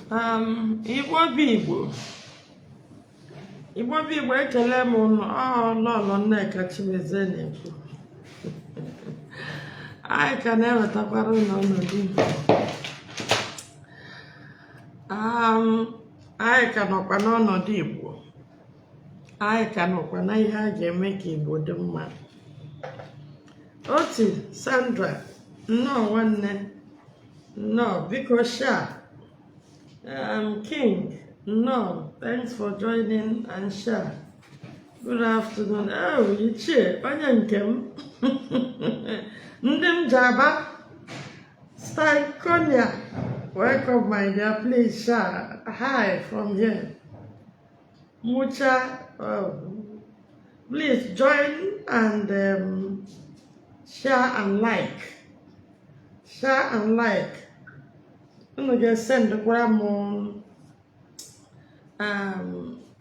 Igbo bụ Igbo, Igbo bụ Igbo, ekele m ụnụ. Ọ Lọlọ Nneka Chimezie na-ekwu. Anyị ka na-ewetakwara ụnụ ọnọdụ Igbo. Anyị ka nọkwa n'ọnọdụ Igbo, anyị ka nọkwa na ihe a ga-eme ka Igbo dị mma. Oti Sandra, nnọọ nwanne, nnọọ, biko share. King, nnọọ, thanks for joining and share. Good afternoon. Oh, Ichie, onye nke m, ndị m ji aba. Stankonia, welcome, my dear. Please share. Hi from here. Mucha, oh, please join and share and like, share and like. Unu ga-esendukwara m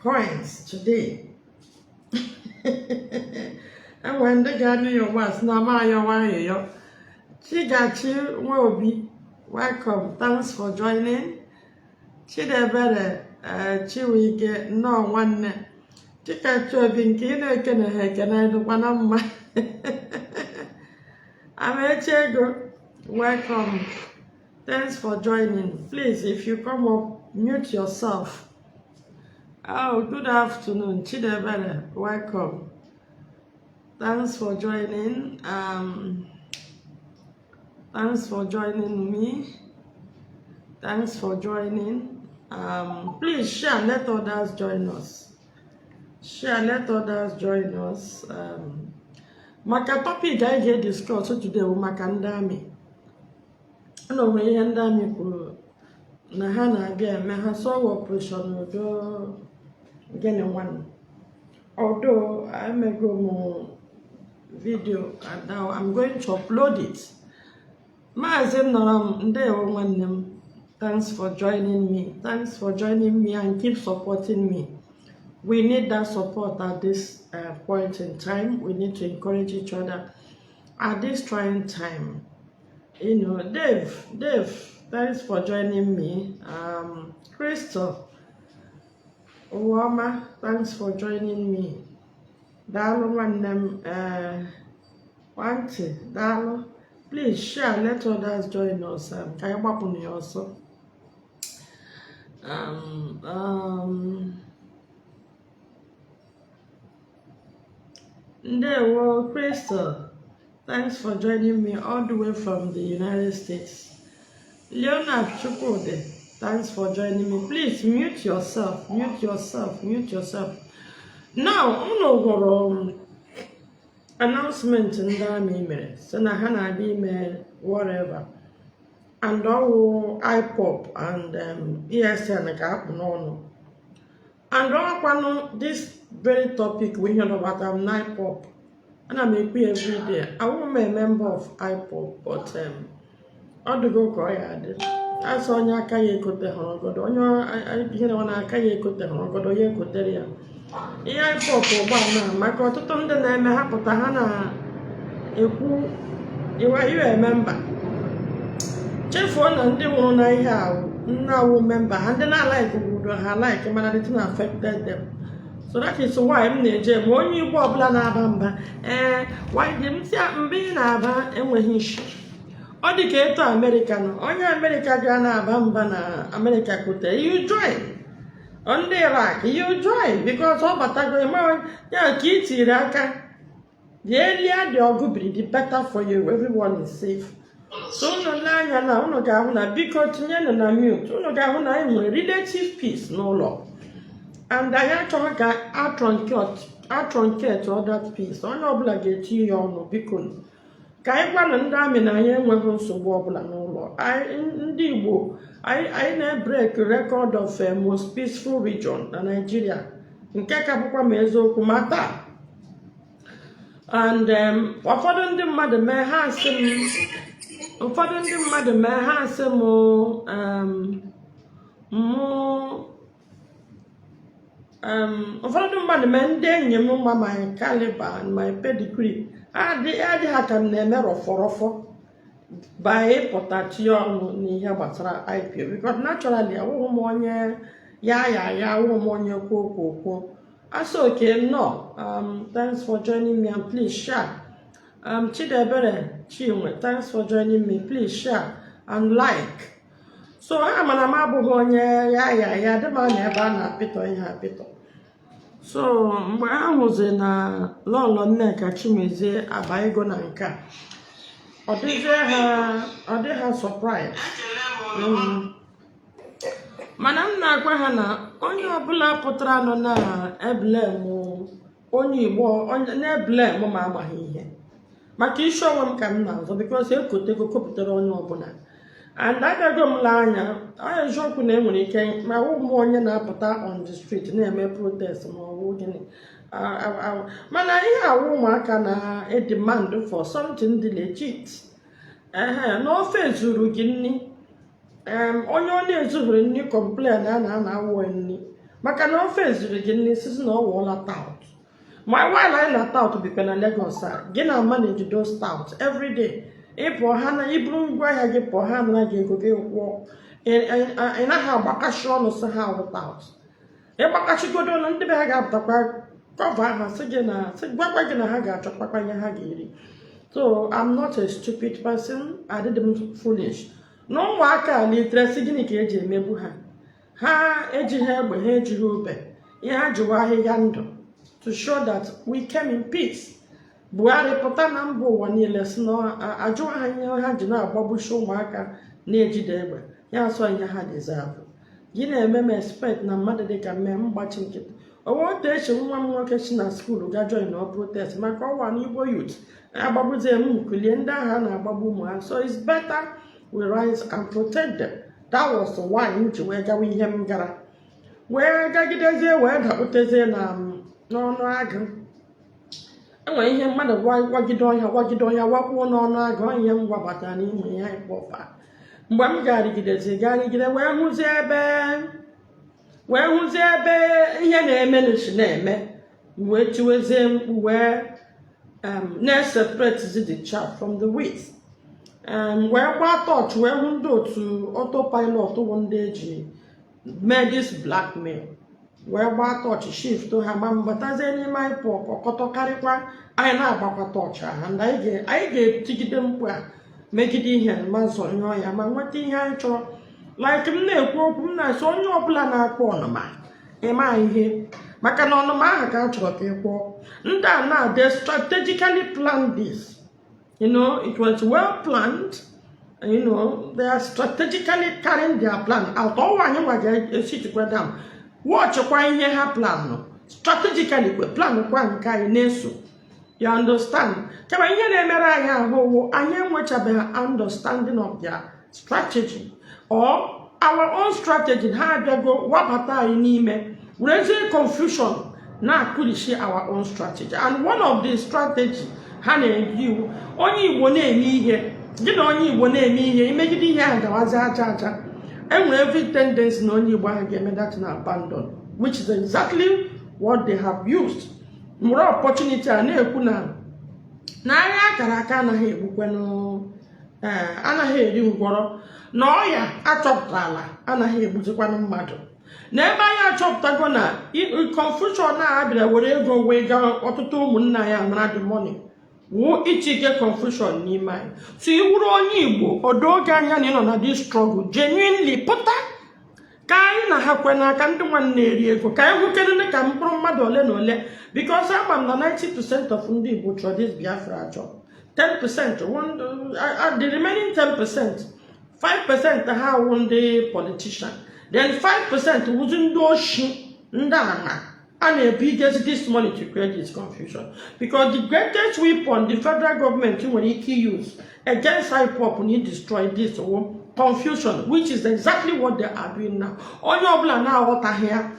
coins today. Enwere ndị ga-anụ ya ugbu a sị na ama ayọwa ayịyọ. Chigachi Nwaobi, welcome, thanks for joining. Chidebere Chiwike, nnọọ nwanne. Chikachi Obi, nke ị na-ekene ha ekene, dịkwa na mma. Amechi Ego, welcome, thanks for joining. Please, if you come up, mute yourself. Oh, good afternoon, Chidebere, welcome, thanks for joining. Thanks for joining me, thanks for joining. Please share, let others join us. Share, let others join us. Maka topic anyị ga-ediscuss today bụ maka ndị army na o nwere ihe ndị army kwuru na ha na-abịa eme ha sọwa Operation Udo gịnị nwanne. Although emego m video and now I'm going to upload it. Maazị Nnọrọ m, ndewo nwanne m, thanks for joining me, thanks for joining me and keep supporting me. We need that support at this point in time. We need to encourage each other at this trying time. Dave, Dave, thanks for joining me. Crystal Uwama, thanks for joining me. Daalụ nwanne m. Nwantị, daalụ. Please share, let others join us. Ka anyị gbapụ na ya ọsọ. Ndewo Crystal, thanks for joining me all the way from the United States. Leonard Chukwude, thanks for joining me. Please mute yourself, mute yourself, mute yourself. Now, unu hụrụ announcement ndị army mere sị na ha na-abịa ime whatever, and ọwụ IPOB and ESN ka akpụ n'ọnụ, and ọkwanụ this very topic we hear about am na IPOB. Ana m ekwu ya everyday, awụ m a member of IPOB, but ọ dịgo ka ọ ya adị asị onye aka ya ekote hụrụ ọgọdọ, onye ihe na aka ya ekote hụrụ ọgọdọ ya ekotere ya ihe IPOB ụgbọ na maka ọtụtụ ndị na-eme ha pụta ha na-ekwu iwe iwe member, chefuo na ndị nwụrụ na ihe ahụ nna awụ member ha, ndị na-alike udo ha like, mana the thing affected them. So that is why m na-eje ma onye Igbo ọbụla na-aba mba, ee, why dị m sị mgbe ị na-aba enweghị isi. Ọ dị ka eto Amerịka nọ, onye Amerịka ga na-aba mba na Amerịka kote, you join. Ndị Iraq, you join, because ọ batago ịma ya ka ị tiri aka. The earlier the ọgụ biri, the better for you. Everyone is safe. So unu lee anya na unu ga-ahụ na, biko tinyenụ na mute, unu ga-ahụ na anyị nwere relative peace n'ụlọ, and anyị achọghị ka atruncate all that peace. Onye ọbụla ga-eti ya ọnụ, biko, ka anyị gwanụ ndị army na anyị enweghị nsogbu ọbụla n'ụlọ anyị. Ndị Igbo anyị na-ebreak record of most peaceful region na Nigeria, nke ka bụkwa ma eziokwu ma taa. And ụfọdụ ndị mmadụ mee ha asị m, ụfọdụ ndị mmadụ mee ha asị m mụ ụfọdụ ndị mmadụ mee, ndị enyi m ma my caliber and my pedigree, adị ha ka m na-eme rọfọrọfọ. By ịpụta tinye ọnụ n'ihe gbasara IPOB, because naturally awụghị m onye ya ya ya, awụghị m onye kwuo kwuo kwuo asị. Okay, nnọọ. Thanks for joining me and please share. Chidebere Chinwe, thanks for joining me. Please share and like. So ha mana m abụghị onye ya ya ya dị m anya ebe a na-apịtọ ihe apịtọ. So mgbe ha hụzi na Lọlọ Nneka Chimezie abaigo na nke a, ọ dịzie ha, ọ dị ha surprise. Mana m na-agwa ha na onye ọbụla pụtara nọ na e-blame onye Igbo, onye na-e-blame ma amaghị ihe maka isi onwe m ka m na-azọ, because ekotego kopụtara onye ọbụla. And agago m lee anya, ọ eziokwu na enwere ike ma ụmụ onye na-apụta on the street na-eme protest ma ọ bụ gịnị. Mana ihe awụ ụmụaka na-edemand for something dị legit. Ehe, n'ofe zuru gị nni, onye ọ na-ezughiri nni complain a na ana awụ nni maka na ofe zuru gị nni sisi na ọ wụọla tout. Ma while anyị na tout bikwa na Lagos a, gị na manage those tout every day. Ịpụọ ha na iburu ngwaahịa gị pụọ, ha nara gị ego gị kwụọ. Ị naghị agbakashi ọnụ sị ha awụ tout. Ịgbakachigodo ọnụ, ndị be ha ga-apụtakwa cover ha, sị gị na sị gwakwa gị na ha ga-achọkwakwa ihe ha ga-eri. So I'm not a stupid person, adịdị m foolish. Na ụmụaka a literesi, gịnị ka eji emegbu ha? Ha ejighị egbe, ha ejighị ube, ihe ha jiwa ahịhịa ndụ to show that we came in peace. Buhari pụta na mba ụwa niile si na ajụwa ha ihe ha ji na-agbagbuchi ụmụaka na-ejide egbe ya, asọ ihe ha deserve. Gị na-eme m expect na mmadụ dịka mme m gbachi nkịtị owe otu echi nwa m nwoke si na school ga join na protest maka ọwa n'Igbo youth agbagbuzie m nkulie ndị agha na-agbagbu ụmụ ha. So it's better we rise and protect them. That was why m ji wee gawa ihe m gara, wee gagidezie, wee dakputezie na n'ọnụ agụ. Enwere ihe mmadụ wagide ọhịa, wagide ọhịa, wakpuo n'ọnụ agụ. Ọ ihe m gwabatara n'ime ihe ịkpọfa. Mgbe m garigidezi garigide, wee hụzie ebe ihe na-eme si na-eme, wee tiwezie mkpu, wee na-separate the chaff from the wheat, wee gbaa torch, wee hụ ndị otu autopilot wụ ndị eji mee this blackmail, wee gbaa torch shift ha ma mbatazie n'ime IPOB. Ọkọtọkarịkwa anyị na-agbakwa torch ha ndị anyị ga-etigide mkpu a megide ihe ma zọnyụọ ya ma nweta ihe anyị chọrọ. Like m na-ekwu okwu, m na-asị onye ọbụla na-akpọ ọnụma ịma ihe maka na ọnụma ahụ ka a chọrọ ka ị kwụọ. Ndị a na they strategically planned this. It was well planned. They are strategically carrying their plan out. Ọnwa anyị nwa ga-esitikwa down, watchkwa ihe ha plan strategically, kwe plan kwa nke anyị na-eso. You understand? Kama ihe na-emere anyị ahụ wụ anyị enwechabeghị understanding of their strategy or our own strategy. Ha abịago wabata anyị n'ime, werezie confusion na-akụlishi our own strategy. And one of the strategy ha na-eji iwu onye Igbo na-eme ihe, gị na onye Igbo na-eme ihe, imegide ihe ahụ gawazi aja aja. Enwere every tendency na onye Igbo ahụ ga-eme that na abandon, which is exactly what they have used. Nwere opportunity a na-ekwu na agha akara aka anaghị egbukwenụ, ee, anaghị eri ngwọrọ, na ọya achọpụtala anaghị egbuzikwanụ mmadụ. Na ebe anyị achọpụtago na confusion a bịara were ego wee gaa ọtụtụ ụmụnna ya nara the money wụ itinye confusion n'ime anyị. So iwuru onye Igbo odo oge anya na ị nọ na this struggle genuinely, pụta ka anyị na ha kwe n'aka ndị nwanne eri ego, ka anyị hụkedị ka mkpụrụ mmadụ ole na ole, because ama m na 90% of ndị Igbo chọrọ this Biafra achọ. 10%, the remaining 10%, 5% ha wụ ndị politician, then 5% wụzi ndị oshi, ndị ama a na-ebu igezi this money to create this confusion, because the greatest weapon the federal government nwere ike use against IPOB na destroy this wụ confusion, which is exactly what they are doing now. Onye ọbụla na-aghọtaghị ya,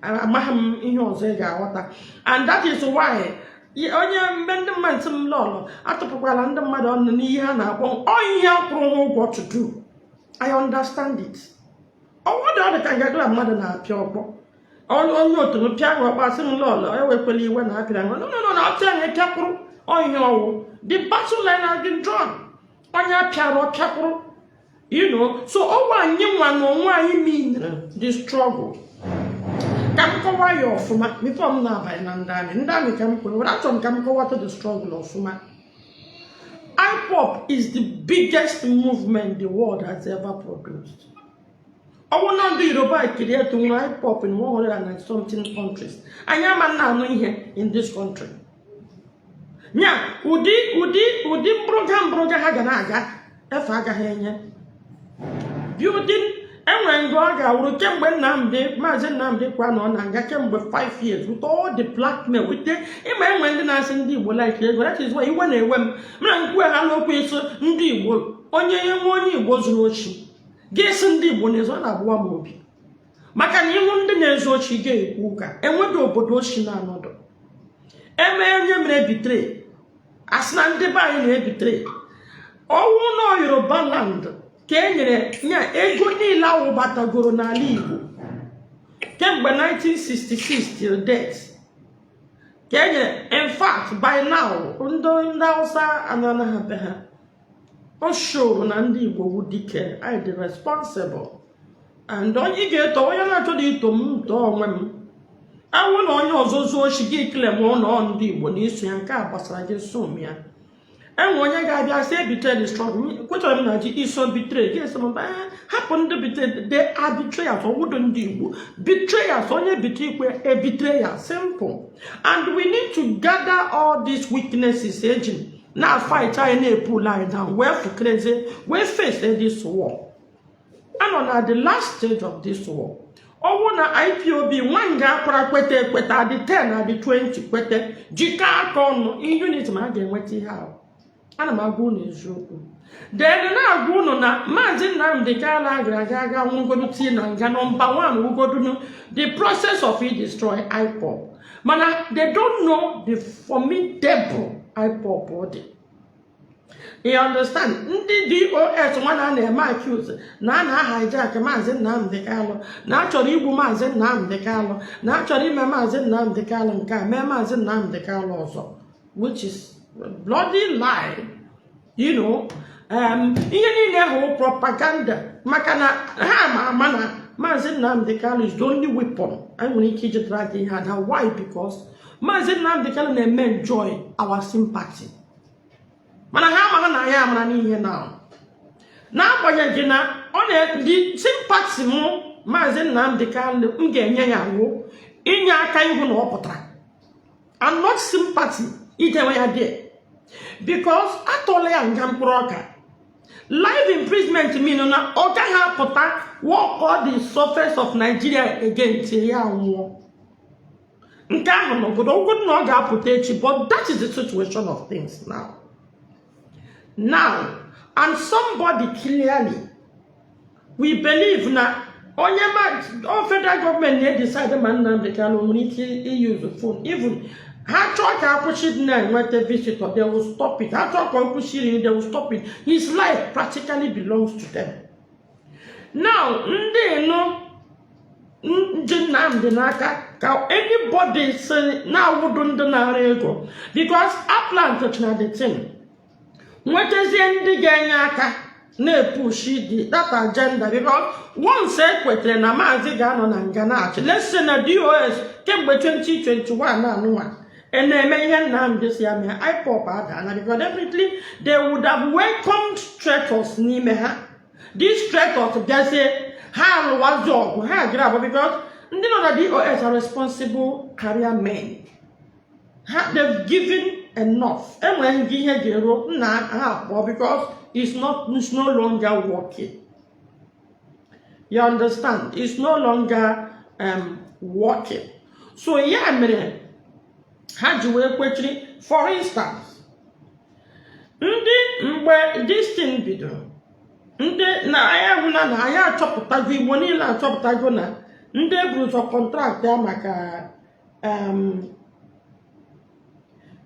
amaghị m ihe ọzọ ị ga-aghọta. And that is why onye mgbe ndị mmadụ sị m, "Lọlọ, atụpụkwala ndị mmadụ ọnụ n'ihe ha na-akpọ ọ ihe a kwụrụ ha ụgwọ to do." I understand it. Ọnwụ dị, ọ dị ka ngagla mmadụ na-apịa ọkpọ. Onye otu m pịa ahụ ọkpọ, asị m, "Lọlọ, ewekwela iwe na apịara." No, no, no, na ọpịa anyị pịakwụrụ ọ ihe ọwụ. The battle line has been drawn. Onye apịara ọpịakwụrụ. So ọnwa anyị nwa na onwe anyị mean the struggle. Ka m kọwaa ya ọfụma before m na-abanye na ndị army. Ndị army ka m kwere were, achọrọ m ka m kọwata the struggle ọfụma. IPOB is the biggest movement the world has ever produced. Ọwụ na ndị Yoruba create nwere IPOB in 100 and something countries, anyị ama na anụ ihe in this country. Nya ụdị mgbụrụga mgbụrụga ha ga na-aga efe agaghị enye building. Enwere nga ọ ga-awụrụ kemgbe Nnamdị, Maazị Nnamdị kwa nọ na nga kemgbe 5 years with all the blackmail, with the ịma enwe ndị na-asị ndị Igbo like ego. That is why iwe na-ewe m mana nkwe ha n'okwu ịsụ ndị Igbo. Onye nwe onye Igbo zuru ochi ga-esi ndị Igbo na-ezo, ọ na-agbụwa m obi, maka na ihu ndị na-ezu ochi ga-ekwu ụka. Enweghị obodo ochi na-anọdụ eme onye mere betray, asị na ndị be anyị na-ebetray. Ọnwụ na Yoruba land ka e nyere nya ego niile awụbatagoro n'ala Igbo kemgbe 1966 till date ka e nyere. In fact, by now ndị Hausa ananaghị be ha. O showrụ na ndị Igbo wu dike. I dị responsible and onye ị ga-eto, onye na-achọghị ito m tọọ onwe m awụ na onye ọzọ zuo ochi gị kele m ụlọ ndị Igbo na iso ya. Nke a gbasara gị, so m ya. Enwe onye ga-abịa sị ebetray the struggle. Kwetara m na ji iso betray gị esi m hapụ ndị betray. They are betrayers. Ọwụdụ ndị Igbo betrayers. Onye betray ikwe e betray ya, simple. And we need to gather all these weaknesses eji na fight anyị, na-epull anyị down, wee fukereze, wee face this war. Anọ na the last stage of this war. Ọwụ na IPOB nwa nga akwara kweta ekweta, adị 10, adị 20, kwete, jikọọ aka ọnụ in unit, ma a ga-enweta ihe ahụ. Ana m agwa unu eziokwu. Then na-agwa unu na Maazị Nnamdi Kanu gara aga aga nwụgodu tii na nga number 1 wugodunu the process of it destroy IPOB, mana they don't know the formidable IPOB dị. You understand? Ndị DOS nwa na na-eme accuse na a na-hijack Maazị Nnamdi Kanu, na achọrọ igbu Maazị Nnamdi Kanu, na achọrọ ime Maazị Nnamdi Kanu nke a, mee Maazị Nnamdi Kanu ọzọ, which is bloody lie. Ihe niile hụ propaganda, maka na ha ma ama na Maazị Nnamdi Kanu is the only weapon anyị nwere ike iji drag ihe ada. Why? Because Maazị Nnamdi Kanu na-eme enjoy our sympathy, mana ha amaghị na anyị amara n'ihe na n'agbanyeghị na ọ na-dị sympathy mụ Maazị Nnamdi Kanu m ga-enye ya wụ inye aka ịhụ na ọ pụtara, and not sympathy idewe ya there, because atọla ya nga mkpụrụ ọka. Life imprisonment mean na ọ gaghị apụta walk on the surface of Nigeria again till ya nwụọ. Nke ahụ nọgodo ogodo na ọ ga-apụta echi, but that is the situation of things now. And somebody clearly, we believe na onye ma ọ federal government na-edecide ma Nnamdi Kanu nwere ike use phone. Even ha chọọ ka akwụsị dị na-enweta visitor, they will stop it. Ha chọọ ka ọ kwụsị iri, they will stop it. His life practically belongs to them now. Ndị nụ ji Nnamdi n'aka ka anybody si na-awụdu ndị na-ara ego, because aplant na the thing nwetazie ndị ga-enye aka na-epush the that agenda, because once e kwetere na Maazị ga-anọ na nga na-achị, let's say na DOS kemgbe 2021 na-anụnwa na-eme ihe Nnamdi si ya mee, IPOB adaana, because definitely they would have welcomed traitors n'ime ha. These traitors bịazie, ha alụwazi ọgụ ha gara abụ, because ndị nọ na DOS are responsible career men. Ha, they've given enough. Enwere gị ihe ga-eru nna ha pụọ, because it's no longer working. You understand? It's no longer working. So ya mere ha ji wee kwechiri. For instance, ndị mgbe this thing bidoro, ndị na anyị ahụla na anyị achọpụtago, Igbo niile achọpụtago na ndị eburu ụzọ contract ya maka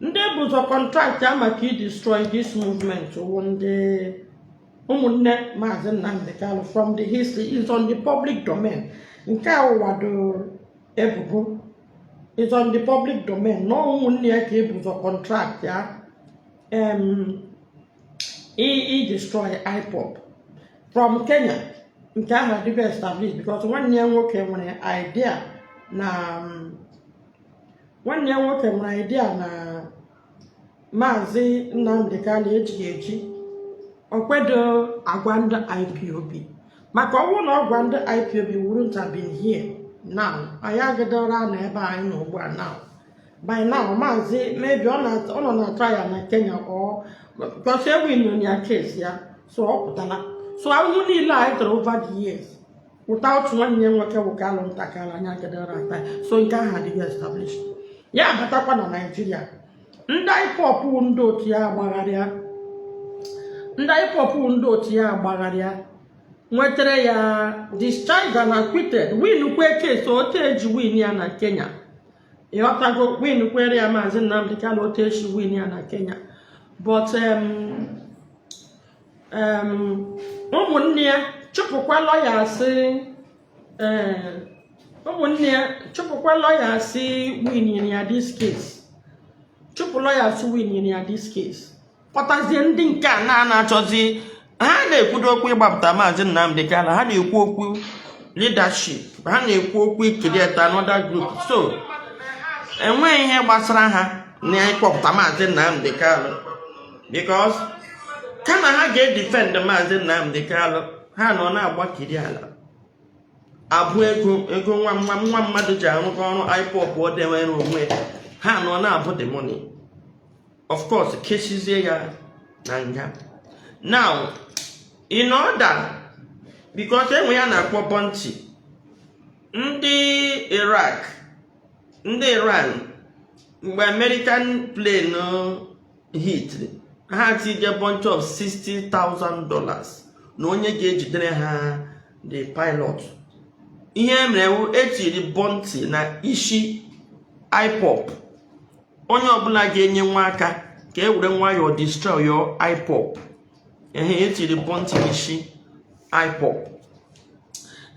ndị ebu ụzọ contract ya maka idestroy this movement wụ ndị ụmụnne Maazị Nnamdi Kanu. From the history is on the public domain. Nke a wado ebubo is on the public domain na ụmụnne ya ka ebu ụzọ contract ya. I destroy IPOB from Kenya. Nke ahụ adịgo established because nwanne ya nwoke nwere idea na nwanne ya nwoke nwere idea na Maazị Nnamdi Kanu ejighị eji okwedo agwa ndị IPOB, maka ọ bụrụ na ọ gwa ndị IPOB, wouldn't have been here now. Anyị agadora na ebe anyị nọ ugbu a now. By now, Maazị maybe ọ nọ na trial na Kenya or because e win ya case ya, so ọ pụtala. So ahụhụ niile anyị tara over the years without nwanne ya nwoke wụ Kanunta Kanu, anyị agadora ata. So nke ahụ adịghị established. Ya abatakwa na Naijiria, ndị IPOB wụ ndị otu ya agbagharịa, ndị IPOB wụ ndị otu ya agbagharịa, nwetara ya discharged and acquitted, win kwe case otu eji win ya na Kenya. Ịghọtago? Win kwere ya Maazị Nnamdi Kanu otu esi win ya na Kenya. But ụmụnne ya chụpụkwa lọya sị, ụmụnne ya chụpụkwa lọya sị win ya this case, chụpụ lọya sị win ya this case, kpọtazie ndị nke a na na-achọzi. Ha na-ekwudo okwu ịgbapụta Maazị Nnamdi Kanu, ha na-ekwu okwu leadership, ha na-ekwu okwu create another group. So enweghị ihe gbasara ha na ịkpọpụta Maazị Nnamdi Kanu, because kama ha ga-edefend Maazị Nnamdi Kanu, ha nọ na-agbakiri ala abụ ego, ego nwa nwa nwa mmadụ ji arụkọ ọrụ IPOB o dewere onwe ha, nọ na-abụ the money. Of course, kesizie ya na nga now in order, because enwe ya na-akpọ bounty. Ndị Iraq, ndị Iran, mgbe American plane hit, ha tinye bunch of $60,000 na onye ga-ejidere ha the pilot. Ihe mere wu etiri bounty na isi IPOB, onye ọbụla ga-enye nwa aka ka e were nwayọọ destroy your IPOB. Ehe, etiri bounty n'isi IPOB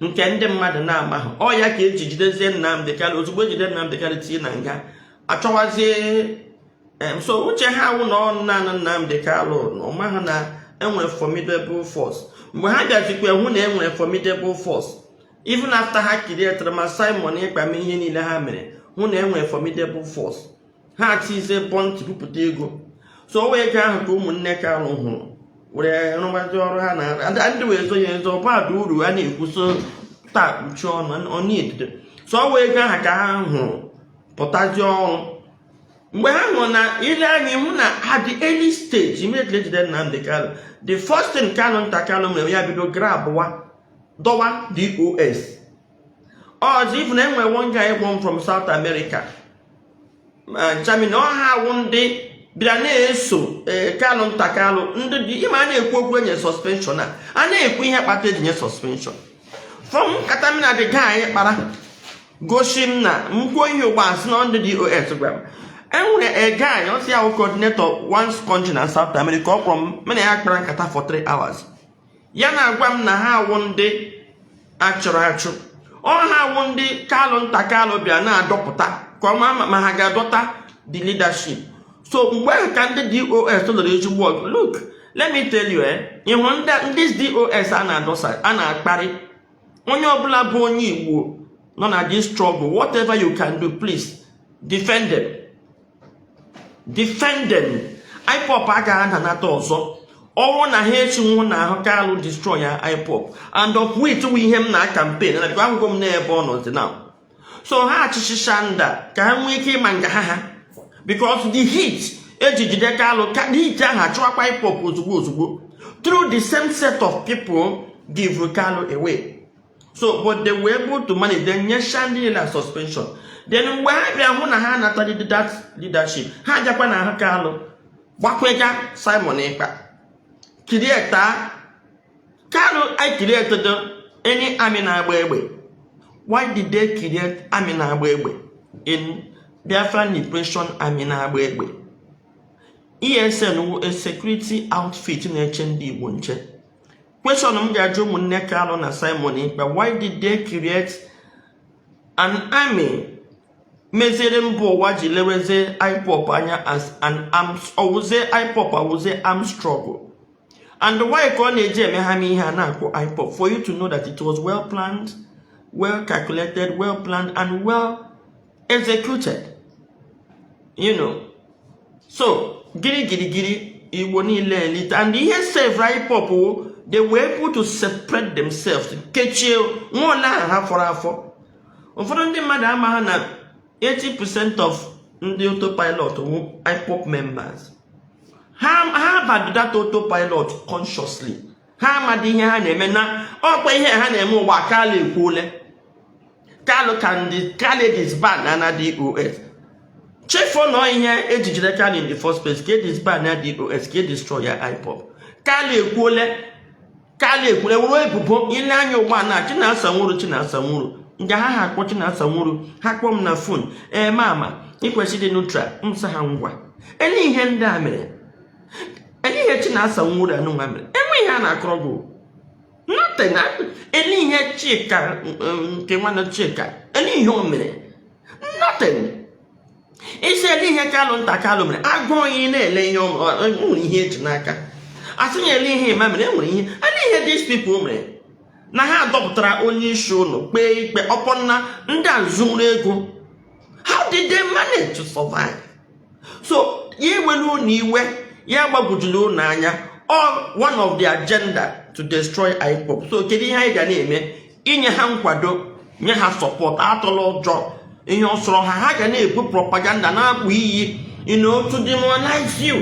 nke ndị mmadụ na-amaghị. Ọ ya ka eji jidezie Nnamdi Kanu. Ozugbo ejide Nnamdi Kanu tinye na nga, achọwazie so uche ha wụ na ọ naanị Nnamdi Kanu na ọmaghị na enwere formidable force. Mgbe ha bịazikwa hụ na enwere formidable force, even after ha createre ma Simon Ekpa mee ihe niile ha mere, hụ na enwere formidable force, ha tizie bounty, bupụta ego. So o wee ego ahụ ka ụmụnne Kanu hụrụ were rụmazi ọrụ ha na ndị wee zo ya ezo ọbadụ uru a na-ekwuso taa kpuchie ọnụ ọnụ. So ọ wee ego ahụ ka ha hụrụ pụtazi ọrụ. Mgbe ha hụrụ na ile anya hụ na at the early stage, immediately ejide Nnamdi Kanu, the first thing Kanunta Kanu mere, ya bido grabwa dọwa DOS ọzọ. Even enwere one guy born from South America, Germany, ọha awụ ndị bịara na-eso Kanunta Kanu. Ndị dị ịma a na-ekwu okwu enye suspension, a na-ekwu ihe kpata eji nye suspension. From nkata m na the guy kpara gosi m na m kwuo ihe ugbu a sị na ndị DOS gwara m enwere a guy, ọ sị ya wụ coordinator one country na South America. Ọ kpọrọ m, mụ na ya kpara nkata for 3 hours. Ya na-agwa m na ha awụ ndị achụrụ achụ, ọ ha awụ ndị Kanunta Kanu bịa na-adọpụta ka ọ ma ma ha ga-adọta the leadership. So mgbe ahụ ka ndị DOS lụrụ ezigbo ọgụ. Look, let me tell you, ịhụ ndị DOS a na-adọsa, a na-akparị onye ọbụla bụ onye Igbo nọ na this struggle, whatever you can do, please defend them, defend them. IPOB agaghị adanata ọzọ ọnwụ na ha echinwu na ahụ Kanu destroy ya IPOB, and of which wụ ihe m na campaign na bikwa ahụgo m n'ebe ọ nọzi now. So ha achịchịcha nda ka ha nwee ike ịma nga ha because the heat eji jide Kanu ka the heat ahụ achụwakwa IPOB ozugbo ozugbo through the same set of people give Kanu away. So, but they were able to manage. Then nyesha ndị niile suspension. Then mgbe ha bịa hụ na ha anataghị that leadership, ha bịakwa na ahụ Kanu gbakwega Simon Ekpa create Kanu. I created any army na-agba egbe. Why did they create army na-agba egbe in Biafran Liberation Army na-agba egbe? ESN wụ a security outfit na-eche ndị Igbo nche. Question m ga-ajụ ụmụnne Kanu na Simon Ekpa: why did they create an army meziere mba ụwa ji lewezie IPOB anya as an arms, ọwụzie IPOB awụzie armed struggle? And why ka ọ na-eji eme ha ihe a na-akpọ IPOB? For you to know that it was well planned, well calculated, well planned and well executed. So giri giri giri, Igbo niile elite. And ihe save IPOB wụ they were able to separate themselves, kechie nwa ole ahụ ha fọrọ afọ. Ụfọdụ ndị mmadụ ama ha na 80% of ndị autopilot wụ IPOB members. Ha bado that autopilot consciously. Ha amadị ihe ha na-eme na ọkwa ihe ha na-eme ụgbọ. Kala ekwuole Kalụ ka ndị Kalụ disband na DOS. Chefuo na ihe ejijere Kalụ in the first place, ka e disband na DOS, ka e destroy ya IPOB. Kalụ ekwuole, Kalụ ekwuole were ebubo ile anya ụgbọ na Chinasa Nwuru, Chinasa Nwuru nga ha akpọ Chinasa Nwuru. Ha kpọọ m na phone, "Ee, mama, ị kwesịrị ịdị neutral." M sị ha, "Ngwa, ele ihe ndị a mere, ele ihe Chinasa Nwuru anụnwa mere, enwe ihe a na-akọrọ gị?" Nothing. Ele ihe Chika nke nwanne Chika, ele ihe o mere? Nothing. Isi ele ihe Kalụ nta Kalụ mere, agụọ ya na-ele ihe o nwere, ihe eji n'aka asị ya ele ihe ịma mere, enwere ihe ele ihe these people mere na ha dọpụtara onye isi ụlọ kpee ikpe ọpọnna ndị a zuru ego. How did they manage to survive? So ya ewelu ụlọ iwe, ya gbagwojuru ụlọ anya. All one of the agenda to destroy IPOB. So kedu ihe anyị ga na-eme? Inye ha nkwado, nye ha support. Atụla ụjọ. Ihe ọ sọrọ ha, ha ga na-ebu propaganda, na-akpụ iyi to demoralize you,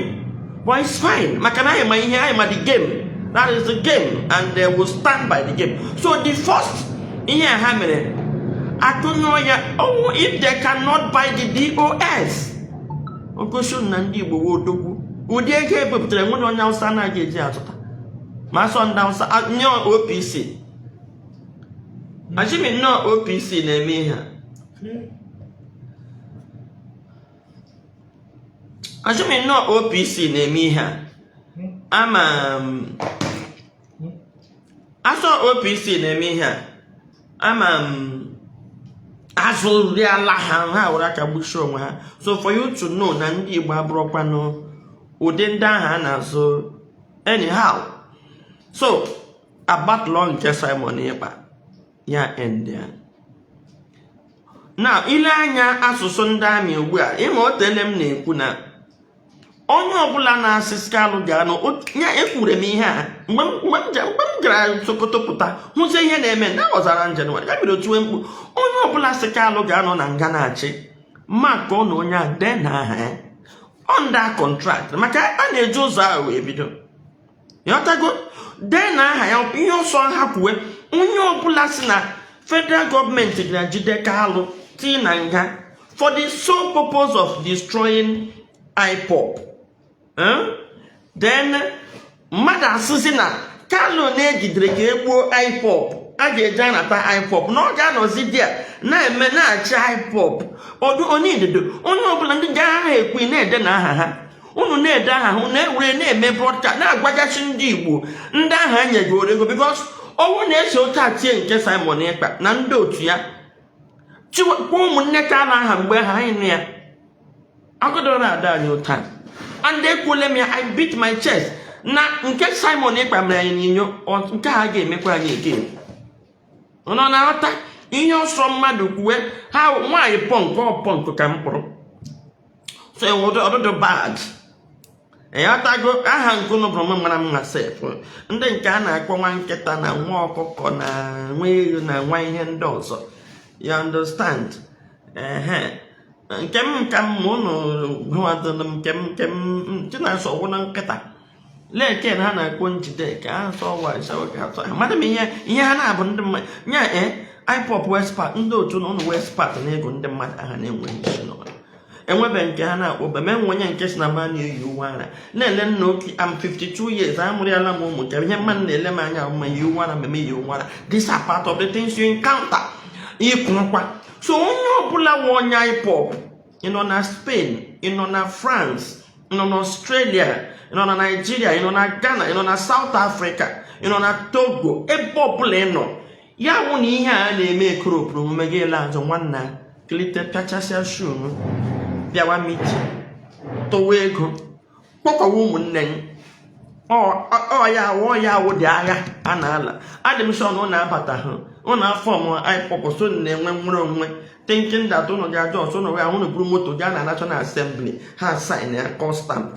but it's fine, maka na anyị ma ihe anyị ma, the game, that is the game, and they will stand by the game. So the first ihe a ha mere akụnyụọ ya ọnwụ. If they cannot buy the DOS, ogosi na ndị Igbo wee odogwu. Ụdị ego ebepụtara, nwere onye Awụsa anaghị eji azụta ma asọ ndị Awụsa nye OPC. Achịmi nnọọ OPC na-eme ihe a. Achịmi nnọọ OPC na-eme ihe a. Ama m asọ OPC na-eme ihe a. Ama m azụrịala ha, ha were aka gbuchie onwe ha. So for you to know na ndị Igbo abụrụkwanụ ụdị ndị ahụ a na-azụ anyhow. So abatụlọ nke Simon Ekpa ya end ya na ile anya asụsụ ndị amị ugbu a. Ịma otele m na-ekwu na onye ọbụla na-asị Kalụ ga-anọ ya, ekwure m ihe a mgbe m gara Sokoto pụta hụzie ihe na-eme na ọzara Jenụwarị ya bidoro tiwe mkpu. Onye ọbụla sị Kalụ ga-anọ na nga na-achị maka ọ na onye a dee na aha ya under contract, maka a na-eji ụzọ ahụ wee bido, ịghọtago? Dee na aha ya ihe ọsọ ha kwuwe. Onye ọbụla si na federal gọọmenti ga-ejide Kalụ tii na nga for the sole purpose of destroying IPOB, eh? Then mmadụ asịzi na Kalụ na-ejidere ka e gbuo IPOB, a ga-eji anata IPOB na ọ ga-anọzi di a na-eme na-achị IPOB ọdụ onye idodo. Onye ọbụla ndị ga aha ekwu na-ede na aha ha, unu na-ede aha ha na-ewere na-eme broadcast na-agwagasị ndị Igbo ndị ahụ enyegoro ego, because ọnwụ na-ese otu a tie nke Simon Ekpa na ndị otu ya chiwekwa ụmụnne ka na aha mgbe ha anyị nụ ya agụdọrọ ada anyị ụta. And ekwuole m ya, I beat my chest na nke Simon Ekpa mere anyị n'inyo nke a ga-emekwa anyị again. Ọ nọ na-aghọta ihe ọsọ mmadụ kwuwe ha nwaanyị punk, ọ punk ka m kpụrụ. So ọdụdụ bad, ịghọtago? Aha nke unu bụrụ m mara mma sef. Ndị nke a na-akpọ nwa nkịta na nwa ọkụkọ na nwa ewu na nwa ihe ndị ọzọ, you understand? Ehe, nke m ka m unu hụwadoro m nke m Chinasa ọwụ na nkịta leke na ha na-akpọ Njideka ha sọ amadị m ihe ihe ha na-abụ ndị mmadụ nya e IPOB West Part, ndị otu na ụnụ West Part na-ego ndị mmadụ aha na-enweghị isi n'ọrụ enwebe nke ha na-akpọ be menwe onye nke si na ma na-eyi uwe ara na-ele nna oke. Am 52 years, amụrịala m ụmụ nke ihe mmadụ na-ele m anya ma yi uwe ara meme yi uwe ara. These are part of the things you encounter ịkwụrụkwa. So onye ọbụla nwe onye IPOB, ị nọ na Spain, ị nọ na France, ị nọ na Australia, ị nọ na Nigeria, ị nọ na Ghana, ị nọ na South Africa, ị nọ na Togo, ebe ọbụla ị nọ, ya wụ na ihe a na-eme ekoropụrụ omume gị ele azụ nwanna kilite pịachasịa shuu bịawa meeting, tụwa ego, kpọkọwa ụmụnne m. Ọ ya awụ, ọ ya awụ dị agha a na-ala. Adị m sure na ụnụ abataghị ụnụ afọ m IPOB so na-enwe nwere onwe, thinking that ụnụ ga-aja ọsọ ụnụ wee ụnụ buru moto gaa na National Assembly, ha sign ya, kọ stamp.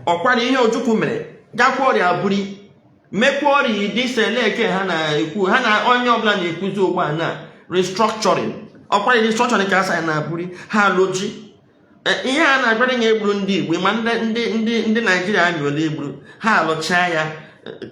Ọkwara ihe Ojukwu mere, gakwa ọrịa buri mekwa ọrịa ịdị seleke ha na-ekwu, ha na onye ọbụla na-ekwuzi ugbu a na restructuring. Ọkwara restructuring ka a sign na buri ha loji. Ihe a na-agwara ya egburu ndị Igbo, ma ndị Naijiria amị ole egburu ha, alụchaa ya,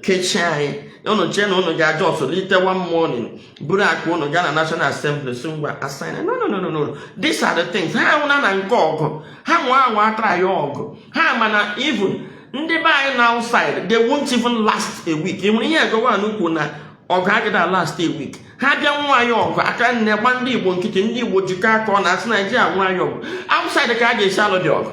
kechie anyị. Ụnụ chee na ụnụ ga-aja ọsọ lite one morning, buru akpa ụnụ gaa na National Assembly, si ngwa, assign. No, no, no, no, no. These are the things ha nwụna na nke ọgụ ha nwa anwa atara ya ọgụ ha. Mana even ndị be anyị na outside, they won't even last a week. Ị nwere ihe Gowon kwu na ọgụ agịda last a week. Ha bịa nwa anyị ọgụ aka nne gba ndị Igbo nkịtị, ndị Igbo jikọ aka ọ na-asị Naijiria nwa anyị ọgụ outside ka a ga-esi alụ dị ọgụ.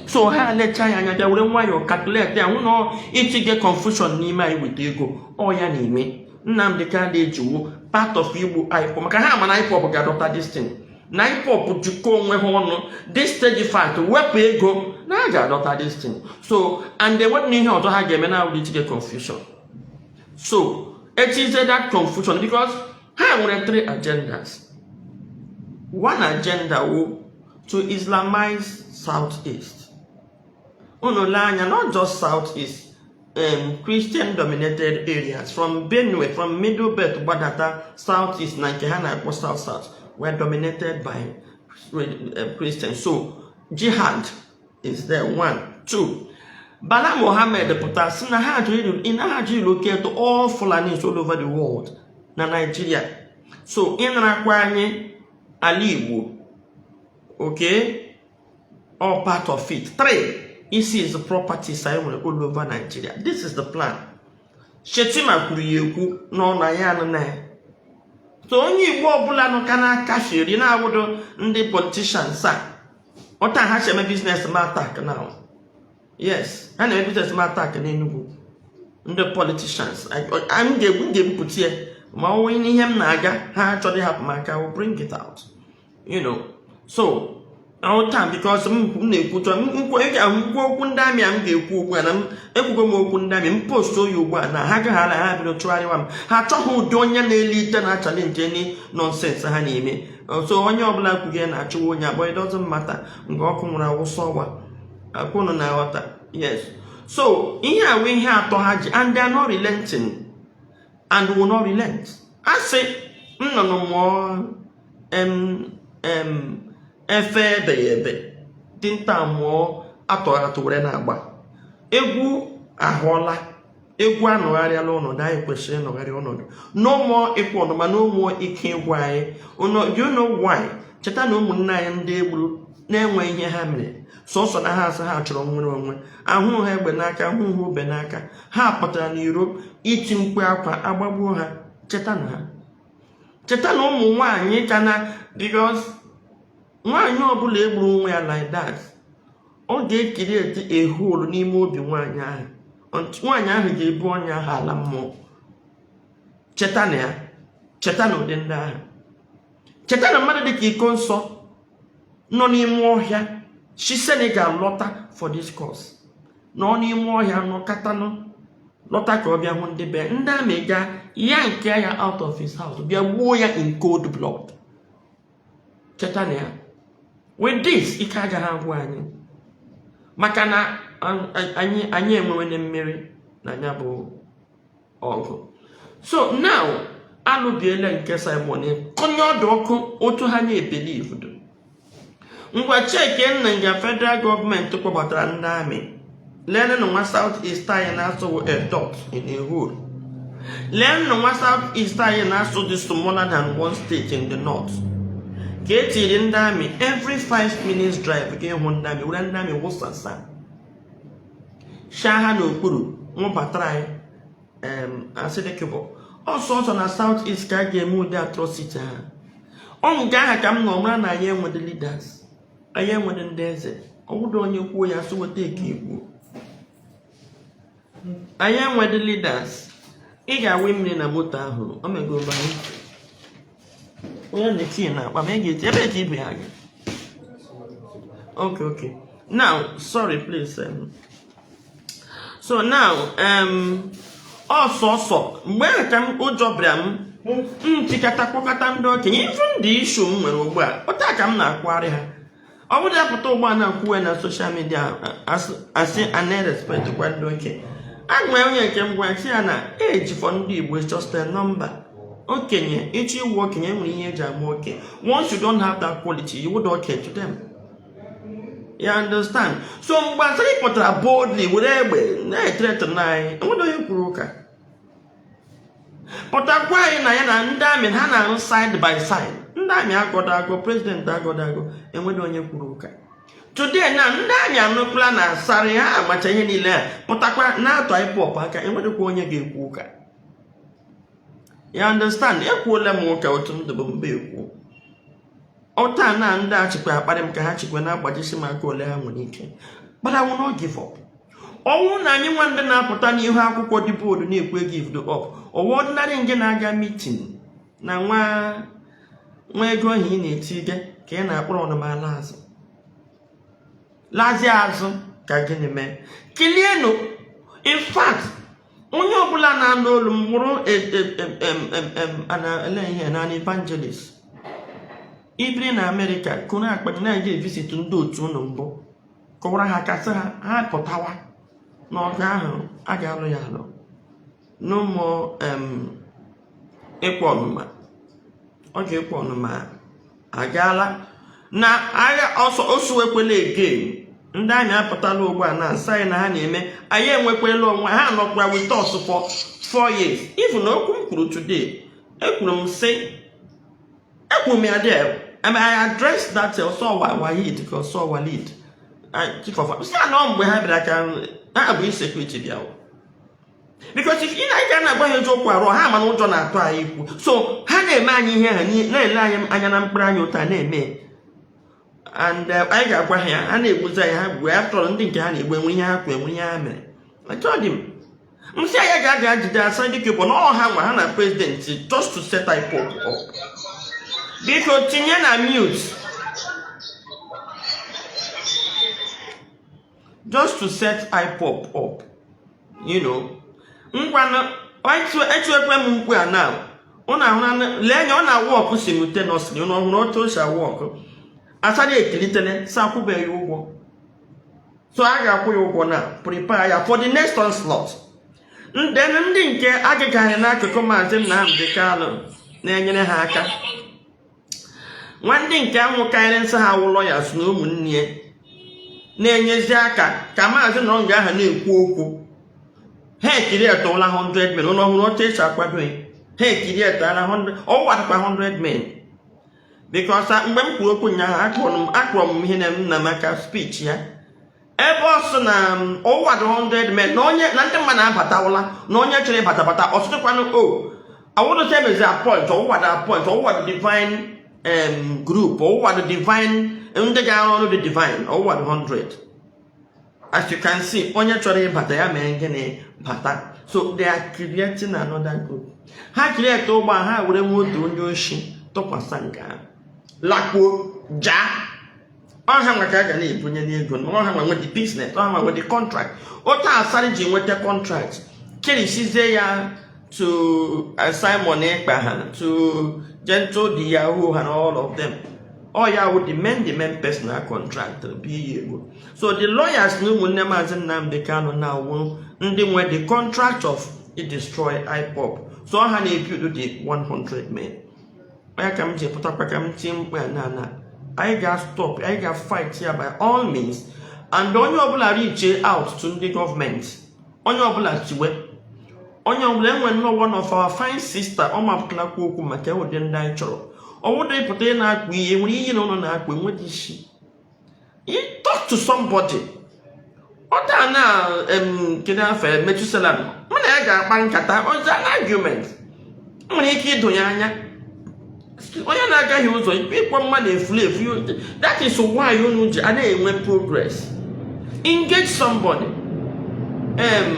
So ha lecha ya anya, bịa were nwayọọ calculate ya, hụ na itinye confusion n'ime anyị, weta ego ọ ya na-eme. Nnamdị Kanu ejiwo part of Igbo IPOB, maka ha ma na IPOB ga-adọta this thing, na IPOB jikọ onwe ha ọnụ, this stage fight, wepụ ego na ha ga-adọta this thing. So and enwedị ihe ọzọ ha ga-eme na awụrụ itinye confusion. So etizie that confusion, because ha nwere three agendas. One agenda wụ to Islamize Southeast. Unu lee anya, not just Southeast, Christian dominated areas from Benue, from Middle Belt gbadata Southeast na nke ha na-akpọ South South were dominated by Christians. So jihad is there. One, two, Bala Mohammed pụtara sị na ha jụrụ relocate all Fulanis all over the world na Nigeria. So ịnarakwa anyị ala Igbo, okay, all part of it. Three, isi is the properties anyị nwere all over Nigeria. This is the plan. Shetima kwuru ya ekwu n'ọnụ anyị anụ na ya. So onye Igbo ọbụla nọ ka na-akaferi na-awụdo ndị politicians a ọta ha si eme business ma attack now. Yes, ha na-eme business ma attack n'Enugu. Ndị politicians, m ga-egbu, m ga-ebupụta ya ma ọ nwee ihe m na-aga ha achọrọ ịhapụ m aka, will bring it out. So taa, because m na-ekwuchọ ị ga-ahụ nkwu okwu ndị amị a m ga-ekwu ugbu a na m ekwugo m okwu ndị amị, m post oyi ugbu a na ha gaghara ha bido chụgharịwa m. Ha achọghị ụdị onye na-elite na challenge any nonsense ha na-eme. So onye ọbụla kwughị na-achụwa onye abụọ, it doesn't matter. Nke ọkụ nwụrụ awụsa ọwa akwụnụ na-aghọta. Yes, so ihe a wụ ihe atọ ha ji, and they are not relenting and will not relent. A sị nnụnụ mụọ em em efe ebeghị ebe, dinta mụọ atọrọ atụ were na-agba egwu. Ahụọla egwu anọgharịala ọnọdụ anyị kwesịrị ịnọgharị ọnọdụ. No more ịkwụ ọnụma, no more ike ịgwa anyị. Do you know why? Cheta na ụmụnne anyị ndị egburu na-enwe ihe ha mere, sọsọ na ha asị ha chọrọ nwere onwe, ahụ ha egbe n'aka, ahụ ha ube n'aka, ha pụtara n'iro iti mkpu akwa, agbagbuo ha. Cheta na ha, cheta na ụmụ nwanyị ka na, because nwaanyị ọbụla egburu nwa ya like that, ọ ga-ekiri eti a hole n'ime obi nwaanyị ahụ. Nwaanyị ahụ ga-ebu ọnya ahụ ala mmụọ. Cheta na ya, cheta na ụdị ndị ahụ, cheta na mmadụ dịka iko nsọ nọ n'ime ọhịa si Senegal lọta for this cause, nọ n'ime ọhịa nọkatanụ lọta ka ọ bịa hụ ndị be ndị amị ga ya nke ya out of his house, bịa gbuo ya in cold blood. Cheta na ya. With this, ike agaghị agwụ anyị, maka na anyị enwewene mmeri na ya bụ ọgụ. So now alụbiela nke Simon kọnye ọdụ ọkụ otu ha na-ebelieve. Ngwa, cheke nna nga federal gọọmenti kpọbatara ndị amị. Leenụ nwa South East anyị na-asụ a dot in a hole. Leenụ nwa South East anyị na-asụ dị smaller than one state in the north, ka etiri ndị amị every 5 minutes drive ga ịhụ ndị amị, were ndị amị wụsasa shaa ha n'okpuru nwụbatara anyị asịdịkịbụ ọsọ ọsọ na South East ka a ga-eme ụdị atrocity ha. Ọ nke aha ka m nọ mara na anyị enwede leaders, anyị enwede ndị eze. Ọwụdụ onye kwuo ya sị weta eke ikwu, anyị enwede leaders. Ị ga-awụ mmiri na moto ahụ o mego banye onye na-eti na akpa ma ị ga-eti ebe ka ibe ya gị. Okay, now, sorry, please. So now, ọsọsọ mgbe ahụ ka m ụjọ bịara m, m chịkọta, kpọkọta ndị okenye. Even the issue m nwere ugbu a, ụta ka m na-akwụgharị ha. Ọ bụrụ ya pụta ugbu a na-akwuwe na social media, asị a na-respect kwa ndị okenye. Agwa onye nke m gwa sị ya na age for ndị Igbo is just a number. Okenye, ịchọ iwu okenye, enwere ihe eji ama okenye. Once you don't have that quality, you would okay to them, you understand? So mgbe Asari pụtara boldly were egbe na-ethreaten anyị, enweghị onye kwuru ụka. Pụtakwa anyị na ya na ndị army ha na-arụ side by side. Ndị army agọdọ agọ, president agọdọ agọ, enweghị onye kwuru ụka. Today na ndị army anụkwala na Asari, ha amacha ihe niile a, pụtakwa na-atọ IPOB aka, enweghịkwa onye ga-ekwu ụka. You understand? Ekwuola m ụka otu m dịbụ mgbe ekwu ọta na ndị a chịkwa akparị m ka ha chịkwa na-agbajisi m aka ole ha nwere ike, but I will not give up. Ọnwụ na anyị nwa ndị na-apụta n'ihu akwụkwọ dị bold na-ekwu give the up, ọwa ordinary nge na-aga meeting na nwa nwa ego ahụ ị na-etige ka ị na-akpọrọ ọnụmala azụ lazie azụ ka gịnị mee kilienụ. In fact, onye ọbụla na-anụ olu m wụrụ ele ihe na evangelist ibiri na Amerịka kụrụ akpa gị na-aga evisit ndị otu unu mbụ, kọwara ha kasị ha ha pụtawa n'ọgụ ahụ a ga-alụ ya alụ n'ụmụ ịkpọ ọnụma. Ọ ga-ekwe ọnụma agaala na agha ọsọ osuwekwela again. Ndị army apụtala ugbu a na asa anyị na ha na-eme anyị enwekwela onwe ha nọkwa with us for 4 years. Even okwu m kwuru today, ekwuru m sị, ekwuru m ya there, I mean, I addressed that ọsọ Wahid ka ọsọ Walid, chief of sị anọ mgbe ha bịara ka ha bụ insecurity bịa, because if ị na-aga na-agwa ha eziokwu arụ ha ma na ụjọ na-atụ anyị ikwu. So ha na-eme anyị ihe ha na-ele anyị anya na mkpụrụ anya ụta na-eme, and anyị ga-agwa ha ya. Ha na-egbuzi anyị, ha gbuo after all. Ndị nke ha na-egbu enwe ihe ha kwu, enwe ihe ha mere. I told him, m sị ya ga-aga jide Asari Dokubo na ọ ha nwa ha na president just to set IPOB up. Biko tinye na mute. Just to set IPOB up. Ngwanụ, etuekwe m mkpu a na ụnụ ahụra. Lee anya, ọ na-awork simultaneously. Ụnụ ọhụrụ otu o si awork. Asari ekilitele sị akwụbeghị ụgwọ, so a ga-akwụ ya ụgwọ na prepare ya for the next onslaught. Then ndị nke agịgaghị n'akụkụ Maazị Nnamdi Kanu na-enyere ha aka, nwa ndị nke anwụkarịrị nsị ha wụ lawyers na ụmụnne ya na-enyezi aka ka maazị nọrọ nga ahụ na-ekwu okwu. Ha ekiri etọọla 100 men. Ụlọ ọhụrụ otu esi akwado ya, ha ekiri etọọla 100, ọwụwadakwa 100 men, because mgbe m kwuru okwu ụnyaahụ, akpọrọ m ihe na nna maka speech ya ebe ọ sị na ọwụwadụ 100 men na onye na ndị mmadụ abatawụla, na onye chọrọ ịbata bata. Ọtụtụkwanụ o awụdụta emezi appoint ọwụwadụ, appoint ọwụwadụ divine group, ọwụwadụ divine ndị ga-arụ ọrụ dị divine, ọwụwadụ 100. As you can see, onye chọrọ ịbata ya mee gịnị? Bata. So they are creating another group. Ha create ụgbọ ha were nwe otu onye oshi tụkwasị nke ahụ lakpuo jaa. Ọha nwa ka a ga na-ebunye n'ego na ọha nwa nwe the business, ọha nwa nwe the contract. Otu Asari ji nweta contract kirisizie ya to Simon Ekpa ha, to Gentle the Yahoo ha na all of them. Ọ ya wụ the main personal contract bụ iyi ego. So the lawyers na ụmụnne Maazị Nnamdi Kanu na-awụ ndị nwe the contract of destroy IPOB. So ha na-ebuild the 100 men. Onye ka m ji pụtakwa ka m tie mkpu a na anyị ga-stop, anyị ga-fight ya by all means. And onye ọbụla reach out to ndị gọọmenti, onye ọbụla tiwe, onye ọbụla enwe nnọọ. One of our fine sister ọ mapụtalakwa okwu maka ụdị ndị anyị chọrọ. Ọwụdụ ịpụta ị na-akpụ ihe nwere ihe na ụlọ na-akpụ enweghị isi. You talk to somebody. Ọ daa na kedu afọ Metusela, mụ na ya ga-akpa nkata ozi an argument nwere ike ịdụ ya anya. Onye na-agaghị ụzọ ịkpọ mmadụ efuru efu. That is why unu ji a na-enwe progress. Engage somebody.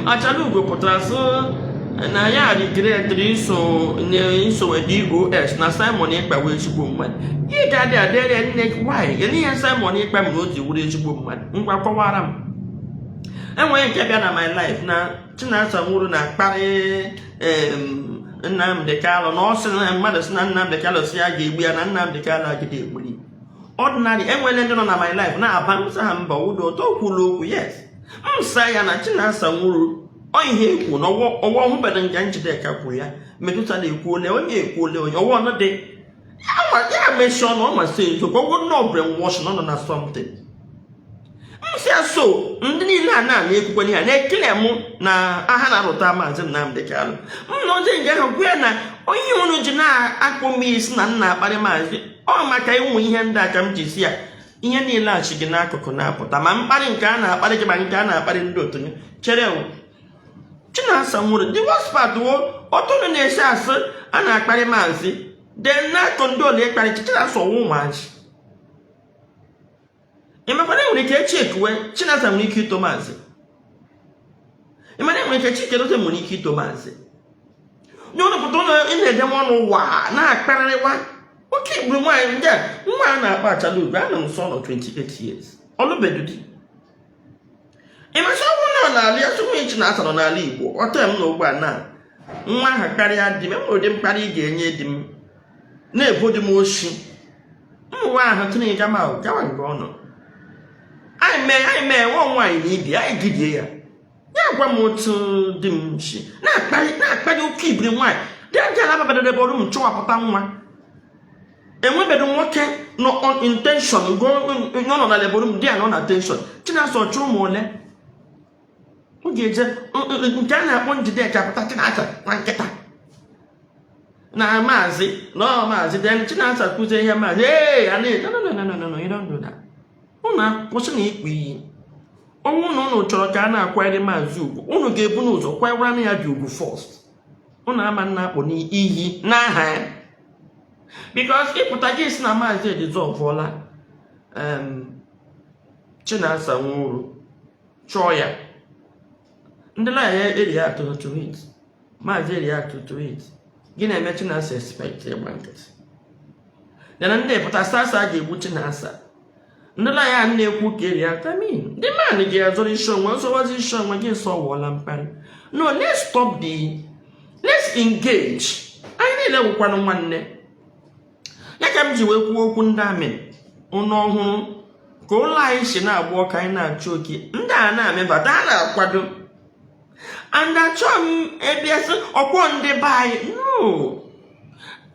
Achalugo pụtara sị na ya regretịrị iso isowe DOS na Simon Ekpa wee ezigbo mmadụ. Ị ga-adị adịrị nne. Why? Kedu ihe Simon Ekpa mere o ji wuru ezigbo mmadụ? Ngwa, kọwara m. Enweghị nke bịa na my life na Chinasa Nworu na-akparị Nnamdi Kanu, na ọ sị na mmadụ sị na Nnamdi Kanu si ya ga-egbu ya, na Nnamdi Kanu agide egbuli. Ordinary, enwele ndị nọ na my life na-aba m sị ha mba, ụdọ ụtọ kwuru okwu. Yes, m sa ya na Chinasa Nworu ọ ihe ekwu na ọwọ ọhụbeghị nke Njideka kwuru ya metụtara ekwuole onye ekwuole onye ọwọ ọnụ dị ya mechie ọnụ. Ọ masị eziokwu, ọgwụ nọ brainwash nọ na something. M si ya so ndị niile a na-ana ekwukwe ya na-ekele mụ na aha na-arụta Maazị Nnamdi Kanu. M na ozi nke ahụ gwa ya na onye unu ji na-akpụ m isi na nna akparị maazị ọ maka ịnwe ihe ndị a ka m ji si ya ihe niile achị gị n'akụkụ na-apụta, ma mkparị nke a na-akparị gị, ma nke a na-akparị ndị otu gị. Chere o, Chinasa nwụrụ. The worst part wo ọtụtụ na-esi asị a na-akparị maazị, then na-akọ ndị ole ịkparị Chinasa ọwụ ụmụazị. Ị makwana enwere ike echi ekuwe Chinasa nwere ike ito maazị. Ị mana enwere ike Chike Dozie nwere ike ito maazị nye ụlọ pụta ụlọ. Ị na-edenwe ọnụ wa na-akparịrịwa oke igburu nwaanyị ndị a. Nwa a na-akpa achala ugo anọ nso nọ 28 years, ọlụbedu di. Ị masị ọ bụrụ na ọ n'ala ya sụ nwunye Chinasa nọ n'ala Igbo ọtọ m na ugbu a na nwa ahụ karịa di m, enwere ụdị mkparị ị ga-enye di m na-ebo di m oshi ụmụ nwaanyị ahụ tụrụ gama gawa nke ọ nọ. Anyị mee nwa nwaanyị na ibi anyị gidie ya, ya gwa m otu di m si na-akparị na-akparị oke ibiri nwaanyị dị aja na ababadoro ebe ọrụ m chọwapụta nwa. Enwebeghị nwoke nọ on intention go nọ na labour room di ya nọ na tension. Chinasa ọchụ ụmụ ole ọ ga-eje nke a na-akpọ Njideka pụta. Chinasa nwa nkịta na maazị na ọ maazị, then Chinasa kụzie ihe maazị. Ee, a na no, no, no, no, no, no, you don't do that. Unu akwụsị na ikpu iyi ọnwụ na unu chọrọ ka a na-akwanyere maazị ugwu, unu ga-ebu n'ụzọ kwanyere ya dị ugwu first. Unu ama nna akpụ n'iyi n'aha ya, because ịpụta gị si na maazị edizọvụọla Chinasa Nworu chọọ ya, ndị lawyer ya eri ya atụ to it, maazị eri ya atụ to it. Gị na-eme Chinasa expect ịgba nkịtị yana ndị pụta sasa ga-egbu Chinasa. Ndị lawyer na-ekwu ka eri ya tamin, ndị man ga-azọrọ isi onwe ọzọwazi isi onwe gị sọ wụọla mkparị. No, let's stop the, let's engage. Anyị niile wụkwanụ nwanne ya ka m ji wee kwuo okwu. Ndị amị ụnụ ọhụrụ ka ụlọ anyị si na-agba ọka anyị na-achụ oke ndị a na-amịbata ha na-akwado and achọ m ebịa sị ọkwọ ndị be anyị. No,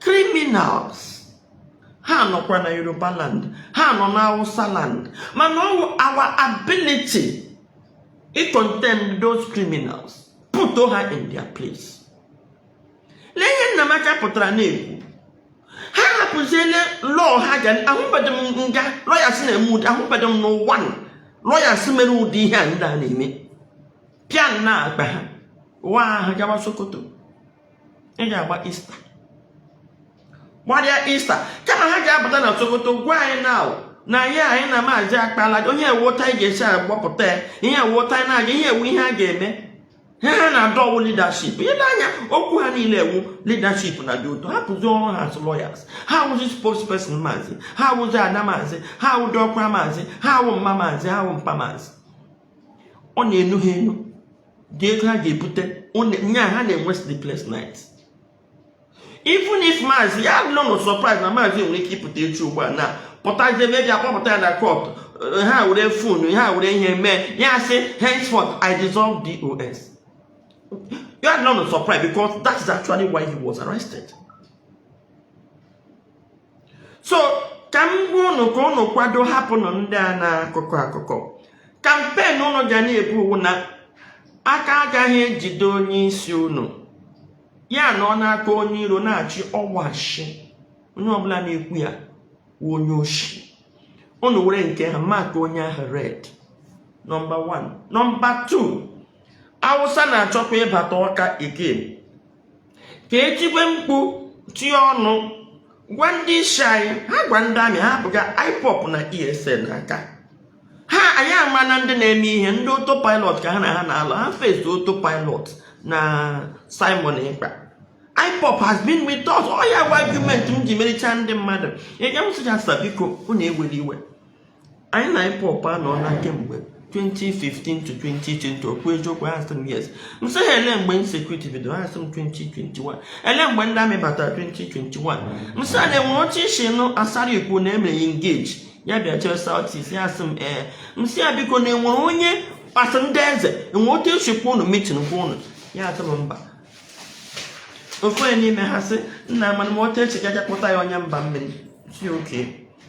criminals ha nọkwa na Yoruba land, ha nọ na Hausa land, mana ọ wụ our ability i contend those criminals, put ha in their place. Lee ihe Nnamaka pụtara na-ekwu, ha hapụziele law ha ga ahụbeghị m nga lawyers na-eme ụdị, ahụbeghị m n'ụwa lawyers mere ụdị ihe a ndị a na-eme. Pịa na akpa ha wa ahụ gawa Sokoto, ị ga-agba Easter, gbarịa Easter kama ha ga-apụta na Sokoto gwa anyị na ya anyị na maazị akpala onye ewota anyị ga-esi agbapụta ya, ihe ewota anyị na-aga, ihe ewu ihe a ga-eme ha. Ha na-adọ ọwụ leadership ile anya okwu ha niile ewu leadership na dị ụtọ. Hapụzi ọrụ ha as lawyers. Ha awụzi spokesperson maazị, ha awụzi ada maazị, ha awụdi ọkwa maazị, ha awụ mma maazị, ha awụ mpa maazị. Ọ na-enu ha enu dị ego ha ga-ebute nya ha na-enwe sleepless nights. Even if maazị ya adịla nụ surprise na maazị nwere ike ịpụta echi ugbu a na pụtazie mebi akpọpụta ya na court, ha were phone ha were ihe mee ya sị, "Henceforth I dissolve DOS." You are not surprised because that is actually why he was arrested. So ka m gwa unu ka unu kwado, hapụnụ ndị a na-akụkọ akụkọ. Campaign unu ga na-ebu owu na aka agaghị ejide onye isi unu ya nọ n'aka onye iro na-achị ọwashi. Onye ọbụla na-ekwu ya wụ onye oshi. Unu were nke ha maka onye ahụ red. Number 1, number 2, Awụsa na-achọkwa ịbata Ọka again ka etigwe mkpu tie ọnụ gwa ndị isi anyị, ha gwa ndị amị ha pụga IPOB na ESN aka ha. Anyị ama na ndị na-eme ihe ndị autopilot ka ha na ha na-alụ ha face autopilot na Simon Ekpa. IPOB has been with us. Ọ ya bụ argument m ji mericha ndị mmadụ. Ị ga m sịcha sa biko unu ewere iwe, anyị na IPOB anọ na kemgbe. 2015 to 2020. Okwu eziokwu, ha sị m yes. M sị ha, ele mgbe insecurity bidoro? Ha sị m 2021. Ele mgbe ndị army batara? 2021. M sị ha na enwere otu isi nụ Asari Dokubo na emere engage ya bịa chere South East. Ya sị m ee. M sị ya, biko, na enwere onye asị ndị eze enwere otu esi kwa unu meeting kwa unu? Ya sị m mba. Ofu onye n'ime ha sị, nna, amara m otu echi gaja kpụta ya onye mba mmiri si oke.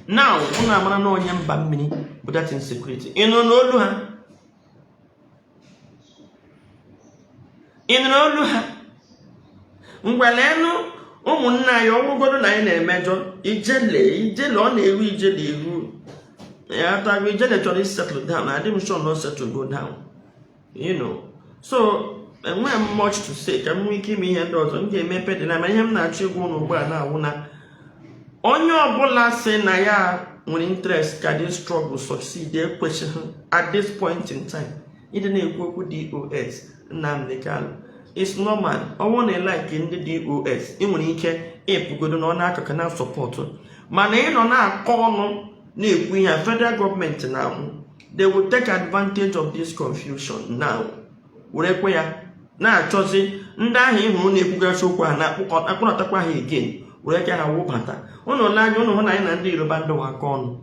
Now unu amara na onye mba mmiri bụ that insecurity. Ị nụrụ n'olu ha? Ị nụrụ olu ha? Ngwalenu ụmụnne anyị, ọgwụgodo na anyị na-emejọ Ijele. Ijele ọ na-eru, Ijele eru ya tago. Ijele chọrọ settle down. Adị m sure na settle go down. So enweghị m much to say. Ka m nwee ike ime ihe ndị ọzọ m ga-emepe dị na ma ihe m na-achọ ịgwa ụnụ ugbu a na-awụ na onye ọbụla sị na ya nwere interest ka this struggle succeed ekwesịghị at this point in time ịdị na-ekwu okwu DOS, Nnamdi Kanu. It's normal. Ọ bụrụ na ị like ndị DOS, ị nwere ike ịpụgodo na ọ n'akụkụ na support, mana ị nọ na-akọ ọnụ na-ekwu ihe a, federal gọọmenti na-ahụ. They will take advantage of this confusion now, were kwe ya na-achọzi ndị ahụ ị hụrụ na-ekwugasị okwu ha na-akpọnatakwa ha again, were ka ha wụbata ụnụ. Lee anya, ụnụ hụ na anyị na ndị Yoruba ndị aka ọnụ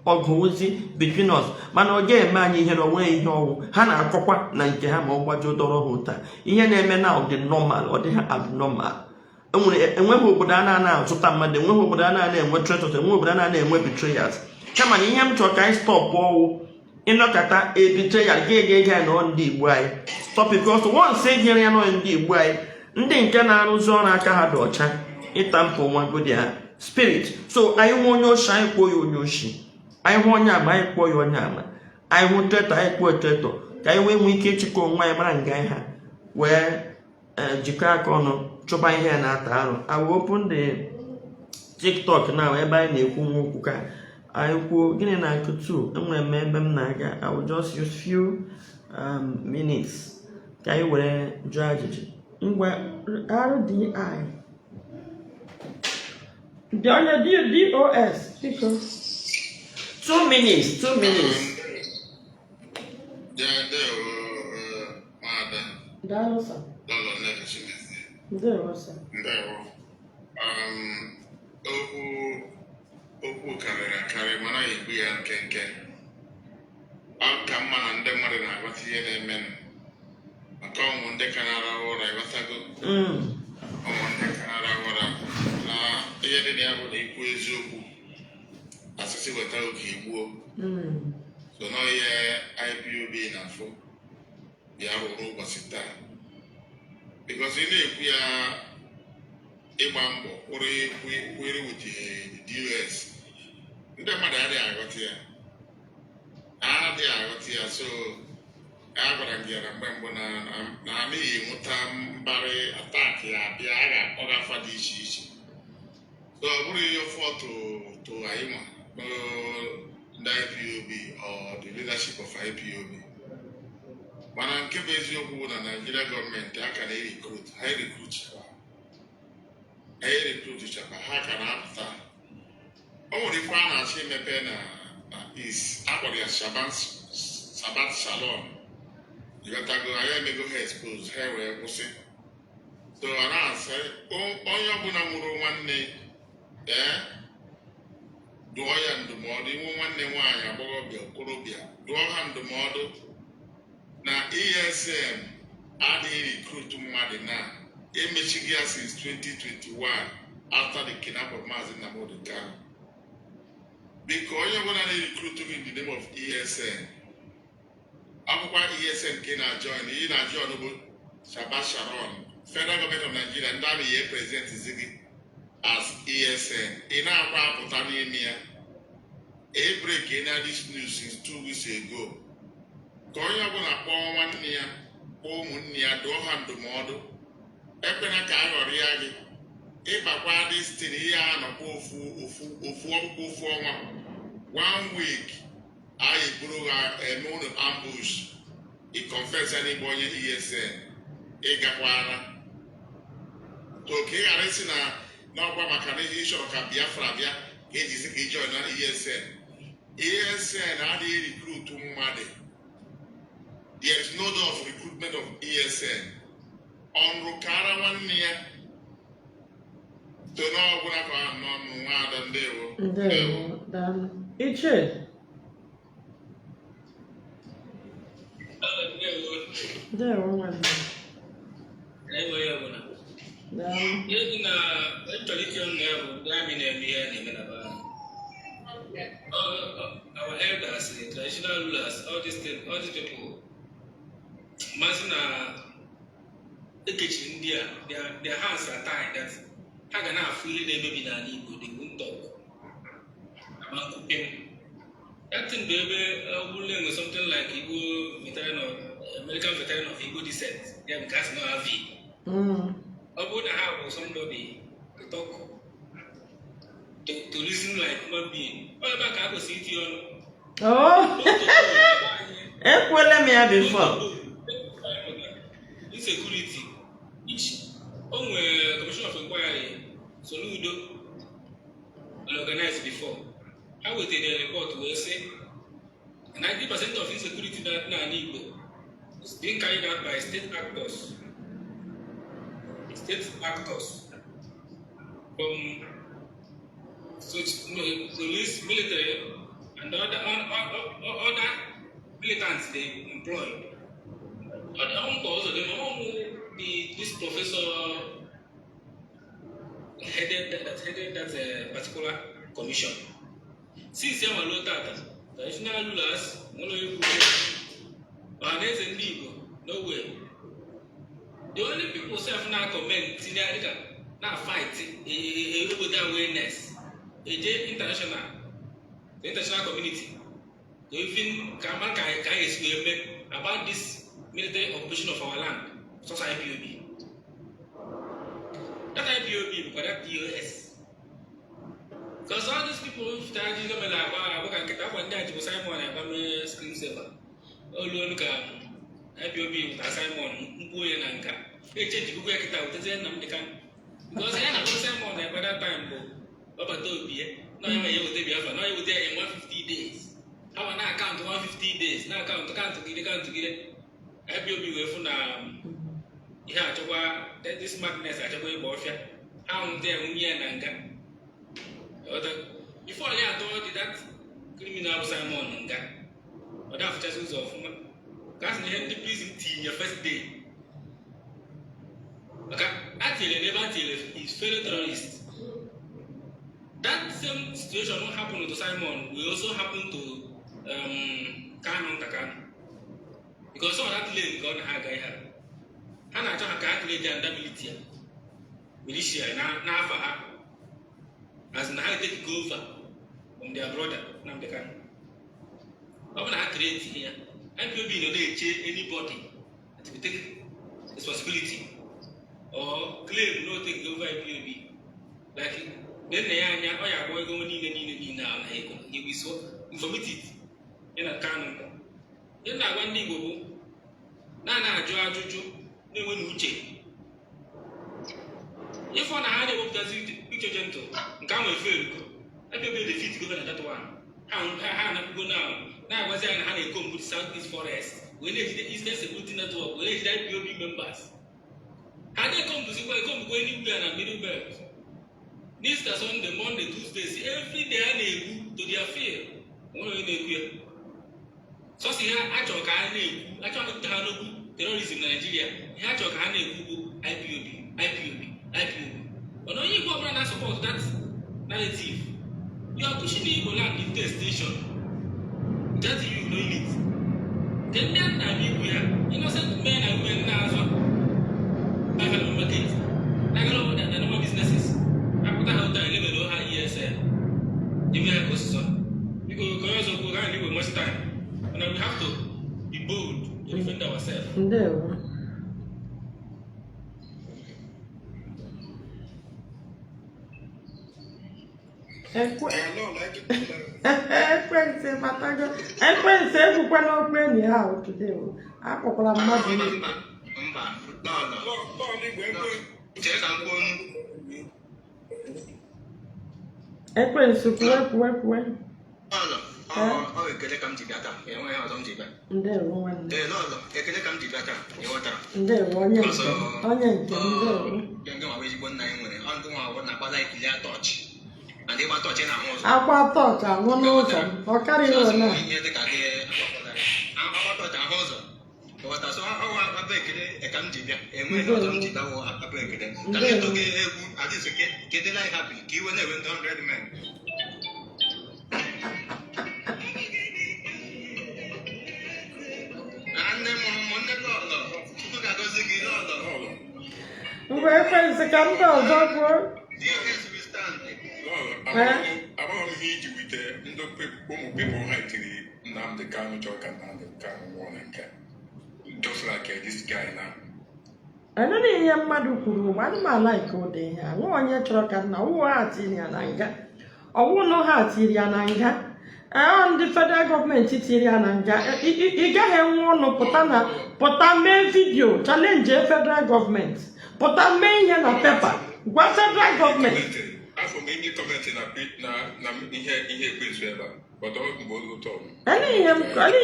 ọgụ ozi between us, mana ọ ga-eme anyị ihe na onweghị ihe ọwụ ha na-akọkwa na nke ha ma ọ gbajuo dọrọ ha ụta. Ihe na-eme na ọ dị normal, ọ dịghị abnormal. Enwere enweghị obodo a na-ana azụta mmadụ, enweghị obodo a na-ana enwe traitors, enweghị obodo a na-ana enwe betrayers. Kama na ihe m chọrọ ka anyị stop ọwụ ịnọkọta e betrayal ga-ege ege ya nọ ndị Igbo anyị. Stop it, because once e gere ya nọ ndị Igbo anyị, ndị nke na-arụzi ọrụ aka ha dị ọcha ịta mpụ nwa ha spirit. So anyị hụ onye oshi, anyị kpọọ ya onye oshi. Anyị hụ onye ama, anyị kpọọ ya onye ama. Anyị hụ traitor, anyị kpọọ traitor, ka anyị wee nwee ike ịchịkọ onwe anyị, mara nga anyị ha wee jikọọ aka ọnụ chụba ihe ya na-ata arụ. I will open the TikTok now ebe anyị na-ekwu nwa okwu ka anyị kwuo gịnị na nkụtu. Enwere m ebe m na-aga. I will just use few minutes ka anyị were jụọ ajụjụ. Ngwa, RDI dị onye DOS, biko. 2 minutes, 2 minutes. Ya, ndewo, nwada. Daalụ, sir. Lọlọ Nneka Chimezie. Ndewo, sir. Ndewo. Okwu karịrị akarị, mana ya egbu ya nkenke. Ọ ka mma na ndị mmadụ na-aghọta ihe na-emenụ maka ụmụ ndị ka na-arahụ ụra, ịghọtago? Ụmụ ndị ka na-arahụ ụra na ihe dị na ya bụ na ikwu eziokwu, asịsị weta oge igbuo. So nọ ihe IPOB na-afụ bịa rụrụ ụbọchị taa, because ị na-ekwu ya ịgba mbọ kwụrụ kwere with the DOS, ndị mmadụ adịghị aghọta ya, adịghị aghọta ya. So a gwara m gị ya na mgbe mbụ na anaghị enweta mbarị attack ya abịa, a ga-akpọ gị afa dị iche iche. So ọ bụrụ ihe fault to anyị nwa bụ ndị IPOB or the leadership of IPOB, mana nke bụ eziokwu bụ na Nigeria gọọmenti aka na-erecruit ha, erecruit ha, erecruit chapa ha ka na-apụta. O nwere ife a na-achọ imepe na East akpọrọ ya Sabat Shalom, ịghọtago? Anyị emego ha expose, ha wee kwụsị. So ọ na-asị onye ọbụla nwụrụ nwanne ee dụọ ya ndụmọdụ, inwe nwanne nwaanyị, agbọghọbịa, okorobịa, dụọ ha ndụmọdụ na ESN adịghị recruit mmadụ na emechighị ya since 2021 after the kidnap of Maazị Nnamdi Kanu. Biko, onye ọbụla na-recruit gị in the name of ESN, akwụkwọ ESN nke na-join, ị na-join bụ Shabbat Sharon, Federal Government of Nigeria, ndị army ya present gị as ESN, ị na-akwa apụta n'ime ya. E break na this news since 2 weeks ago. Ka onye ọbụla kpọọ nwanne ya, kpọọ ụmụnne ya, dụọ ha ndụmọdụ, ekwena ka a ghọrọ ya gị ịbakwa destin. Ihe a nọkwa ofu ofu ofu ọkpụkpụ ofu ọnwa, one week, anyị buru ha eme unu ambush. Ị confess ya n'ịbụ onye ESN, ịgakwara to ka ị ghara isi na n'ọkwa maka na ị chọrọ ka Biafra bịa ka ejizi ka ị join na ESN. ESN adịghị recruit mmadụ. There is no door of recruitment of ESN. Ọnrụ kara nwanne ya so n'ọgwụna ka ọ nọ nwaada. Ndewo. Ndewo, daalụ. Ichie. Ndewo, nwanne. Daalụ. Ihe dị na chọrọ itinye ọnụ na ya bụ ndị army na-eme ihe a na-eme na be anyị. Our elders, the traditional rulers, all these things, all these people, masị na ekechiri ndị a, their hands are tied that ha ga na-afụ ihe na-emebi n'ala Igbo, they won't talk. Ama nkwupe m. That thing bụ ebe ọ bụrụ na enwe something like Igbo veteran of American veteran of Igbo descent, ya bụ nke a sị na AVI. Ọ bụrụ na ha bụ somebody to talk to reason like human being, ọ ebe a ka a kwesịrị itinye ọnụ. Oh, Ekwuola m ya before. Insecurity each o nwere commission of inquiry Soludo organized before. Ha wetara report wee sị 90% of insecurity na n'ala Igbo is being carried out by state actors, state actors from such no, police, military, and other militants they employ. Other also the the this professor headed that particular commission. Since ya nwere tata, traditional rulers nwere ekwu, Ọhaneze Ndị Igbo nowhere. The only people sef na comment tinye dịka na fight ewepụta awareness eje international, the international community to even ka ama ka anyị esi wee mee about this military occupation of our land, sọsọ IPOB. That IPOB bụkwa that DOS, because all these people fụtara ji gọọmenti agba agba ka nkịta akwa ndị a jibụ Simon agba mee screen saver olu olu ka IPOB wụtara Simon mkpu onye na nka echenjibukwa ya kịta wetazie Nnamdị Kanu, because ya na-akpọ Simon ekpe that time bụ ọbata obi ya na onye ya weta Biafra na onye weta ya in 150 days. Ha ma na akaụntụ 150 days na akaụntụ count gide count gide IPOB wee fụ na ihe achọkwa this madness achọkwa ịgba ọfịa ha nwụta ya nwunye ya na nga. Before ya atọ dị that criminal bụ Simon nga ọ da afụchasị ụzọ ọfụma ka a sị na ihe ndị prison tinye first day maka a tinyere n'ebe a tinyere his fellow terrorist. That same situation happen to Simon will also happen to Kanu nta Kanu, because all that lane ka ọ na ha aga ihe ha na-achọ ha ka ha create under militia n'afa ha as na ha take over from their brother Nnamdi Kanu. Ọ bụ na ha create ya, IPOB nọ na-eche anybody that will take responsibility or claim no take over IPOB like nne ya anya ọ ya agba ego niile niile niile a na ego he will so vomit it ya na Kanu. Ihe na-agwa ndị Igbo bụ na na-ajụ ajụjụ na-enwe na uche ịfọ na ha na-ewepụtazi picture gentle nke ahụ efe erugo IPOB defeat go na that one. Ha anakwugo na na-agwazi anyị na ha na-eko mgbu South East Forest wee na-ejide Eastern Security Network wee na-ejide IPOB members. Ha na-ekombuzikwa ekombukwa anywhere na Middle Belt n'Easter Sunday, Monday, Tuesday, si every day a na-egbu to their fear. Onwere onye na-ekwu ya sọsọ ihe achọrọ ka ha na-ekwu, achọrọ ịpụta ha n'okwu terrorism na Nigeria. Ihe achọrọ ka ha na-ekwu bụ IPOB, IPOB, IPOB. Mana onye Igbo ọbụla na-support that narrative, you are pushing the Igbo land into extinction without you knowing it. Nke ndị a na-abịa igbu ya innocent men and women na-azụ ahịa na market, na-agara na normal businesses, apụta ha ụta elebere ha ESN ime ha ka osisi. Biko, ka onye ọzọ kwuo ka anyị igwe much time, and we have to be bold to defend ourselves. Ndewo. Ekwe ekwentị batago, ekwentị ekwukwana okwu enyi ha ahụ today o. Akpọkwala mmadụ Mba, niile. mba, mba, lọlọ. Chere ka m kwuo. Ekwensu, kwuwe, kwuwe, kwuwe. Lọlọ, Ọ ekele ka m ji bịa taa, enweghị ọzọ m ji bịa. Ndewo, nwanne. Ee, lọlọ, ekele ka m ji bịa taa, ịghọtara? Ndewo, onye nke m, onye nke m, ndewo. Gị nwa bụ ezigbo nna anyị nwere. Ọ ndị nwa bụ na-akpata ikili torch and ịgba torch na-ahụ ụzọ. Akwa torch ahụ n'ụzọ m, ọ karịrị ole a. Ihe dị ka gị akwa torch ahụ ụzọ, ịghọta? So ọwa abụ ekele ka m ji bịa, enweghị ọzọ m ji bịa, wụ abụ ekele ka m eto gị egwu adịsị ka edela anyị happy, ka iwe na-ewe ndị 100 men. Na nne mụrụ m, nne lọlọ, Chukwu ga-agọzi gị, lọlọ. Ngwa, ekwensị, ka ndị ọzọ kwuo. DOS we stand. Amaghị m ihe iji wite ndị ụmụ people ha tiri Nnamdi Kanu chọrọ ka Nnamdi Kanu nwụọ na nke just like this guy now. Anụrụ ihe mmadụ kwuru mgbe ana m a-like ụdị ihe a. Nwa onye chọrọ ka nna ọwụ ha tiri ya na nga, ọwụ na ha tiri ya na nga. Ee, ọ ndị federal gọọmenti tiri ya na nga. Ị gaghị enwe ọnụ pụta na pụta mee video challenge federal gọọmenti, pụta mee ihe na paper gwa federal gọọmenti. Afọ m ndị comment na ihe ekwensu ebe a, but ọ mgbe olu ụtọ. Ele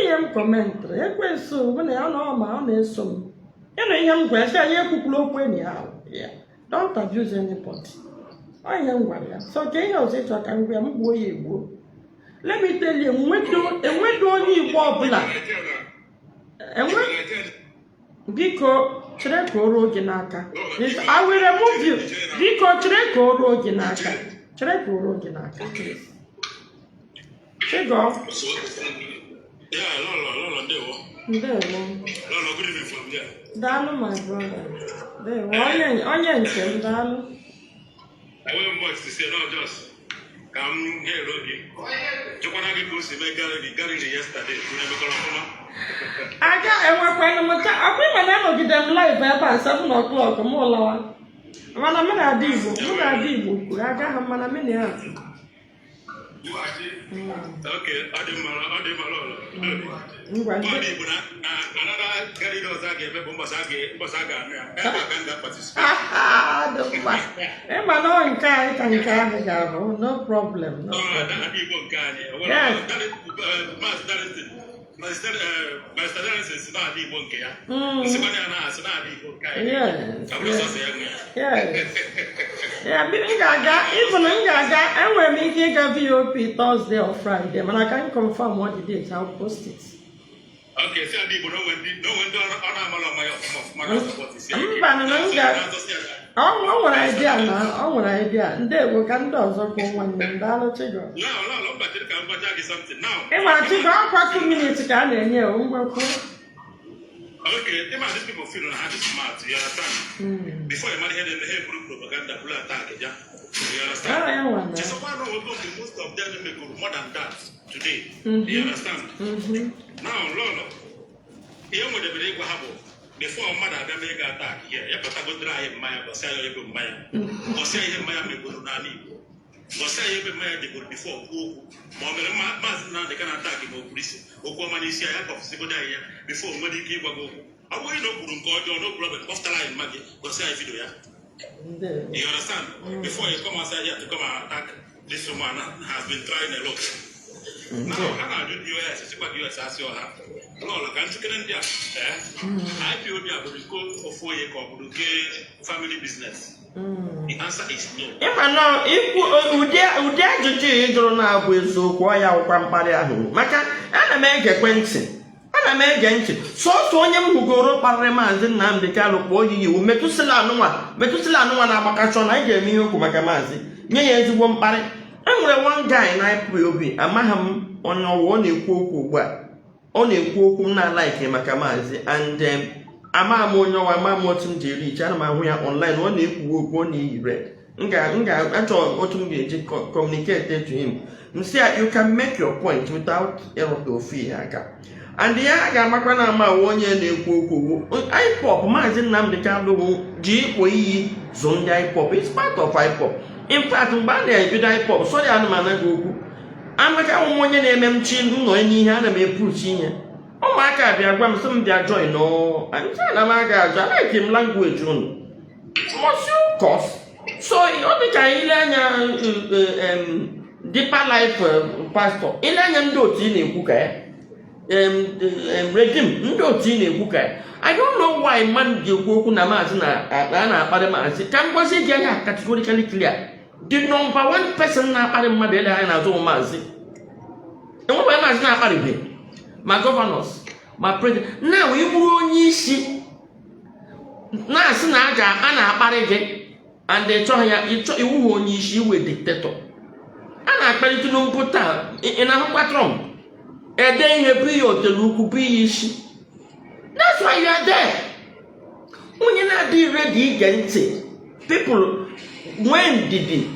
ihe m commentịrị? Ekwensu bụ na ya na ọ ma ọ na-eso m ịnụ ihe m gwara ya, sị ya ekwukwula okwu enyi ahụ ya. Don't abuse anybody. Ọ ihe m gwara ya. So ka ihe ọzọ ịchọ ka m gwa ya, m gbuo ya egbuo. Let me tell you, enwedo onye Igbo ọbụla enwe. Biko chere ka o ruo gị n'aka. I will remove you. Biko chere ka o ruo gị n'aka, chere ka o ruo gị n'aka. Chigo. Yeah, Lolo, Lolo, ndewo. Ndewo. Lolo, good evening from here. Daalụ, my brother. Ndewo, onye nke m, daalụ. I won't much to say, no, just ka m ga-ero gị. Jụkwana gị ka o si mee gallery yesterday, unu emekọrọ ọfụma? Aga enwekwana m ta ọkwa ịma na anọgide m live ebe a 7 o'clock m lawa, mana mụ na ada Igbo, mụ na ada Igbo kwuru agaghị m, mana mụ na ya kwuru. Okay, ọ dị mma, ọ dị mma, Lolo. Ngwa. Ọ Ndị dị Igbo na another gallery ọzọ a ga-eme bụ mbọsị a ga-anụ ya. Ebe a ka m ga-participate. Dị mma. Ịma na ọ nke anyị ka nke ahụ ga-abụ, no problem, no Ọ problem. ada Igbo nke anyị. Yes. Maazị Darlington, Maazị Darlington si na-ada Igbo nke ya. Nsịkwana ya na-asị na-ada Igbo nke anyị. Yes. Ọ bụrụ sọsọ ya nwe ya. Yes. Yeah, m ga-aga, even m ga-aga, enwere m ike ịga VOP Thursday or Friday, mana ka m confirm what the date, I'll post it. Okay, si ada Igbo na onwe ndị ọ na-amala ọma ya ọfụma ọfụma na support isi ike. Mba, na m ọ nwere idea na ọ nwere idea. Ndewo, ka ndị ọzọ kwuo, nwanne m. Daalụ, Chigo. Now, now, mba, chere ka m gwacha gị something. Now, Ị mara, Chigo, ọkwa 2 minutes ka a na-enye o, ngwa kwuo. Okay, ịma these people feel na ha dị smart, you understand? Before you mara ihe na-eme, ha eburu propaganda, buru attack ya. You understand? Ah, ya nwa na. Chisokwa na ogo most of them megoro more than that today. You understand? Mhm. Now, Lolo, ihe nwedebere ịgwa ha bụ before mmadụ abịa mee gị attack here, ya pụtagodere anyị mmanya, gosi anyị ebe mmanya, gosi anyị ihe mmanya megoro n'ala Igbo, gosi anyị ebe mmanya dịgoro before kwuo okwu. Ma ọ mere Maazị Nnamdị Kanu attack, ma o kwuru isi okwu ọma n'isi ya, ya kọfụsigodo anyị ya before o nwere ike ịgwa gị okwu. Ọ bụrụ na o kwuru nke ọjọọ, no problem, kpọpụtara anyị mma gị, gosi anyị video ya. Ndewo. You understand? Before you come outside here to come and attack this woman has been trying a lot. Now, ha na-ajụ DOS, sịkwa DOS asị ọha. Lọlọ, ka njikere ndị a, eh? IPOB a bụrụ nke ofu onye ka ọ bụrụ nke family business? The answer is no. Ịma na ikwu ụdị ajụjụ ị jụrụ na-abụ eziokwu, ọ ya wụkwa mkparị ahụ, maka ana m egekwe ntị, ana m ege ntị. Sọsọ onye m hụgoro kparịrị Maazị Nnamdị Kanụ kpọọ ya iwu, metụsịla anụnwa, metụsịla anụnwa na-agbakachọ na anyị ga-eme ihe okwu maka maazị, nye ya ezigbo mkparị. E nwere one guy na IPOB, amaghị m onye ọwụ, ọ na-ekwu okwu ugbu a, ọ na-ekwu okwu m na-a-like maka maazị and ama m onye ọwa, ama m otu m ji eri iche. Ana m ahụ ya online, ọ na-ekwu okwu, ọ na-eyi red. M ga achọ otu m ga-eji communicate to him. M sị ya, you can make your point without ịrụta ofu ihe aka. And ya ga-amakwa na ama awa onye na-ekwu okwu wu IPOB. Maazị Nnamdị Kanụ bụ ji ịkpọ iyi zụ ndị IPOB. It's part of IPOB. In fact, mgbe a na-ebido IPOB, sorry, ana m anaghị okwu amaka ụmụ onye na-eme m chi nnọ n'ihe ana m epuchi ihe ụmụaka bịa gwa m, sị m bịa join na m aga ajụ a-like m language unu, must you curse? So ọ dị ka ile anya. Deeper Life, pastor, ile anya ndị otu ị na-ekwu ka ya Redeem, ndị otu ị na-ekwu ka ya. I don't know why mmadụ ji ekwu okwu na maazị na a na-akparị maazị. Ka m gwazie gị anya, categorically clear, the number one person na-akparị mmadụ ele anya n'azụ bụ maazị. Enwebeghị maazị na-akparịbe ma governors ma president. Now, ị bụrụ onye isi na-asị na a na-akparị gị and ị chọghị ya, ịchọ iwu onye isi, iwe dictator. A na-akparị Tinubu taa. Ị na-ahụkwa Trump ede ihe bụ ihe otelu ukwu bụ ihe isi. That's why you are there. Onye na-adịghị ready ige ntị, people nwee ndidi,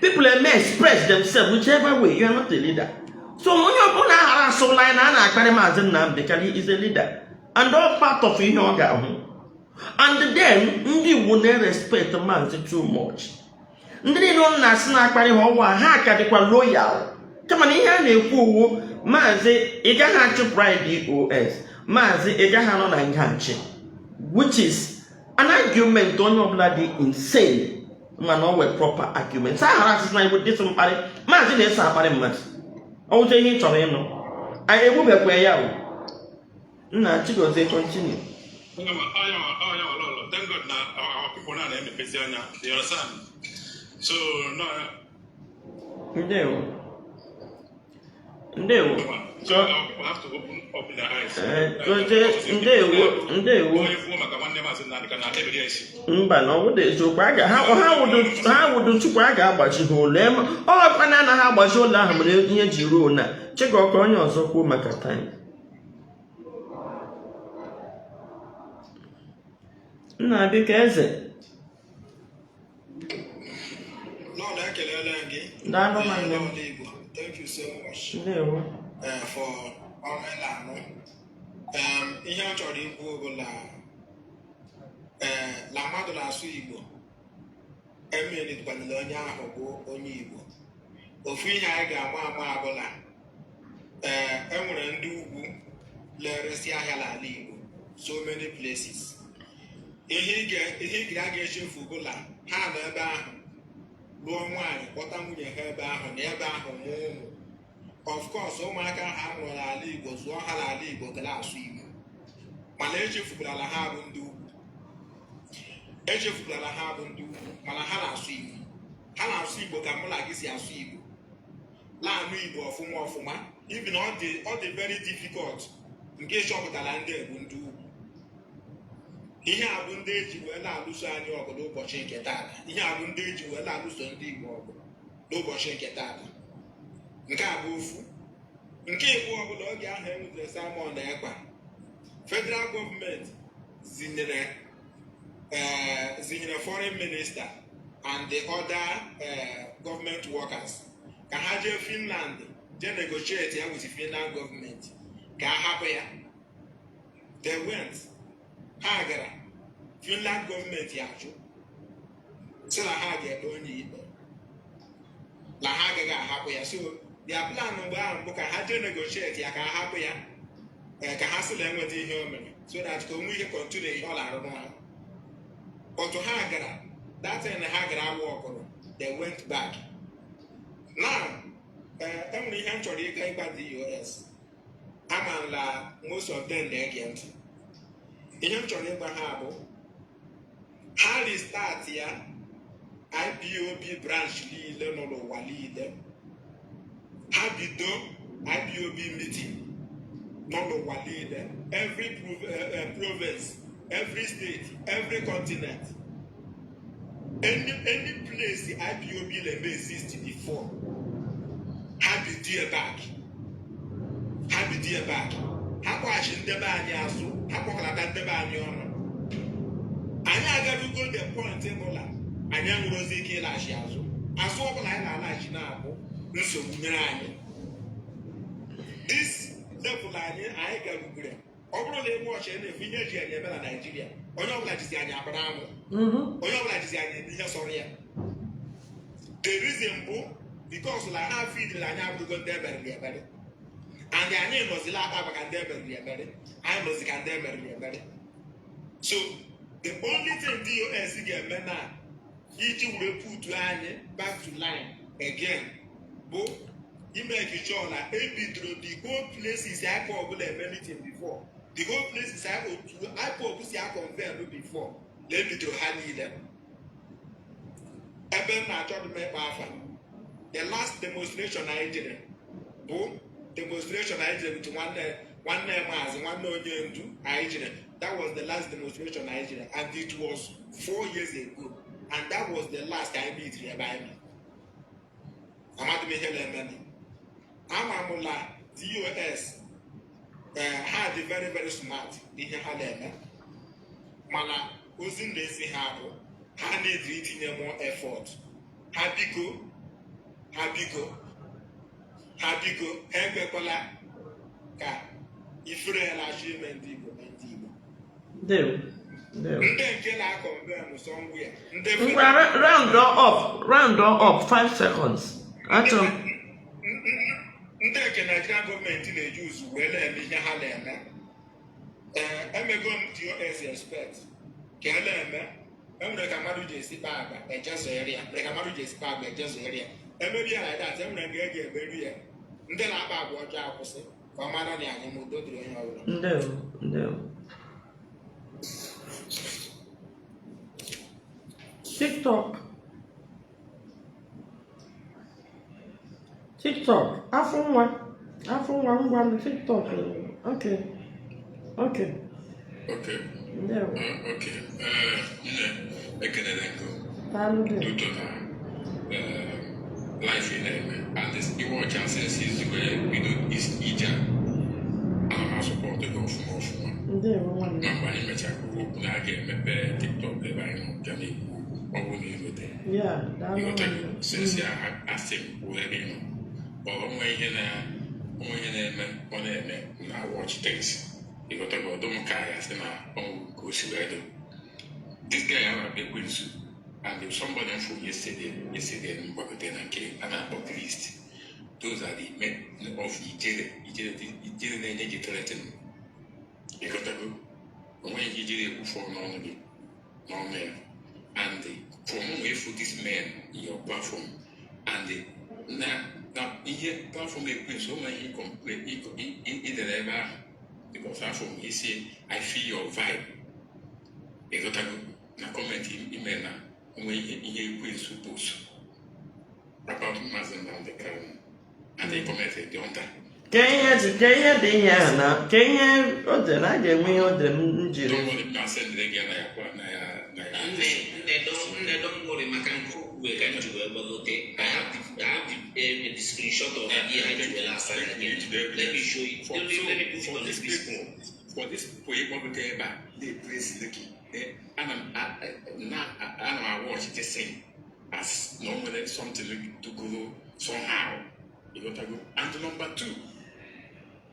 people eme express themselves whichever way, you are not a leader. So onye ọbụla aghara asụla ya na a na-akparị maazị Nnamdi Kanu is a leader and all part of ihe ọ ga-ahụ. And then ndị Igbo na-respect maazị too much. Ndị niile ọ na-asị na-akparị ha ọnwa, ha ka dịkwa loyal, kama na ihe a na-ekwu owu maazị, ị gaghị achụpụ anyị dos, maazị, ị gaghị anọ na nga nche, which is an argument onye ọbụla dị insane mana ọ wee proper argument. A ghara asịsị na igbo dịtụ mkparị maazị na-eso akparị mmadụ, ọ wụcha ihe ị chọrọ ịnụ, anyị egbubekwa ya o. Nna Chigozie, continue. Onye, thank God na our people now na-emepezi anya, you understand? So no. Ndewo, ndewo. So our people have to open their eyes. Gozie, ndewo, ndewo. Onye kwuo maka nwanne maazị Nnamdi Kanu ebiri ya isi. Mba, na ọ bụdụ eziokwu. A ga ha wudu tupu a ga-agbachi ha ụlọ. Ọkwa na anaghị agbachi ụlọ ahụ mere ihe ji ruo na Chigọka. Onye ọzọ kwuo maka time. Nna, biko, eze. Lord, ekelela m gị. Daalụ, nwanne m. Lord Igbo, thank you so much Ndewo. For ọrụ ị na-arụ. Ihe m chọrọ ikwu bụ na la mmadụ na-asụ Igbo emelikwanile onye ahụ bụ onye Igbo. Ofu ihe anyị ga-ama ama abụla enwere ndị ugwu na-eresi ahịa n'ala Igbo, so many places. Ihe ị ga echefu bụ na ha nọ ebe ahụ lụọ nwaanyị, kpọta nwunye ha ebe ahụ, na ebe ahụ mụọ ụmụ. Of course, ụmụaka ha mụrụ n'ala Igbo, zụọ ha n'ala Igbo, ga na-asụ Igbo, mana echefukwala na ha bụ ndị ugwu. Echefukwala na ha bụ ndị ugwu, mana ha na-asụ Igbo. Ha na-asụ Igbo ka mụ na gị si asụ Igbo, na-anụ Igbo ọfụma ọfụma. Even ọ dị very difficult nke ịchọpụtara ndị bụ ndị ugwu. Ihe a bụ ndị eji wee na-alụso anyị ọgụ n'ụbọchị nke taata. Ihe a bụ ndị eji wee na-alụso ndị Igbo ọgụ n'ụbọchị nke taata. Nke a bụ ofu. Nke ịbụọ ọbụla, oge ahụ e nwudere Simon Ekpa, federal gọọmenti zinyere foreign minister and the other government workers ka ha jee Finland jee negotiate ya with Finland gọọmenti ka a hapụ ya. They went, ha gara Finland, gọọmenti ajụ sị na ha ga-ekpe onye ikpe, na ha agaghị ahapụ ya. So their plan mgbe ahụ bụ ka ha jee negotiate ya ka ha hapụ ya, ka ha sị na enweta ihe o mere, so that ka o nwee ike continue ihe ọ na-arụ ha. Otu ha gara that time, ha gara awa ọkụrụ, they went back. Now, enwere ihe m chọrọ ịga ịgba DOS. Ama na most of them na-ege ntị. Ihe m chọrọ ịgwa ha bụ ha restart ya IPOB branch niile nọ n'ụwa niile. Ha bido IPOB meeting nọ n'ụwa niile, every province, every state, every continent, any place IPOB na-eme exist before. Ha bido ya back, ha bido ya back, ha kpọghachi ndebe anyị azụ, ha kpọkọlata ndebe anyị ọnụ. Anyị agarugo the point bụla anyị enwere ozi ike ịlaghachi azụ. Azụ ọbụla anyị na-alaghachi na-abụ nsogbu nyere anyị. This level anyị garugere, ọ bụrụ na ebe ọchị na-efu ihe eji anyị eme na Naịjirịa, onye ọbụla jizi anyị akpara amụ, onye ọbụla jizi anyị eme ihe sọrọ ya. The reason bụ because na ha fidiri anyị abụrụgo ndị emeriri emeri, and anyị nọzila akpa maka ndị emeriri emeri. Anyị nọzi ka ndị emeriri emeri. So the only thing DOS ga-eme na iji were put anyị back to line again bụ Bụ imake sure na ebidoro the whole places IPOB na-eme meeting before, the whole places otu IPOB si aconvene before, na ebidoro ha niile. Ebe m na-achọ dị m ịkpa afa, the last demonstration anyị jere bụ demonstration anyị jere with nwanne nwanne maazị, nwanne onye ndu anyị jere. That was the last demonstration anyị jere, and it was 4 years ago, and that was the last anyị meetiri ebe anyị nọ. Amadị m ihe na-eme. Ama m na DOS, ha dị very, very smart n'ihe ha na-eme, mana ozi m na-ezi ha bụ ha na-ediri itinye more effort. Ha biko, ha biko, ha biko, ha ekwekwala ka ifere lachọ ime ndị Igbo na ndị Igbo. Ndewo, ndewo. Ndị nke na-aconvene somewhere, ndị Ngwa, round up, round up, 5 seconds. Achọrọ m ndị nke Nigerian gọọmenti na-eji uzu wee na-eme ihe ha na-eme. Ee, emego m DOS expect ka ha na-eme. Enwere ka mmadụ ji esi kpaa agba ejezoere ya, nwere ka mmadụ ji esi kpaa agba ejezoere ya. Emebi ya like that, enwere nga e ga-emeru ya, ndị na-akpa agwa ọjọọ akwụsị, ka ọ mara na anyị ma. Udo dịrị onye ọbụla. Ndewo, ndewo. TikTok, TikTok, afọ nwa, afọ nwa, ngwa na TikTok. Okay. Okay. Ndewo. Okay. Nne, ekelere gị. Daalụ dị. Due to na life ị na-eme and this iwe ọcha since izigo ya bido ije a, ana m asupport gị ọfụma ọfụma. Ndewo, nwanne. Na mgbe anyị mechara kwuo okwu na a ga-emepe TikTok ebe anyị nọ ga na-ekwu okwu, ọ bụrụ na ịlute Ya, daalụ. ịghọtago? Nwanne. Since ya asị m kwuo ebe ị nọ, ọ onwe ihe na onwe ihe na-eme, ọ na-eme na watch things, ịghọtago? Ọdụ m ka ya sị na ọnwụ ka o si wee dị. This guy a na-akpọ Ekwensu and if somebody from yesterday mgbagote na nke a na-akpọ Christ, those are the men of ijere ijere ijere na-enye gị threaten, ịghọtago? Onweghị ihe ijere ekwufọ n'ọnụ gị, n'ọnụ ya. And for mụ efu this men in your platform and na ihe platform Ekwensu, o nwere ihe idere ebe ahụ because afọ m isi I feel your vibe, ịghọtago? Na comment ime na onwe ihe Ekwensu post about Maazị Nnamdi Kanu and the comment dị under. Ke ihe dị ihe ahụ na ke ihe o dere na a ga-enwe ihe o dere m jiri. Don't worry, m na-asendịrị gị ya na ya kwa na ya na ya. Nne, nne, don't, nne, don't worry maka nke okwuwe ka m ji wee gbagote. I have the screenshot of ihe ha ji wee asa ya gị. Let me show you. For, Let me, so, let me put it for on the these big screen. people, for these people ịkpọgote ebe a na-epraise Lucky, ana m na ana m watch this thing as na o nwere something to go somehow, ịghọtago? And number two,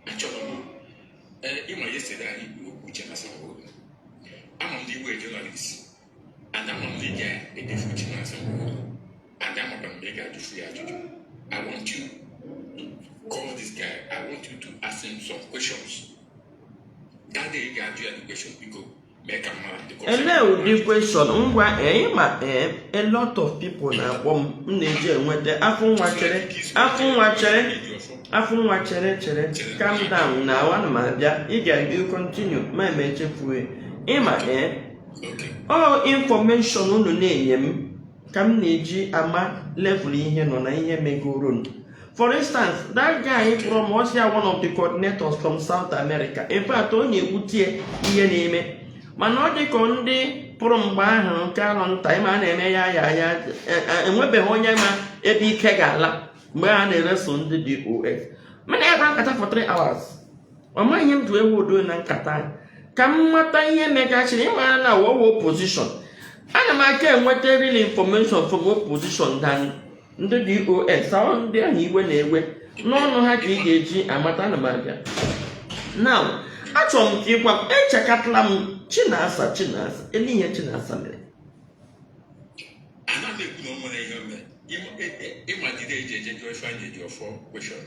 achọrọ m ịma yesterday anyị kwuru okwu Chinasa Nworu. Ama m na iwe journalist and ama m na ị ga-edefu Chinasa Nworu and amakwa m na ị ga-ajụfu ya ajụjụ. I want you to call this guy. I want you to ask him some questions. That day ị ga-ajụ ya the question, biko mee ka m mara because Elee ụdị question? Ngwa, ịma, a lot of people na-akpọ m, m na-eji enweta. Afọ nwa, chere. Afọ nwa, chere. Afọ nwa, chere, chere, calm down na ana m abịa. Ị ga you continue ma eme echefue. Ịma, Okay. ọ information unu na-enye m ka m na-eji ama level ihe nọ na ihe megoro. For instance, that guy from Russia, one of the coordinators from South America, in fact ọ na-ewutie ihe na-eme, mana ọ dị ka ndị pụrụ mgbe ahụ nke anọ nta ịma a na-eme ya ya ya enwebeghị onye ma ebe ike ga-ala mgbe a na-ereso ndị DOS. Mana ya gwa nkata for 3 hours, ọ maghị ihe m ji ewu udo na nkata ka m mata ihe megachiri. Ịmara na wowo opposition, ana m aka enweta real information from opposition than ndị DOS ahụ. Ndị ahụ iwe na-ewe n'ọnụ ha ka ị ga-eji amata. Ana m abịa now. Achọrọ m ka ịgwa m, echekatala m Chinasa, Chinasa ele ihe Chinasa mere. Ana m ekwu na o nwere ihe o mere. Ịma dide eji eje jụọ Ifeanyị Ejiofor question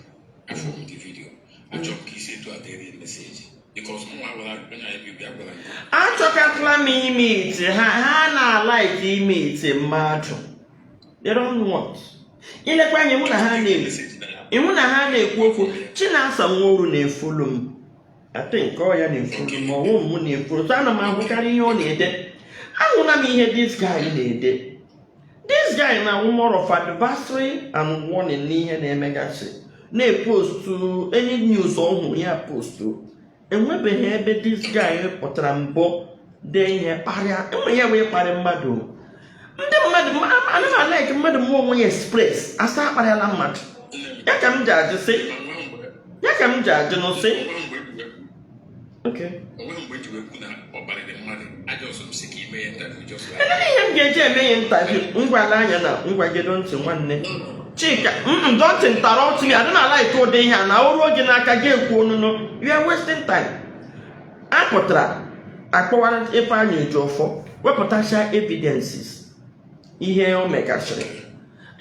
afọ m the video. Achọrọ m ka isi etu a dere message because mụ nwa gwara onye anyị bịa gwara nke Achọkatala m ime ite ha, ha na-alike ime ite mmadụ. They don't want. Ilekwa anya, mụ na ha na-ekwu, ịhụ na ha na-ekwu okwu. Chinasa Nworu na-efollow m. I think ọ ya na-efollow m, ọwụ m na-efollow. So ana m ahụkarị ihe ọ na-ede. Ahụla m ihe this guy na-ede. This guy na-awụ more of advisory and warning n'ihe na-emegasị, na-epostu any news ọ hụrụ ya postu. Enwebeghị ebe this guy pụtara mbụ dee ihe kparịa. Enwe ihe wee kparị mmadụ, ndị mmadụ. Ana m alike mmadụ mụọ onwe ya express asa akparịala mmadụ. Ya ka m ji ajụ sị, ya ka m ji ajụ nụ sị, okay. Onweghị mgbe eji wee kwu na ọ kparịrị mmadụ. Aja ọsọ m si ka ime ya interview, just like Ele ihe m ga-eji eme ya interview? Ngwala anya na ngwagedo ntị, nwanne Chika, don't interrupt me. I don't like ụdị ihe a na o ruo gị n'aka gị ekwu onunu. You are wasting time. A pụtara akpọwara Ifeanyị Ejiofor, wepụtasịa evidences ihe o megasịrị.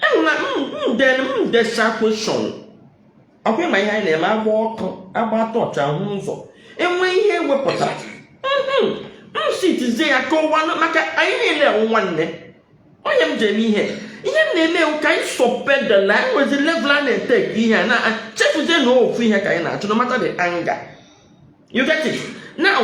Enwere m m desa question ọkwa ịma ihe anyị na-eme, agba ọkụ, agba tọọchị ahụ ụzọ, enwe ihe ewepụtara m sitizie ya kọwaa, maka anyị niile wụ nwanne. Onye m ji eme ihe, ihe m na-eme ewu ka anyị sọpedala enwezi level a na-ete ka ihe a na chefuzie na ofu ihe ka anyị na-achọ, no matter the anger. You get it now?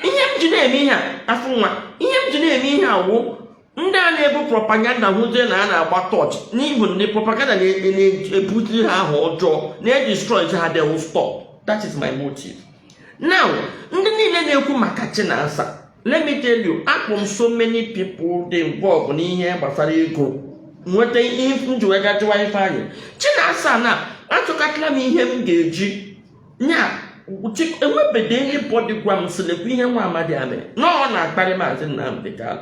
Ihe m ji na-eme ihe a, afọ nwa, ihe m ji na-eme ihe a wụ ndị a na-ebu propaganda hụzie na a na-agba tọọchị n'ihu ndị propaganda na-ebute ha ahụ ọjọọ, na-edestroy ha. They will stop. That is my motive. Now, ndị niile na-ekwu maka Chinasa, let me tell you, akpọ m so many people dị involved n'ihe gbasara ego nweta ihe m ji wee ga jụwa Ifeanyị Chinasa na achọkatala m ihe m ga-eji nya. Enwebeghị anybody gwa m sị lekwa ihe nwa amadi a mere na ọ na-akparị Maazị Nnamdi Kanu.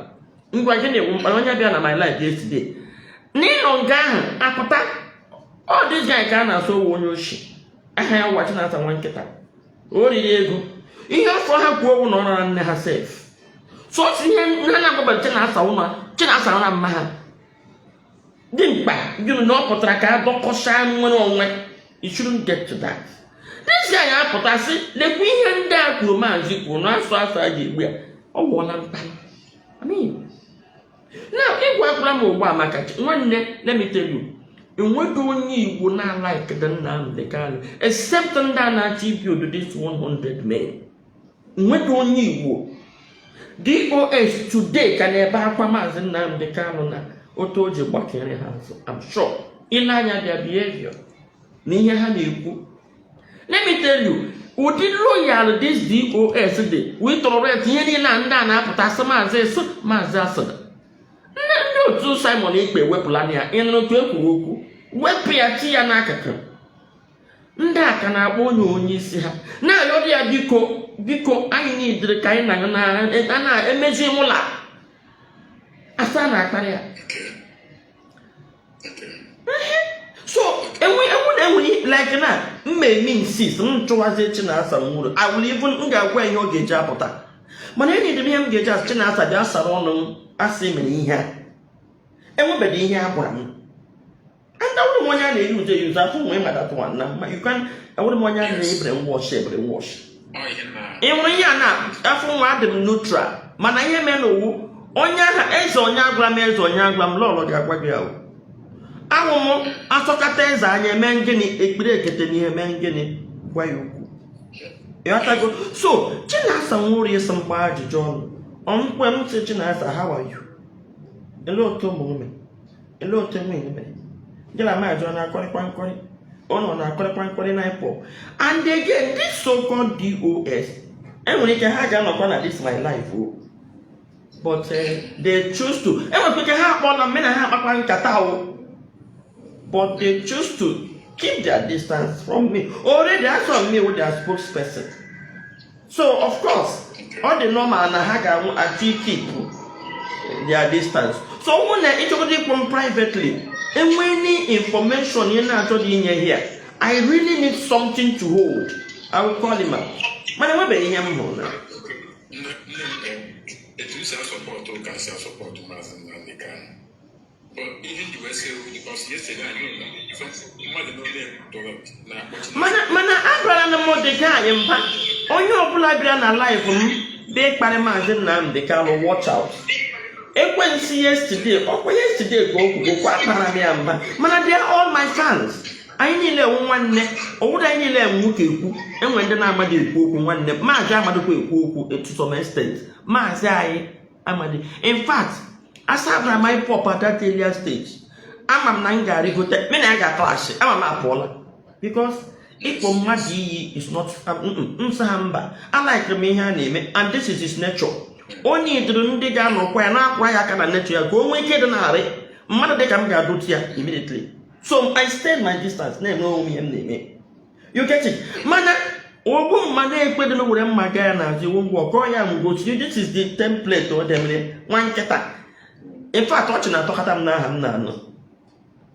Ngwa, gị na-ewu mkparị onye bịa na my life yesterday n'ịnọ nga ahụ apụta. Ọ this guy ka a na-asọ owu onye oshi, aha ya wa Chinasa nwa nkịta. O riri ego ihe afọ ha kwuo owu na ọ rara nne ha sef. Sọsọ ihe ha na-agwaba Chinasa ụlọ, Chinasa na mma ha dị mkpa gịnị na ọ pụtara ka a dọkọshaa nwere onwe. You shouldn't get to that. This guy apụta sị lekwa ihe ndị a kwuru, maazị kwuru na asụ asụ a ga-egbu ya. Ọ gwụọla mkparị. I mean, now ịgwa akwara m ugbu a maka nwanne, let me tell you, enweghị onye Igbo na-alike the Nnamdi Kanu except ndị a na-achọ ibuild this 100 men. Enweghị onye Igbo. DOS today ka na-ebe akwa Maazị Nnamdi Kanu na otu o ji gbakere ha azụ. I'm sure ile anya their behavior na ihe ha na-ekwu. Let me tell you, ụdị loyal this DOS dị, we tolerate ihe niile a ndị a na-apụta sị maazị sị maazị asịrị ndị ndị otu Simon Ekpa ewepụla ya. Ịnụrụ otu ekwuru okwu wepụ ya chi ya n'akụkụ. Ndị a ka na-akpọ onye onye isi ha na-arịọrọ ya, biko, biko, anyị niile ka anyị na na-emezi mụla asa na-akparị ya. So enwe enwe na enwere like na mmemme insist m chụwazie Chinasa nwuru. I will even, m ga-agwa ihe ọ ga-eji apụta, mana enyi m ihe m ga-eji asị Chinasa bịa sara ọnụ m asị mere ihe a. Enwebeghị ihe a gwara m, and awụrụ m onye a na-eyi ụzọ eyuzu afọ nwee ma that one na ma you can. Awụrụ m onye a na-ebere wash ebere wash. Ị hụrụ ihe a na afọ nwa, adị m neutral, mana ihe mere na owu onye aha eze, onye agwara m eze, onye agwara m lọlọ ga-agwa gị ahụ ahụ m asọkata eze anya eme ngịnị ekpere ekete n'ihe mee ngịnị gwa ya okwu. Ịghọtago? So Chinasa nwụrụ ịsị mgba ajụjụ ọnụ ọmkwe m sị, "Chinasa, how are you? Elee otu ụmụ mere? Elee otu nwunye mere gị na maazị? Ọ na-akọrịkwa nkọrị? Ọ nọ na-akọrịkwa nkọrị na IPOB?" And again, this so-called DOS, enwere ike ha ga-anọkwa na this my life o, but they choose to, enwere ike ha akpọla mme na ha akpakwa nkata o, but they choose to keep their distance from me. Already as of me with their spokesperson, so of course ọ dị normal na ha ga-anwụ achọ keep their distance. So hụ na ịchọgodo ịkpọ m privately, enwe any information ị na-achọ dị inye here, I really need something to hold, I will call him out, mana enwebeghị ihe m hụrụ na Nne m, etu m si asupport ka m si asupport Maazị Nnamdi Kanu. But ihe m ji wee sị because yesterday I know na mmadụ n'ole tọrọ na-akpọ Chineke. Mana agwara na m dị anyị mba, onye ọbụla bịara na live m dị ịkparị Maazị Nnamdi Kanu, watch out. Ekwensu yesterday, ọkwa yesterday ka o kwuru okwu, akpara m ya mba, mana they are all my fans. Anyị niile ewu nwanne, ọwụda anyị niile enwe nwoke ekwu, enwe ndị na-amadị ekwu okwu. Nwanne maazị amadịkwa ekwu okwu to some extent. Maazị anyị amadi, in fact, asabara m IPOB at that earlier stage, ama m na m ga-arịgote mena ya ga-clash, ama m apụọla, because ịkpọ mmadụ iyi is not nsọ ha. Mba, alikere m ihe a na-eme, and this is his nature. Onye iduru ndị ga-anọkwa ya na-akwa ya aka na nature ya ka o nwee ike ịdị narị mmadụ dị ka m ga-adụtu ya immediately. So I stay my distance, na-eme onwe m ihe m na-eme, you get it? Mana ogbu mmadụ ekpedoro were mma gaa ya n'azụ iwu ngwa ọkọ ya mgbochi. This is the template o demere nwa nkịta. In fact, ọchị na-atọkọta m n'aha m na-anụ.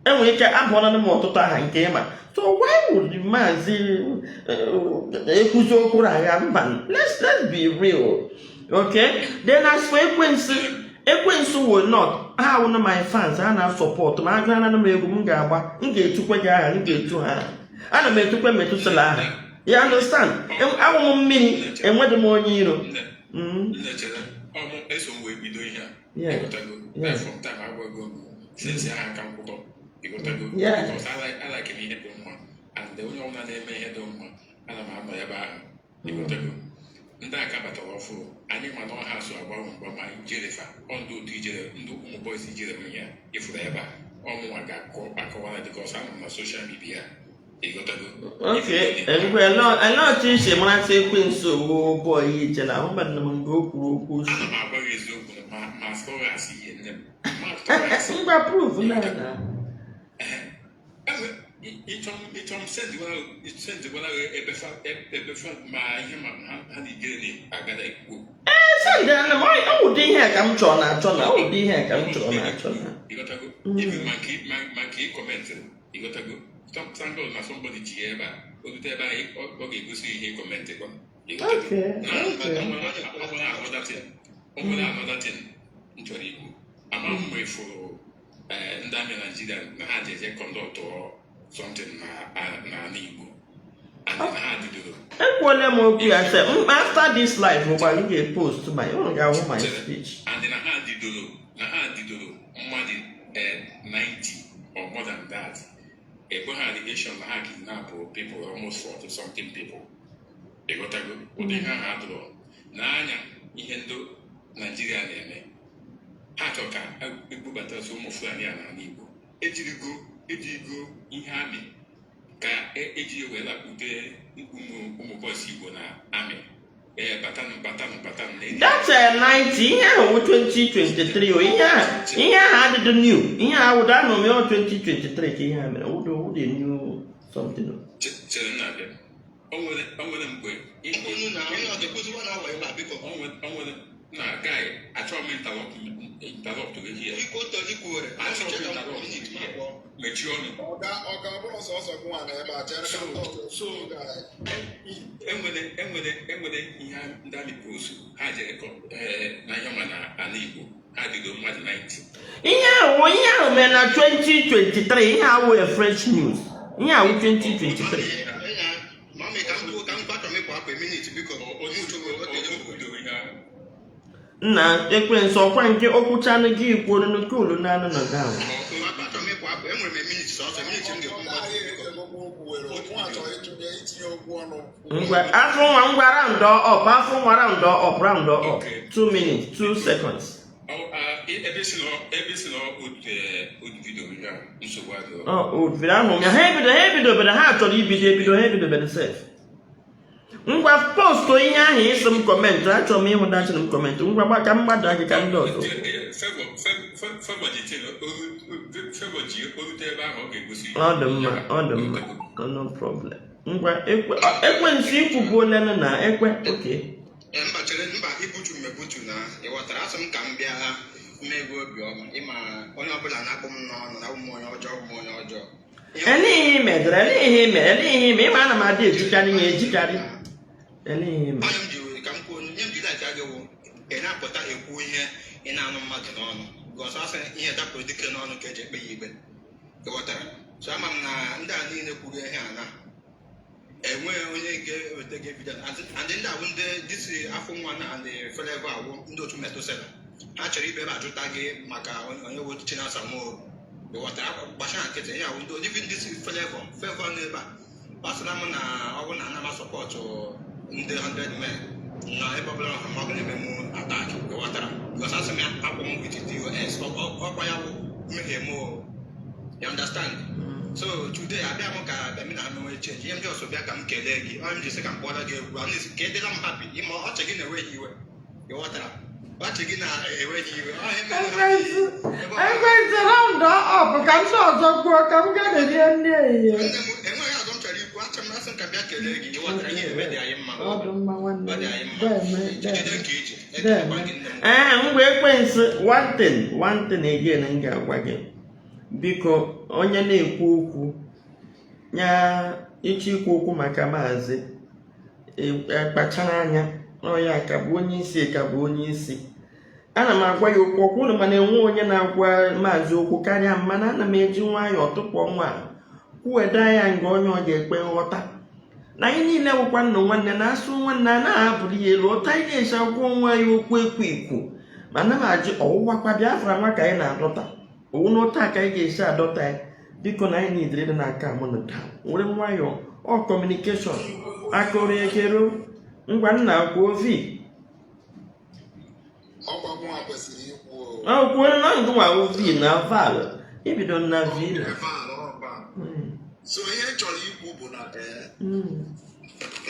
Enwere ike abụọla m ọtụtụ aha nke ịma. So why would maazị ekwuzi okwu agha? Mba, let's be real, okay? Then as for Ekwensu, Ekwensu will not ha wụnụ my fans. Ha na-asupport ma agụ ana m egwu m ga-agba, m ga-etukwe gị aha, m ga-etu ha aha. Ana m etukwe metụtụla aha ya, understand? Awụ m mmiri, enweghị m onye iro. Nne, chere, ọmụ eso m wee bido ihe a. Ịghọtago? From time agwago m since aha aka nkwụtọ, ịghọtago? Because I like m ihe dị mma, and onye ọbụla na-eme ihe dị mma, ana m anọ ebe ahụ, ịghọtago? Ndị aka batara ọfụrụ, anyị ma na ọha so agbanwe mgba ma ijerefa ọ ndị otu ijere, ndị ụmụ boys ijere m ya ịfụrụ ebe a, ọmụnwa ga-akọ akọwara because anọ m na social media, ịghọtago? Okay, ngwa, ele otu isi marasị Ekwensu owo boy ije na ahụbeghị m mgbe o kwuru okwu. Ana m agwa gị eziokwu ma ma sụọ asị ihe nne m ma tụọ asị. Ngwa, proof na na Ịchọ m sendịwara gị ebe fa ma ihe ma ha na ijere na-aga na ekwu. Send na m. Ọ ụdị ihe a ka m chọrọ na-achọ na ọ ụdị ihe a ka m chọrọ na-achọ na Ịghọtago? Even ma nke ị commentịrị, ịghọtago? Thank God na somebody ji ya ebe a, o rute ebe ahụ, ọ ga-egosi ihe ị comment kwa. O nwere another thing m chọrọ ikwu. Ama m mgbe ifuru ndị amị Naijiria na ha ji eje conduct something na n'ala Igbo and na ha bidoro. Ekwuola m okwu ya sị m, after this live ụgba m ga-epost my, unu ga-ahụ my speech. And na ha didoro mmadụ 90 or more than that, ebo ha allegation na ha kidnap people, almost 40 something people, ịghọtago? Ụdị ha ha dụrụ n'anya ihe ndị Naijiria na-eme, ha chọrọ ka ebubata ụmụ Fulani a n'ala Igbo. Ejirigo ihe amị ka eji wee lakpute ụmụ boys Igbo na amị, ee, batanụ, batanụ, batanụ na That 90, ihe ahụ wụ 2023 o. Ihe ahụ adịdị new. Ihe ahụ wụda anọ m ya 2023 ka ihe a mere, wụdo new something o. Chere, m na-abịa. O nwere mgbe Unu na onye ọ ga-ekwuzi one hour ebe a, biko. O nwere na guy, achọghị m interrupt gị here. Biko, tọrọ ikwuwere. Achọghị m interrupt gị here. Mechie ọnụ. Ọga, ọ bụrụ sọsọ gị nwa na ebe a, chere ka m talk. So enwere ihe ndị amị post ha jere na ihe ma na ala Igbo, ha dido mmadụ 90. Ihe ahụ mere na 2023. Ihe ahụ wụ fresh news. Ihe ahụ 2023. Mami, ka m kwuo, ka m kwatọ m ịpụ apụ minute, biko. O kwudoro ihe ahụ. Nna Ekwensu, ọkwa nke okwuchanụ gị kwuo n'ukulu na anụ nọ down. Achọrọ m ịpụ apụ, enwere m minute, sọsọ minute m ga-ekwu Ọga mgbatị, anyị biko. echegokwa okwu were nwa chọrọ ịtụnye itinye okwu ọnụ. Ngwa, afọ nwa, ngwa, round up. Afọ nwa, round up, round up. 2 minutes 2 seconds. Ebe si na otu video ihe a, nsogbu adịghị. Ọ o ahụ ya, ha ebidobere, ha chọrọ ibido ebido, ha ebidobere sef. Ngwa, post ihe ahụ ịsị m comment. Achọrọ m ịhụ dachịrị m comment. Ngwa, gba ka mmadụ gị ka ndị ọzọ. Favour ji orute ebe ahụ, ọ ga-egosi. Ọ dị mma, ọ dị mma, no problem. Ngwa, Ekwensu, ikwubuolenụ na ekwe oke. Ee, mba, chere, mba, ibutu m ebutu na ị ghọtara, asị m ka m bịa mee gị obiọma. Ịma onye ọbụla na-akpọ m n'ọnụ na ụmụ onye ọjọọ, ụmụ onye ọjọọ. Ele ihe ị medere, ele ihe ị mere, ele ihe ị mere. Ịma ana m adị ejikarị ya ejikarị. Ele ihe ị mere. Onye m ji ka m kwuo, nye m ji like gị wụ ị na-apụta ekwu ihe ị na-anụ mmadụ n'ọnụ gọsọ, asị ihe dapụrụ dike n'ọnụ ka eji ekpe ya ikpe, ị ghọtara? So ama m na ndị a niile kwuru ihe a na enweghị onye ga-eweta gị evidence, and ndị a bụ ndị disi afọ nwa na and Flavour awụ ndị otu Methuselah. Ha chọrọ ikpe ebe ajụta gị maka onye bụ Chinasa Nworu. Ịghọtara? Gbachara nkịtị ya wụ ndị even this Flavor Flavor nọ ebe a. Ọ sịra m na ọ bụ na ana m support ndị 100 men na ebe ọbụla ọha mmadụ na-eme m attack. Ịghọtara? Because asị m ya akwụ m with DOS, ọkwa ya bụ mmehie m o. You understand? So today abịa m ka abịa na ha mewe change ihe m just bịa ka m kelee gị. Ọ m ji sị ka m kpọrọ gị egwu at least ka edela m happy. Ịma ọchị gị na-enweghị iwe. Ịghọtara? Ọchị gị na-enweghị iwe. Ọ ihe mere ha ji Ekwentị ebe ọ bụla ekwentị, round up ka ndị ọzọ kwuo ka m gaa rie nri ehihie. Nne m, enweghị ọzọ m chọrọ ikwu. Achọ m asị m ka bịa kelee gị. Ịghọtara? Ihe eme dị anyị mma. Ọ dị mma, nwanne Ọ m. dị anyị mma. Deme. Jide Deme. nke iji ekelekwa Deme. gị, nne m. Ee, mgbe ekwensu, one thing again m ga-agwa gị, biko, onye na-ekwu okwu ya ịchọ ikwu okwu maka maazị kpachara anya n'ọya ka bụ onye isi, ka bụ onye isi. Ana m agwa ya okwu okwu ụnụ, mana enwe onye na-agwa maazị okwu karịa m, mana ana m eji nwayọọ tụpụ nwa kwuweda ya nga onye ọ ga-ekwe nghọta na anyị niile wụkwa nnụ nwanne na-asụ nwanne a na-ahapụrụ ya elu ụta. Anyị na-eji agwọ nwa ya okwu ekwu ikwu, ma ana m ajụ ọwụwakwa Biafra nwa ka anyị na-adọta owu n'ụta ka anyị ga-esi adọta ya. Biko, na anyị niile dị n'aka mụ na taa were nwayọọ ọ communication akụrụ ekero. Ngwa, nna, kwuo vi. Ọkwa mụnwa kwesịrị ikwu o. Ọ kwuo na ngwa vi na val ibido na vi na Val, ọ val. So ihe m chọrọ ikwu bụ na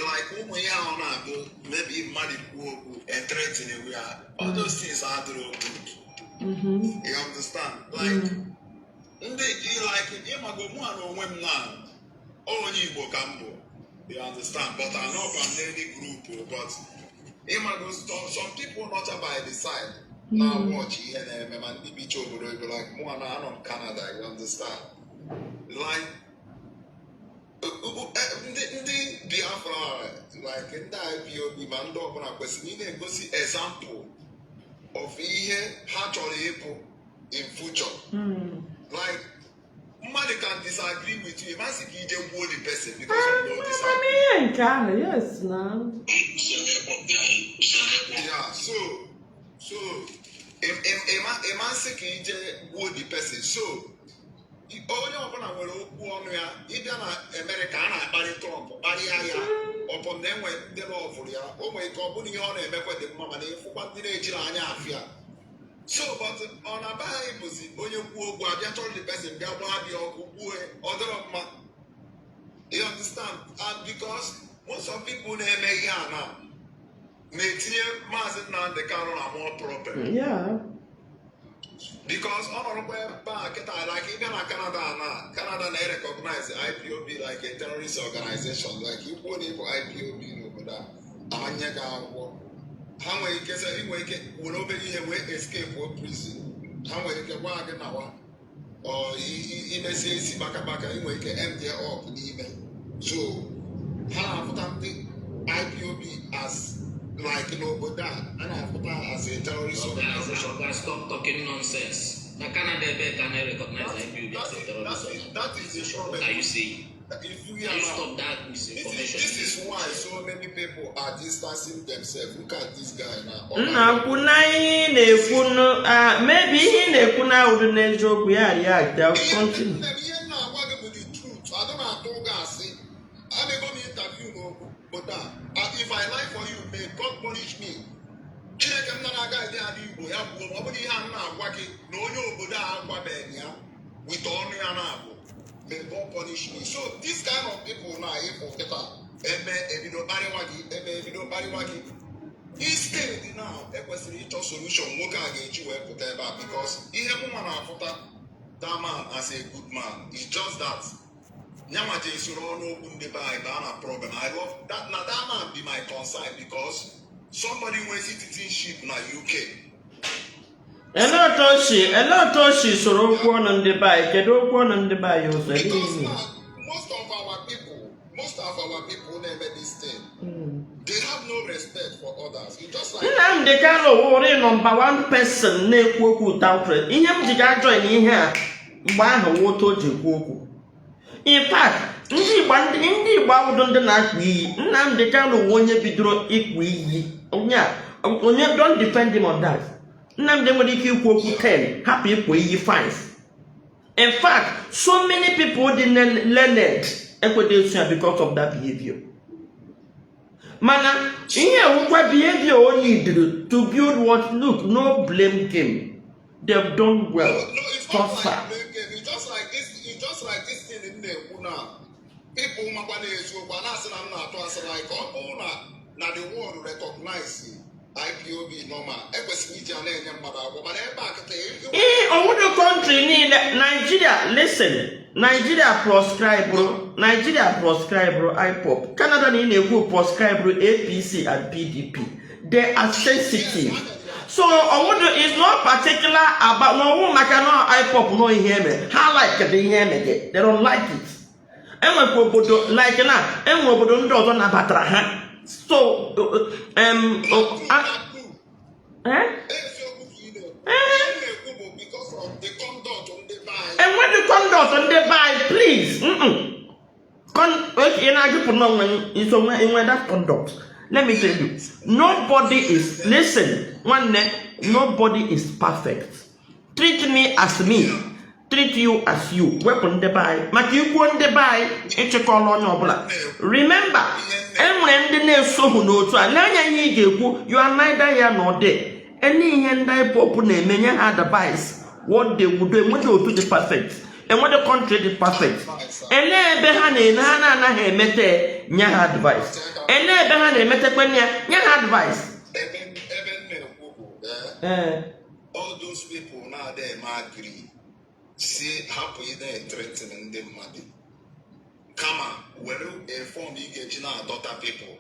like ụmụ ihe ahụ na-abụ maybe mmadụ kwuo okwu e threaten ya, all those things adịrọ good. You understand? Like ndị like ịmago mụ na onwe m na onye Igbo ka m bụ, you understand? But anọkwa m n'any group o, but ịmago some people nọcha by the side na watch ihe na-eme, ma ndị bicha obodo oyibo, like mụ na anọ m Canada, you understand? Like ndị Biafra, like ndị IPOB, ma ndị ọbụla kwesịrị ị na-egosi example of ihe ha chọrọ ịbụ in future. Like mmadụ can disagree with you, ịmasị ka ije gbuo the person because of no disagree. Amamihe nke ahụ, yes na. Yeah, so ịmasị ka ije gbuo the person. So onye ọbụla nwere okwu ọnụ ya. Ịbịa na Amerịka, a na-akparị Trump, kparịa ya ọpọ na enwe ndị lọvụrụ ya. O nwere ike ọ bụrụ ihe ọ na-emekwa dị mma, mana ịfụkwa ndị na-ejiri anya afịa. So but ọ na be anyị bụzi onye kwuo okwu, abịa chọrọ the person, bịa gbaa bịa ọkụ gbuo ya. Ọ dịrọ mma, you understand? And because most of people na-eme ihe a na na-etinye Maazị Nnamdị Kanụ na more problem because ọ nọrọkwa ebe a kịta, like ịbịa na Canada, na Canada na-recognize IPOB like a terrorist organization. Like ikwuo na ịbụ IPOB n'obodo a, amanye gị akwụkwọ. Ha nwere ike sị ị nwere ike were obere ihe wee escape prison. Ha nwere ike gwa gị nawa ọ imesie isi gbaka, ị nwere ike end up n'ime. So ha na-afụta ndị IPOB as like n'obodo a, a na-afụta as a terrorist organization. Oga, stop talking nonsense. Na Canada ebe ka na recognize IPOB as a terrorist That is the organization. problem. What are you saying? If we Can are you now, stop that this is, misinformation? this is why so many people are distancing themselves. Look at this guy now. Nna, kwu na ihe ị na-ekwu nụ, ah, maybe ihe ị na-ekwu na awụrụ n'eziokwu ya react. I'll Ihe continue. nne m, ihe m na-agwa gị bụ the truth. I don't atụ ụga asị. Amego m interview n'obodo a. If I lie for you, may God punish me. Chineke m na-aga ede ala Igbo ya gbuo m. Ọ bụrụ ihe a m na-agwa gị na onye obodo a agwabeghị ya with ọnụ ya na-abụ, may God punish me. So this kind of people na ịfụ kịta eme ebido kparịwa gị, eme ebido kparịwa gị. Instead now ekwesịrị ịchọ solution nwoke a ga-eji wee pụta ebe a, because ihe mụnwa na-afụta that man as a good man. It's just that nyanwa ji esoro ọnụ okwu ndị be anyị baa na problem. I love that na that man be my concern, because somebody nwere citizenship na UK. Elee otu o si soro okwu ọnụ ndị be anyị? Kedu okwu ọnụ ndị be anyị ụzọ? Elee Because ihe? now most of our people na-eme this thing, they have no respect for others. It's just like Nnamdi Kanu wụrụ number one person na-ekwu okwu without threat. Ihe m ji ga join ihe a mgbe ahụ wụ otu o ji ekwu okwu. In fact, ndị Igbo awụdo ndị na-akpụ iyi. Nnamdi Kanu wụ onye bidoro ịkpụ iyi. Onye a onye don't defend him on that. Nnamdi nwere ike ikwu okwu 10, hapụ ikwu iyi 5. In fact, so many people dị learned ekwedo eso ya because of that behavior. Mana ihe ewukwa behavior o needed to build what? Look, no blame game, they've done well. No, it's not Thus like far. Blame game. It's just like this. It's just like this thing in na-ekwu now. People makwa na-eziokwu a na-asị na m na-atụ asị, like ọ bụrụ na the world recognize IPOB normal, ekwesịrị iji a na-enye mmadụ akwụkwọ, mana ebe a kịta Ee, obodo country niile, Nigeria, listen, Nigeria proscribe, Nigeria proscribe IPOB. Canada na ị na-ekwu proscribe APC and PDP. They are sensitive, so obodo is not particular about na ọwụ maka na IPOB nọ ihe eme ha like the ihe eme gị, they don't like it. Enwekwa obodo like na enwe obodo ndị ọzọ nabatara ha, so eh? Eziokwu ka ị na-ekwu. Ihe m na-ekwu bụ because of the conduct ndị be anyị. Enweghị conduct ndị be anyị, please. Okay, ị na-agụpụ n'onwe iso nwe enwe that conduct. Let me tell you, nobody is, listen, nwanne, nobody is perfect. Treat me as me, treat you as you. Wepụ ndị be anyị maka ikwuo ndị be anyị ịchịkọla onye ọbụla. Remember, enwere ndị na-esoghị n'otu a. Lee anya ihe ị ga-ekwu, you are neither here nor there. Any ihe ndị IPOB na-eme, nye ha advice what they would do. Enweghị otu dị perfect, enweghị country dị perfect. Elee ebe ha na-eme ha na-anaghị emete, nye ha advice. Elee ebe ha na-emetekwe ya, nye ha advice. Ebe m na-ekwu bụ Ee. All those people na-ada eme agree si hapụ ị na-ethreaten ndị mmadụ, kama were a form ị ga-eji na-adọta people.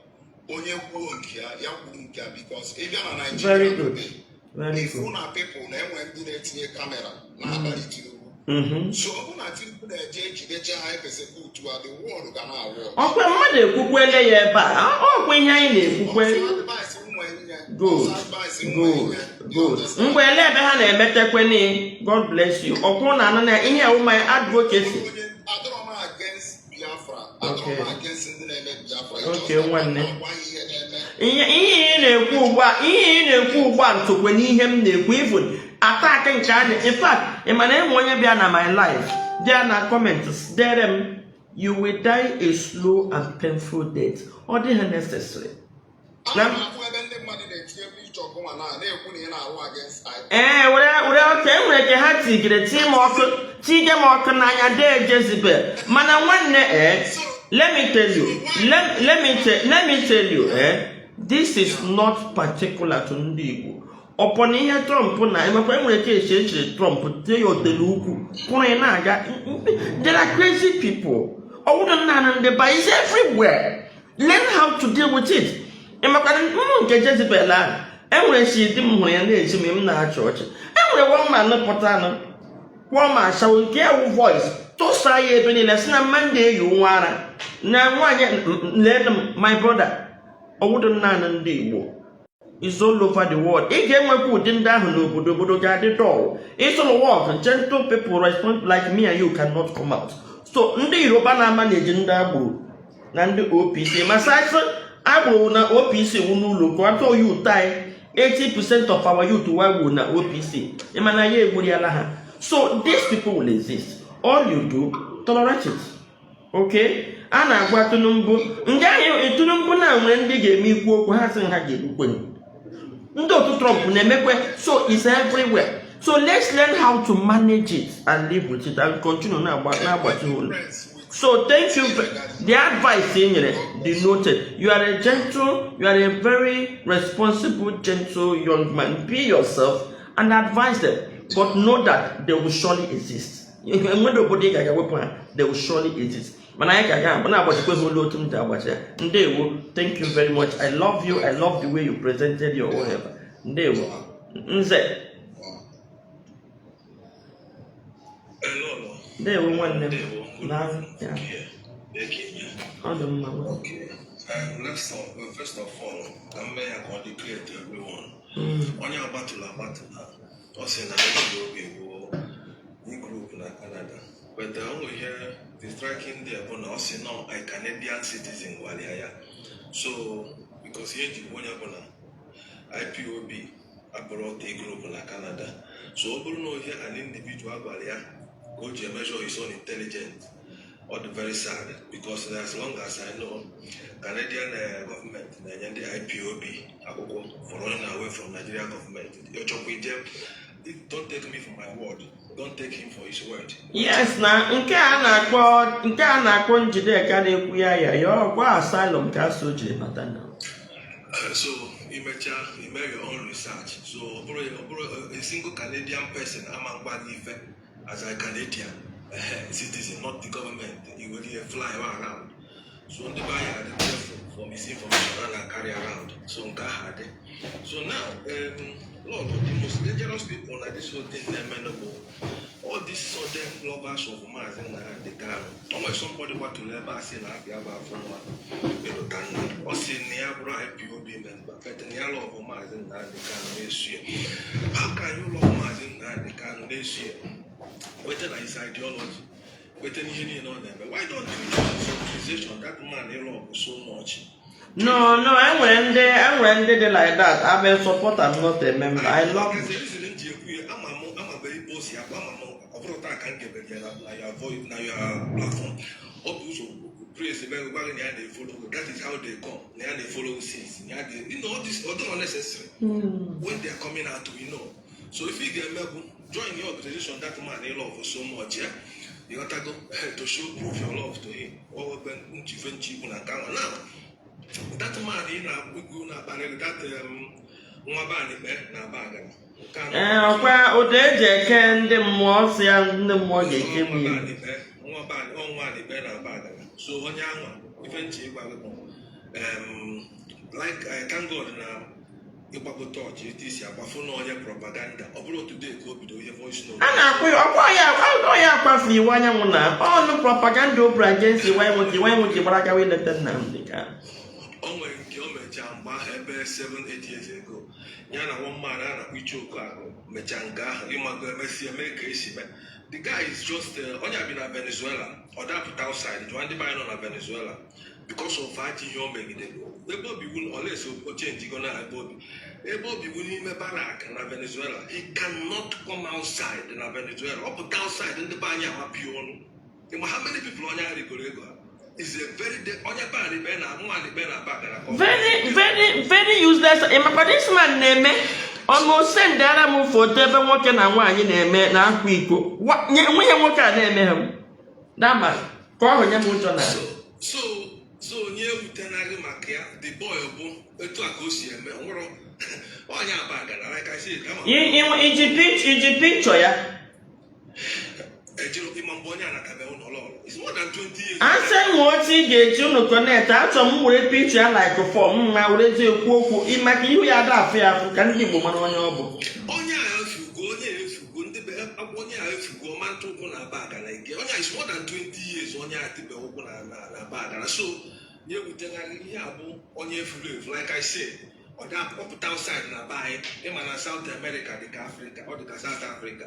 Onye kwuo nke ya, ya kwuru nke ya, because ị bịa na Very Nigeria good. today, Very ifu good. na people na-enwe ndị na-etinye camera na-akpali Tinubu. So ọ bụrụ na Tinubu na-eje ejideche ha persecute a, the world ga na-awụ. Ọkwa mmadụ ekwukwele ya ebe a, ọkwa ihe anyị na-ekwukwe. Good, good, good. Mgbe ele ebe ha na-emetekweni. God bless you. Ọkwụ na anụ na ihe ewu my advocacy. Adọrọ m against Biafra, adọrọ m against ndị na-eme Biafra. Okay, nwanne. Agwa ihe na-eme. Ihe ị na-ekwu ugbu a, ihe ị na-ekwu ugbu a ntụkwe n'ihe m na-ekwu, even attack nke a na, in fact, ị ma na enwe onye bịa na my life, bịa na comment dere m, "You will die a slow and painful death." Ọ dịghị necessary. Ana m afụ ebe ndị mmadụ na-etinye picture gụnwa na na-ekwu na ị na-arụ against IPOB. Ee, were ọkụ enwere ka ha tigere tii m ọkụ, tige m ọkụ n'anya dee Jezebel. Mana nwanne, let me tell you, let me tell you, this is not particular to ndị Igbo. Ọpọ na ihe Trump na emekwa, enwere ka esi echere Trump tie ya otelu ukwu kwụrụ ị na-aga. There are crazy people. Ọwụrụ naanị ndị ba is everywhere. Learn how to deal with it. Ịmakwa mmụ nke Jezebel ahụ enwere si di m hụrụ ya na-ezi m, m na-achị ọchị. Enwere one man pụtanụ kwụọ ma ashawo nke ya wụ voice tụsa ya ebe niile, si na mma ndị eyi nwa ara na nwaanyị. Lee m, my brother, ọwụdụ naanị ndị Igbo, is all over the world. Ị ga-enwekwa ụdị ndị ahụ n'obodo, obodo ga-adị dull. Ịsụrụ work, gentle people respond like me and you cannot come out. So ndị Yoruba na-ama na-eji ndị agboro na ndị OPC, ma sasị agboro na OPC wụ n'ụlọ ka atọ youth anyị. 80% of our youth wa wu na OPC. Ịma na ya egburiala ha. So these people will exist. All you do, tolerate it. Okay, a na-agwa Tinubu ndị ahụ, Tinubu na nwere ndị ga-eme ikwu okwu ha sị ha ga-egbukwe. Ndị otu Trump na-emekwe. So it's everywhere, so let's learn how to manage it and live with it and continue na-agba na-agbachi olu. So thank you. The advice ị nyere dị noted. You are a gentle, you are a very responsible, gentle young man. Be yourself and advise them, but know that they will surely exist. Enwere obodo ị ga-aga wepụ ha, they will surely exist. Mana anyị ka ga na-agbachikwa ha olu otu m ji agbachi ya. Ndewo, thank you very much. I love you. I love the way you presented your whatever. Ndewo, nze. Hello. Ndewo, nwanne m. Ndewo. Na ya. Ekenye. Ọ dị mma, nwanne. Okay. First of all, ka m mee ya ka ọ dị clear to everyone. Onye agbatụla agbatụla, ọ sị na obi bụ group na Canada. But o nwere ihe the striking there bụ na ọ sị nọ a Canadian citizen gwara ya. So, because ihe ji onye bụ na IPOB Abụrụ the group na Canada. So ọ bụrụ na ihe an individual gwara ya ka o ji measure his own intelligence, ọ dị very sad, because as long as I know, Canadian government na-enye ndị IPOB akwụkwọ for running away from Nigeria government. Ịchọkwa ije, don't take me for my word, don't take him for his word. Yes, na nke a na-akpọ Njideka na-ekwu ya ya ya ọkwa asylum ka so jiri bata na. So imecha ime your own research. So ọ bụrụ a single Canadian person ama ngwa gị ife as a Canadian citizen, not the government, you will fly around. So ndị be anyị adị careful for misinformation a na-carry around. So nke ahụ adị. So now, Lord, the most dangerous people na this whole thing na-eme bụ all these sudden lovers of Maazị Nnamdi Kanu. O nwere somebody gbatụrụ ebe a sị na abịa bụ afọ nwa ịlụta nna. Ọ sị na ya bụrụ IPOB member, but na ya love Maazị Nnamdi Kanu na-esu ya. How can you love Maazị Nnamdi Kanu na-esu ya? Weta na his ideology, weta n'ihe niile ọ na-eme. Why don't you join his organization, that man you love so much? No, enwere ndị dị like that. I'm a supporter, I'm not a member. I love Eze reason m ji ekwu ya, ama m ama m ebe o si akpa, ama m. Ọ bụrụ taa ka m gebere ya na your voice, na your platform, ọ bụ ụzọ praise ebe gwa gị na ya na-efollow. That is how they come, na ya na-efollow since na ya dị, all this, ọ dịghị unnecessary. When they are coming out, we know. So if ị ga-eme bụ join your organization, that man you love so much, yeah? You gotta go to show proof your love to him. Ọ bụ nchife nchi ikwu na nke ahụ. Now, that man ị na-ekwu na-akparị, that nwa be anyị kpee na aba agara nke a. Ee, ọkwa ụda eji eke ndị mmụọ si ya ndị mmụọ ga-eke m ya. Nwa be anyị, ọ nwa anyị kpee na aba agara. So onye anwa, ife nchi ịgwa gị bụ like, I thank God na ịgbago tọọchị etu isi agbafu na onye propaganda. Ọ bụrụ today ka o bido ihe voice note. A na-akwụ ya ọkwa ya ọ ya akwafu Iwuanyanwu na ọnụ propaganda o buru against Iwuanyanwu ka Iwuanyanwu ji gbara gawa ileta Nnamdi Kanu. O nwere nke o mechaa mgbe ahụ ebe 7-8 years ago, ya na one man a na-akpọ Ichoku Agụ mechaa nke ahụ. Ịmago emesi eme ka esi mee. The guy is just onye a bi na Venezuela, ọ dapụta outside. Jụọ ndị be anyị nọ na Venezuela because of ajọ ihe o megidere ebe obi wu olesi o change na ebe obi wu n'ime barrack na Venezuela. He cannot come outside na Venezuela. Ọ pụta outside, ndị be anyị amapụ ya ọnụ. Ịma how many people onye ahụ rigoro ego ha is a very onye be anyị kpee na nwa anyị kpee na back na Very, very, very useless. Ịmakwa this man na-eme ọnụ sendara m foto ebe nwoke na nwaanyị na-eme na-akwa iko. Nwunye nwoke a na-eme ha dama ka ọ hụ nye m ụjọ na So onye ewutenaghị maka ya. The boy bụ etu a ka o si eme. Ọ nwụrụ onye aba gara, like I said, ama Iji picture ya. Ejiro ịma mgbe onye anatabe ụlọ ọrụ. It's more than 20 years. Asị nwe otu ị ga-eji unu connect. Achọ m were picture ya like form mma were ji ekwu okwu maka ihu ya ada afụ ya afụ ka ndị Igbo mara onye ọ bụ. Onye a efugo, onye a efugo, ndị be onye a efugo ọma ntụ ụkwụ na aba agara ige. Onye a is more than 20 years onye a tibe ụkwụ na aba agara. So nye ewutenaghị ihe a bụ onye efuru efu. Like I said, ọ da ọpụta outside na be anyị. Ịma na South America dị ka Africa, ọ dị ka South Africa.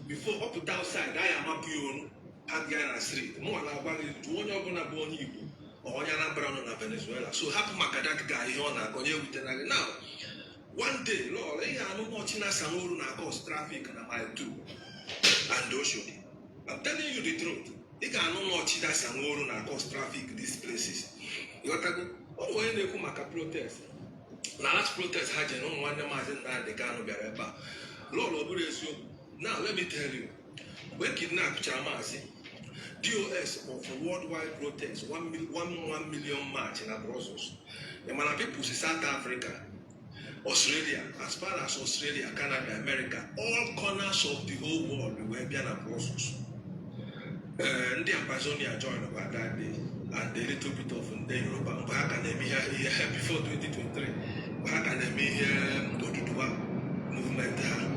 Before ọ pụta outside, anyị amapụ ya onu ha ya na street. Mụnwa na-agwa gị, jụọ onye ọbụla bụ onye Igbo ọ onye Anambra nọ na Venezuela. So hapụ maka that guy, ihe ọ na-akọ onye ewutenaghị. Now, one day, lọrọ ihe anụmọchi na Sanwo-Olu na cause traffic na Mile 2 and Oshodi. I'm telling you the truth. Ị ga-anụ n'ọchị na Sanwo-Olu na cause traffic these places. Ịghọtago? Ọ bụ onye na-ekwu maka protest na last protest ha jere, ụmụ nwanne Maazị Nnamdi Kanu bịara ebe a. Lọlọ, ọ bụrụ eziokwu. Now let me tell you, mgbe kidnapchara Maazị, DOS of worldwide protest, 1 million march na Brussels. Ị ma na people si South Africa, Australia, as far as Australia, Canada, America, all corners of the whole world wee bịa na Brussels. Ndị Ambazonia join kwa that day and a little bit of ndị Yoruba mgbe ha ka na-eme ihe before 2023, mgbe ha ka na-eme ihe Oduduwa movement ha.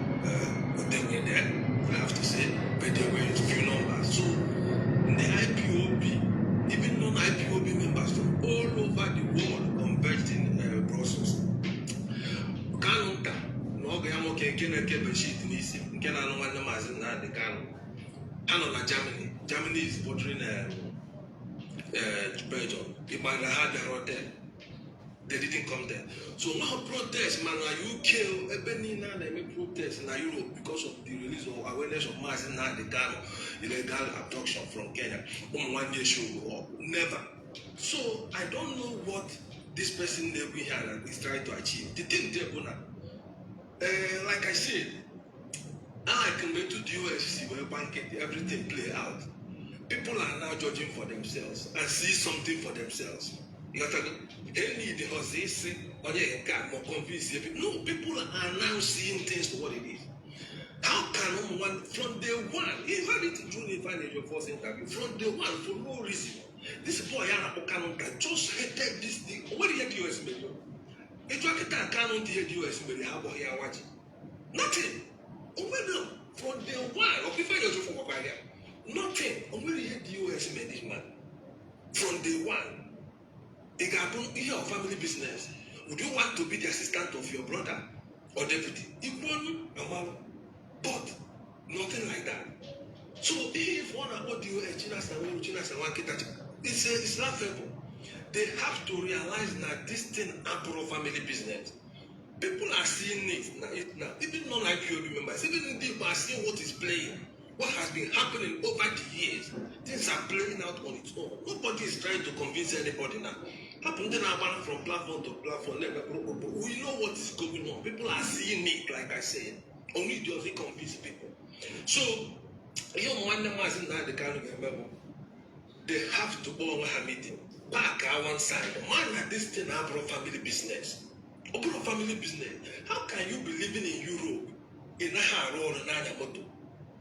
They were there, I have to say, but they were in few numbers. So the IPOB, even non-IPOB members from all over the world converged in Brussels. Kanu nta na ọgụ ya nwoke nke na-eke bedsheet n'isi, nke na-anụ nwanne Maazị Nnamdi Kanu, ha nọ na Germany. Germany is bordering Belgium. Ịgba na ha bịara hotel. They didn't come there. So now protest, man, na UK, ebe niile a na-eme protest na Europe because of the release of awareness of Mazi Nnamdi Kanu illegal abduction from Kenya. Ụmụ nwanne show up. Never. So I don't know what this person na-ekwu ihe a is trying to achieve. The thing there bụ na, like I said, I like mgbe etu DOS si wee gba nkịtị, everything play out. People are now judging for themselves and see something for themselves. You got to they need the isi onye nke a ma convince you. No, people are now seeing things for what it is. How can one from day one, he heard it during the your first interview, from day one, for no reason, this boy ya na-akpọ Kanu just hated this thing. O nwere ihe DOS mere. Ịjụ akịta Kanu ndị ihe DOS mere, ha agbọghị ya waji. Nothing. O nwere from day one, ọ ife ya otu gwakwara ya. Nothing. O nwere ihe DOS mere this man. From day one. Ị ga-abụ ihe of family business. Would you want to be the assistant of your brother or deputy? Ikwu ọnụ amalụ. But nothing like that. So if one akpọ DOS Chinasa Nworu, Chinasa Nwankita, it's laughable. They have to realize that this thing abụrụ family business. People are seeing it now, it now. Even non-IPOB members, even ndị Igbo are seeing what is playing, what has been happening over the years. Things are playing out on its own. Nobody is trying to convince anybody now. Hapụ ndị na-agbara from platform to platform na-eme kpụrụkpụrụ. We know what is going on. People are seeing it, like I said. Only does it convince people. So, ihe ụmụ nwanne Maazị Nnamdi Kanu ga-eme bụ they have to kpọọ onwe ha meeting. Park one side. Man, na this thing abụrụ family business. Ọ bụrụ family business. How can you be living in Europe? Ị naghị arụ ọrụ n'anya moto,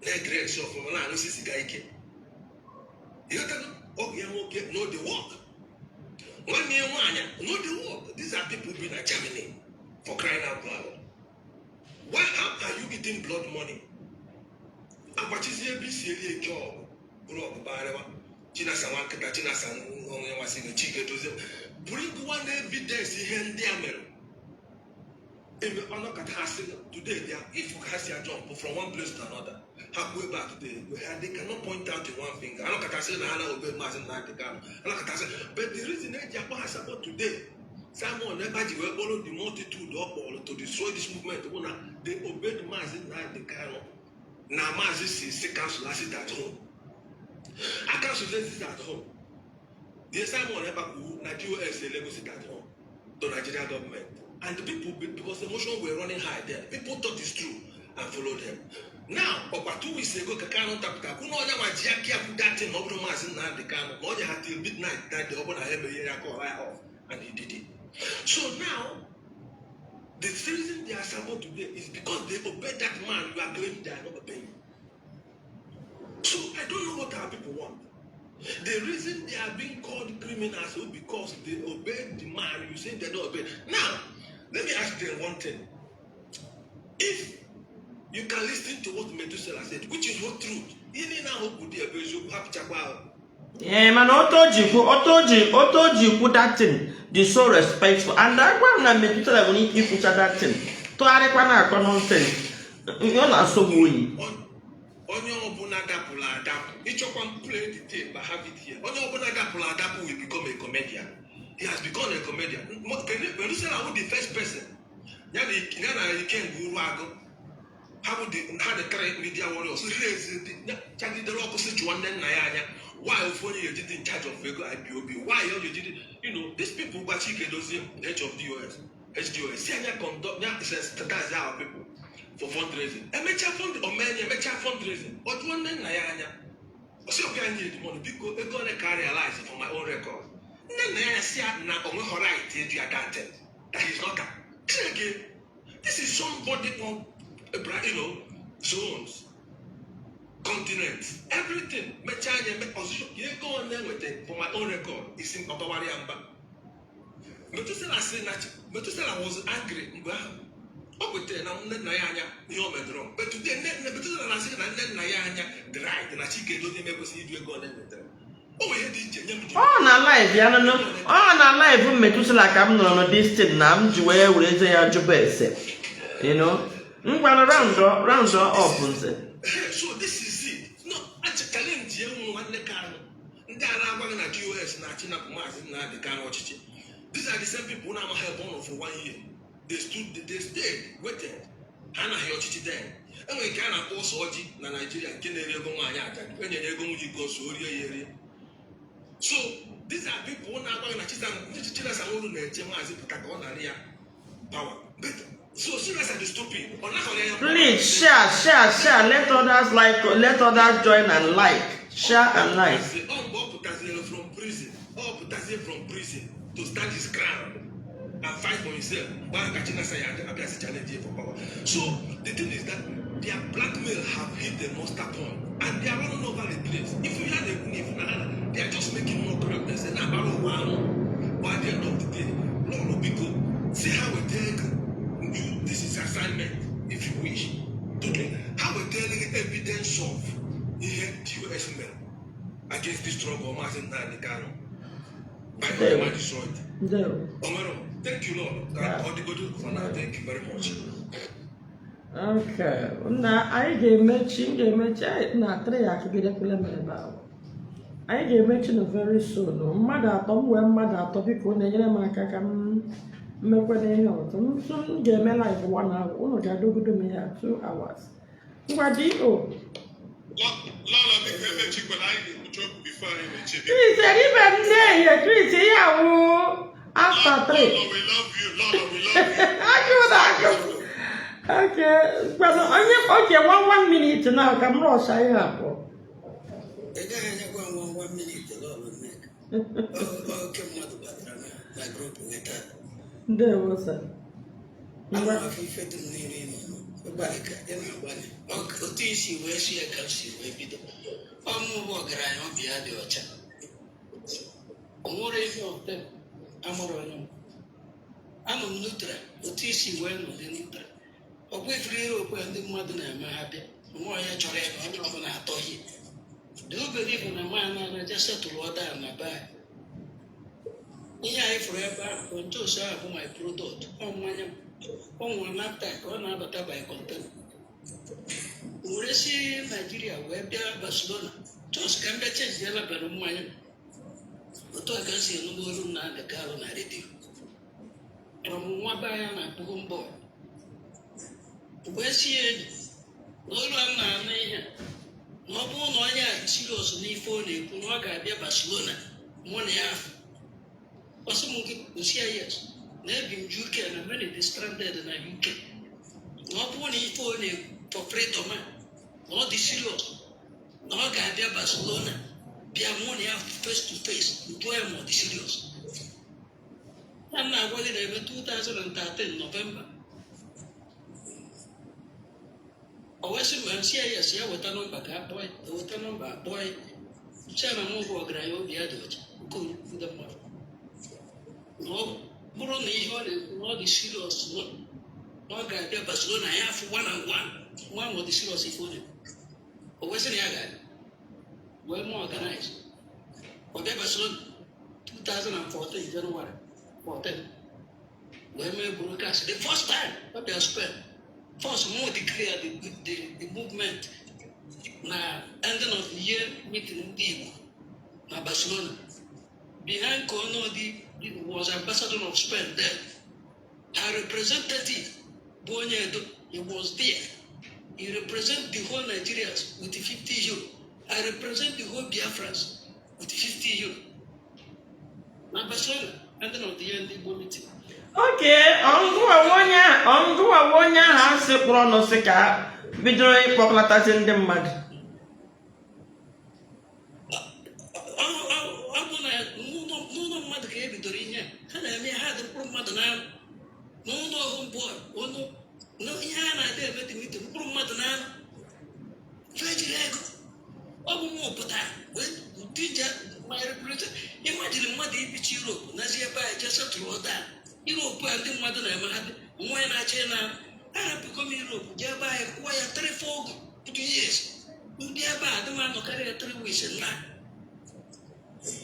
na-edress ọfụma, na-aṅụsi siga ike. Ịghọtago? Ọgụ ya nwoke no dey work. Nwanne ya nwaanyị no dey work. These are people bi na Germany, for crying out loud. Why, how are you eating blood money? Agbachizie ebe isi eri eke ọgụ bụrụ ọgụ bagharịwa. Chinasa nwa nkịta, Chinasa onwe nwasị gị, Chike dozie, bring one evidence ihe ndị a mere. Eme ọnọkọta ha sị today they are, if ha si jump from one place to another, ha kwuo ebe a today, ha they cannot point out in one finger. Anọkọta sị na ha na-obe Maazị Nnamdi Kanu. Anọkọta sị, but the reason eji akpọ ha support today, Simon Ekpa ji wee kpọrọ the multitude ọ kpọrọ to destroy this movement bụ na they obeyed Maazị Nnamdi Kanu na Maazị si cancel sit at home, a cancel sit at home. The Simon Ekpa kwuru na DOS elego sit at home to Nigeria government, and the people, because emotion were running high there, people thought it's true and followed them. Now ọkwa 2 weeks ago ka Kanu ntapụta kwụ na onye nwa ji aka ya kwụ that thing na ọ bụrụ Maazị Nnamdi Kanu na onye ha till midnight that day, ọ bụrụ na ha emeghe ya call ya off, and he did it. So now the reason they are assembled today is because they obey that man you are claiming they are not obeying. So I don't know what our people want. The reason they are being called criminals is because they obey the man you say they don't obey. Now, let me ask them one thing. If you can listen to what Methuselah said, which is what truth, ihe niile ahụ kwụ dị ebe eziokwu hapụchakwa ahụ. Ee, mana otu o ji kwu that thing dị so respectful, and agwa m na Methuselah nwere ike ikwucha that thing, tụgharịkwa na akọ nonsense, ọ na-asọ m oyi. Onye ọbụla dapụrụ adapụ, ịchọkwa m play the tape, I have it here. Onye ọbụla dapụrụ adapụ will become a comedian. He has become a comedian. Methuselah wụ the first person ya na Ikenga Uruagụ, ha bụ the ha the three media warriors raise chagidere ọkụ si chụọ nne nna ya anya. Why ofu onye ga-eji dị in charge of ego IPOB? Why ọ ga-eji dị these people gwa Chike Dozie, H of DOS, HDOS, si anya conduct ya, sensitize our people for fundraising. Emechaa fund omenye, emechaa fundraising, ọ jụọ nne nna ya anya, ọ sị ọbịa nye the money, biko, ego ole ka realize for my own record? Nne nna ya si ya na onweghị right eju ya that thing, that he is not a Chineke. This is somebody on zones, continent, everything. Mechaa anya eme ọzụzụ ego ole enweta for my own record, isi ọbawara ya mba. Methuselah sị na Methuselah was angry mgbe ahụ o kwetere na nne nna ya anya ihe o medụrụ. But today nne nne Methuselah na-asị na nne nna ya anya dị right, na Chike Dozie ekwesịghị iju ego ole nwetara. O nwere ihe dị iche nye m ji. Ọ na live ya nụnụ, ọ na live Methuselah ka m nọrọ na this thing na m ji wee wereze ya jụba ese ngwanụ round up nze. So this is it. No, challenge enwu nwanne Kanu, ndị a na-agwaghị na DOS na-achị napụ Maazị Nnamdi Kanu ọchịchị. These are the same people na-amaghị ebe ọ nọ for one year. They stood, they stayed, waited. Ha anaghị ọchịchị then. Enwere nke a na-akpọ ọsọ ọjị na Naijiria nke na-eri ego nwaanyị ajadu. Enyere ego nwunye iko nso, o rie ya erie. So these are people na-agwa gị na Chinasa Nworu na-eche Maazị pụta ka ọ nara ya power. But so Chinasa dị stupid, ọ naghị ya. Please share, share, share. Let others like, let others join and like. Share and like. Ọ mgbe ọ pụtaziri from prison, ọ pụtazie from prison to stand his ground and fight for himself, mgbe ahụ ka Chinasa ya abịazi challenge for power. So the thing is that their blackmail have hit the muster point and they are running over the place. If you hear the if na they are just making mockery of themselves na-agbara ụwa ahụ. But at the end of the day, Lord, biko, see how we take you. This is assignment, if you wish to do. Ha wetara gị evidence of ihe DOS mere against this struggle Maazị Nnamdi Kanu by the man destroyed. Ndewo. Omero, thank you, Lord. Ka ọ dịgodo for now. Thank you very much. Okay, na anyị ga-emechi, m ga-emechi anyị na 3 akụgidekwule m ebe ahụ. Anyị ga-emechi no very soon. Mmadụ atọ m wee, mmadụ atọ, biko, na-enyere m aka ka m mmekwana ihe ọzọ. M so m ga-eme live one hour, unu ga-adogodo m ya 2 hours. Ngwa do. Lọlọ, biko, emechikwala. Anyị ga-ekwucha okwu before anyị mechie, biko. Chris, eribe m n'ehihie. Chris, ihe awụ after 3. Lọlọ, we love you. Lọlọ, we love you. Agụụ na-agụ m. Okay, ngwanụ, onye okay, one minute now ka m rọsha ihe abụọ. Ị gaghị enyekwa nwa one minute, Lọlọ Nneka. Oke mmadụ batara na group gị taa. Ndewo, sir. Ana Ngwa. m afụ ife dum niile ị na-eme. Ịgbalị ka ị na-agbalị. Otu isi wee si ya ka m si wee bido. Ọmụ bụ ọgaranya obi ya dị ọcha. O nwere ihe ọbụla amụrụ onye m. Anọ m neutral, otu isi wee nọdị neutral. Ọ kwefuru ire okwe ndị mmadụ na-eme ha bịa. Onwe onye chọrọ ebe onye ọbụla atọghị. Do you believe na nwaanyị na-anaja setụlụ ọda na be anyị? Ihe anyị fụrụ ebe ahụ bụ njosu ahụ bụ my product. Ọ mmanya m. Ọ nwere NAFDAC ka ọ na-abata by container. Were si Naijiria wee bịa Barcelona just ka m bịa chejiela bịara mmanya m. Otu a ka m si enugbu olu Nnamdi Kanu na redio. Ọmụ nwa be anyị na-akpụ mbọ wee si ya enyi na olu a na-anụ ihe a, na ọ bụrụ na onye a serious n'ife ọ na-ekwu na ọ ga-abịa Barcelona mụ na ya afọ. Ọsị m gị kwụsị ya, yes, na ebi m UK na many dị stranded na UK, na ọ bụrụ na ife ọ na-ekwu for freedom a na ọ dị serious na ọ ga-abịa Barcelona bịa mụ na ya face to face, jụọ ya ma ọ dị serious. Ya m na-agwa gị na-eme 2013 November. O wee sị ma si ya yes, ya weta nọmba ka akpọọ ya, eweta nọmba akpọọ ya, si ya na mụ bụ ọgaranya obi ya dị ọcha nke ndị mmadụ, na ọ bụrụ na ihe ọ na-ekwu na ọ dị serious na ọ ga-abịa Barcelona ya afụ one on one nwa ahụ, ọ dị serious ife ọ na-ekwu. O wee sị na ya ga-abịa wee mụọ organize ọ bịa Barcelona 2014 January 14 wee mee broadcast the first time ọ bịa Spain. First mụ declare the movement na ending of the year meeting ndị Igbo na Barcelona behind Konodi was ambassador of Spain there. Her representative bụ onye Edo. He was there. He represent the whole Nigerians with €50. I represent the whole Biafrans with €50 na Barcelona ending of the year ndị Igbo meeting. Oke ọngụwa onye ahụ asị kpọrọ ọnụ sị ka bidoro ịkpọkọlatazi ndị mmadụ. Ọ bụ na n'ụlọ mmadụ ka e bidoro ihe a ha na-eme, ha dị mkpụrụ mmadụ na n'ụlọ ọhụ mbụ ọnụ ihe a na-adị eme dị meeting mkpụrụ mmadụ na fejiri ego. Ọ bụ mụ pụtara wee dije my represent. Imagine mmadụ ibichi Europe nazi ebe a jee setụrụ ọda Europe a ndị mmadụ na-eme ha nwa ya na-achọ na arapụgo m Europe jee ebe anyị kwụọ ya 3 4 good years ndị ebe a adị m anọkarị ya 3 weeks na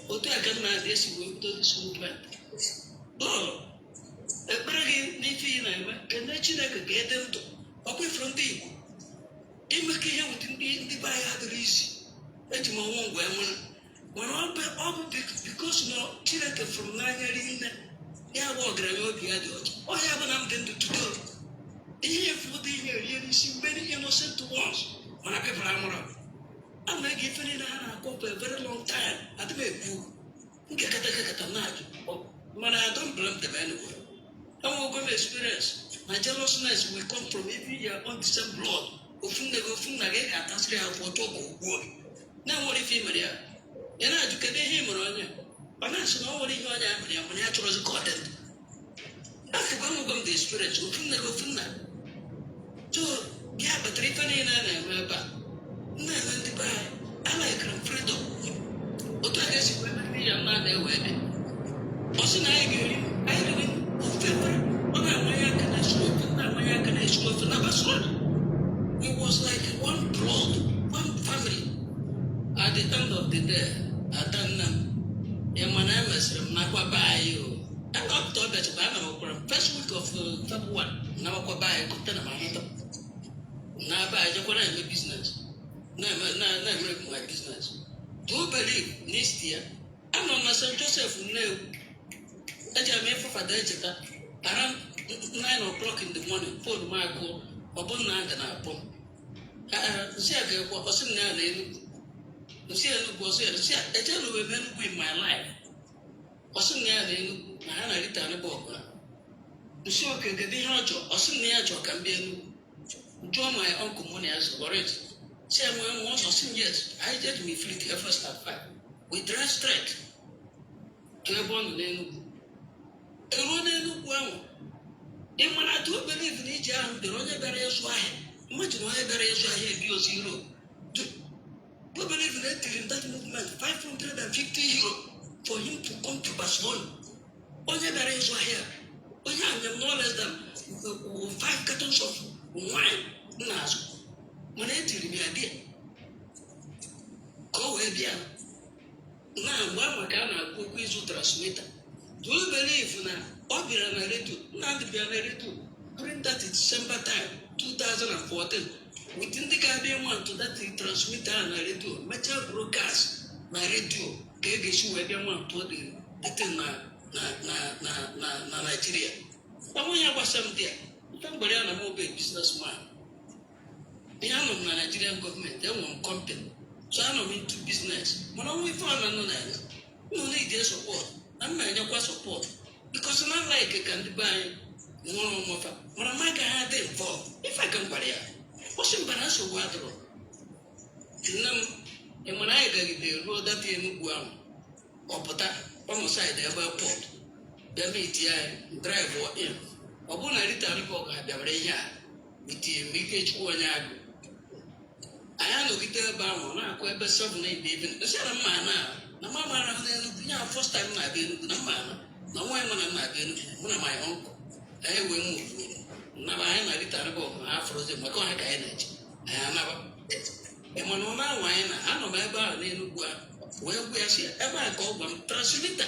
otu a ka m na-adị esi wee bido this movement. Lọlọ, ekpere gị n'ife ị na-eme, kene Chineke ka ede ndụ ọkwa ifuru ndị Igbo imekọ ihe wute ndị be anyị adịrị isi eji m ọnwụ ngwa enwere mana ọ bụ because na Chineke fụrụ m n'anya rinne. Ya bụ ọgaranya obi ya dị ọcha. Ọ ya bụ na m dị ndụ tudo ihe efu dị ihe erie n'isi many innocent ones, mana people amụrụ a na-ege ife niile ha na-akọ for a very long time. Adị m ekwu nke kata kata na-ajụ, mana I don't blame them anyway. Enwego m experience na jealousness will come from even your own the same blood. Ofu nne gị, ofu nna gị ga-atasịrị ya afọ ọjọọ ka o gbuo gị na-enwere ife imere ya. Ị na-ajụ kedu ihe ị mere onye, ọ na-asị na ọ nwere ihe onye a mere ya, mana ya chọrọzi ka ọ dị ndụ. Afụgo enwego m the experience, ofu nne gị, ofu nna. So ya kpatara ife niile a na-eme ebe a na-eme ndị be anyị alaikere m freedom otu a ga-esi wee mere ya mma na-ewe dị. Ọ sị na anyị ga-eri, anyị riri ofe efere. Ọ na-amanye aka na-esi ofe, na-amanye aka na-esi ofe na Barcelona. It was like one blood, one family. At the end of the day, adanna m, ị ma na emesịrị m nakwa be anyị o after ọ bịachakwa, ana m kwara m first week of February nawakwa be anyị kọpụta na m anata na be anyị, jekwara eme business, na-eme na-eme my business. Do you believe n'ist ya anọ m na St. Joseph Nnewi, ejere m ịfụ Fada Echeta around 9 o'clock in the morning. Phone m akụọ, ọ bụ na aga na-akpọ m. Nsị a ga-ekwe, ọ sị m na ya na Enugu. Nsị Enugu, ọsị ya, nsị a ejenuwe m Enugu in my life. Ọ sị m na ya na Enugu na ha na Rita anụba ọgụ. Nsị oke, kedu ihe ọ chọọ? Ọ sị m na ya chọọ ka m bịa Enugu. Jụọ my uncle mụ na ya so si ya nwee nwe ọsọ, sị m yes. Anyị jeji m ifiliti first at 5, we drive straight to ebe ọ nọ n'Enugu. Eruo n'Enugwu ahụ, ị mara do you believe na ije ahụ bịara, onye bịara ịzụ ahịa, imagine onye bịara ịzụ ahịa ebi ozi Europe. Do you believe na etiri m that movement €550 for him to come to Barcelona? Onye bịara ịzụ ahịa, onye ahụ nye m no less than five cartons of wine m na-azụ, mana etiri m ya bịa ka o wee bịa na mgbe ahụ ka a na-akwu okwu ịzụ transmitter. Do you believe na ọ bịara na redio, Nnamdị bịara na redio during that December time 2014 with ndị ga-abịa ịma ntụ that transmitter ahụ na redio, mechaa broadcast na redio ka e ga-esi wee bịa nwa ntụ the thing na Nigeria. Ọnwụ ya gbasa m dị ya ife mgbere ya na m obe businessman. Ihe anọ m na Nigerian gọọmenti, enwere m company, so anọ m into business, mana ọnwa ife ọ na-anọ na ya nnụ na-ije support na m na-enyekwa support because na like ka ndị be anyị nwụrụ onwefa, mana m agaghị adị involve. Ife aka m gwara ya, ọ sị mba, na nsogbu adịrọ. Nne m, ị mara anyị gagide ruo data Enugwu ahụ, ọ pụta ọnụ side ebe port bịa meet anyị, drive in. Ọ bụrụ na Rita Ribọk ha bịara ihe a meetie m Ikechukwu onye agụ, anyị anọgide ebe ahụ, ọ na-akụ ebe 7 in the evening. Nsị na mma na na mma mara ahụ n'Enugwu ya, first time na-abịa Enugwu, na mma na na nwa ya mana na-abịa Enugwu, mụ na my uncle anyị wee move naba. Anyị na Rita Ribọk ha afọrọzi maka ọha ka anyị na-eche anyị anaba. Ị ma na ọ na-anwa anyị na anọ m ebe ahụ n'Enugwu a wee gwa ya sị ebe a ka ọ gwa m transmitter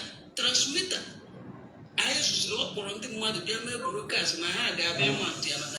anyị zụziri. Ọ kpọrọ ndị mmadụ bịa mee broadcast na ha ga-abịa ịma ntụ ya na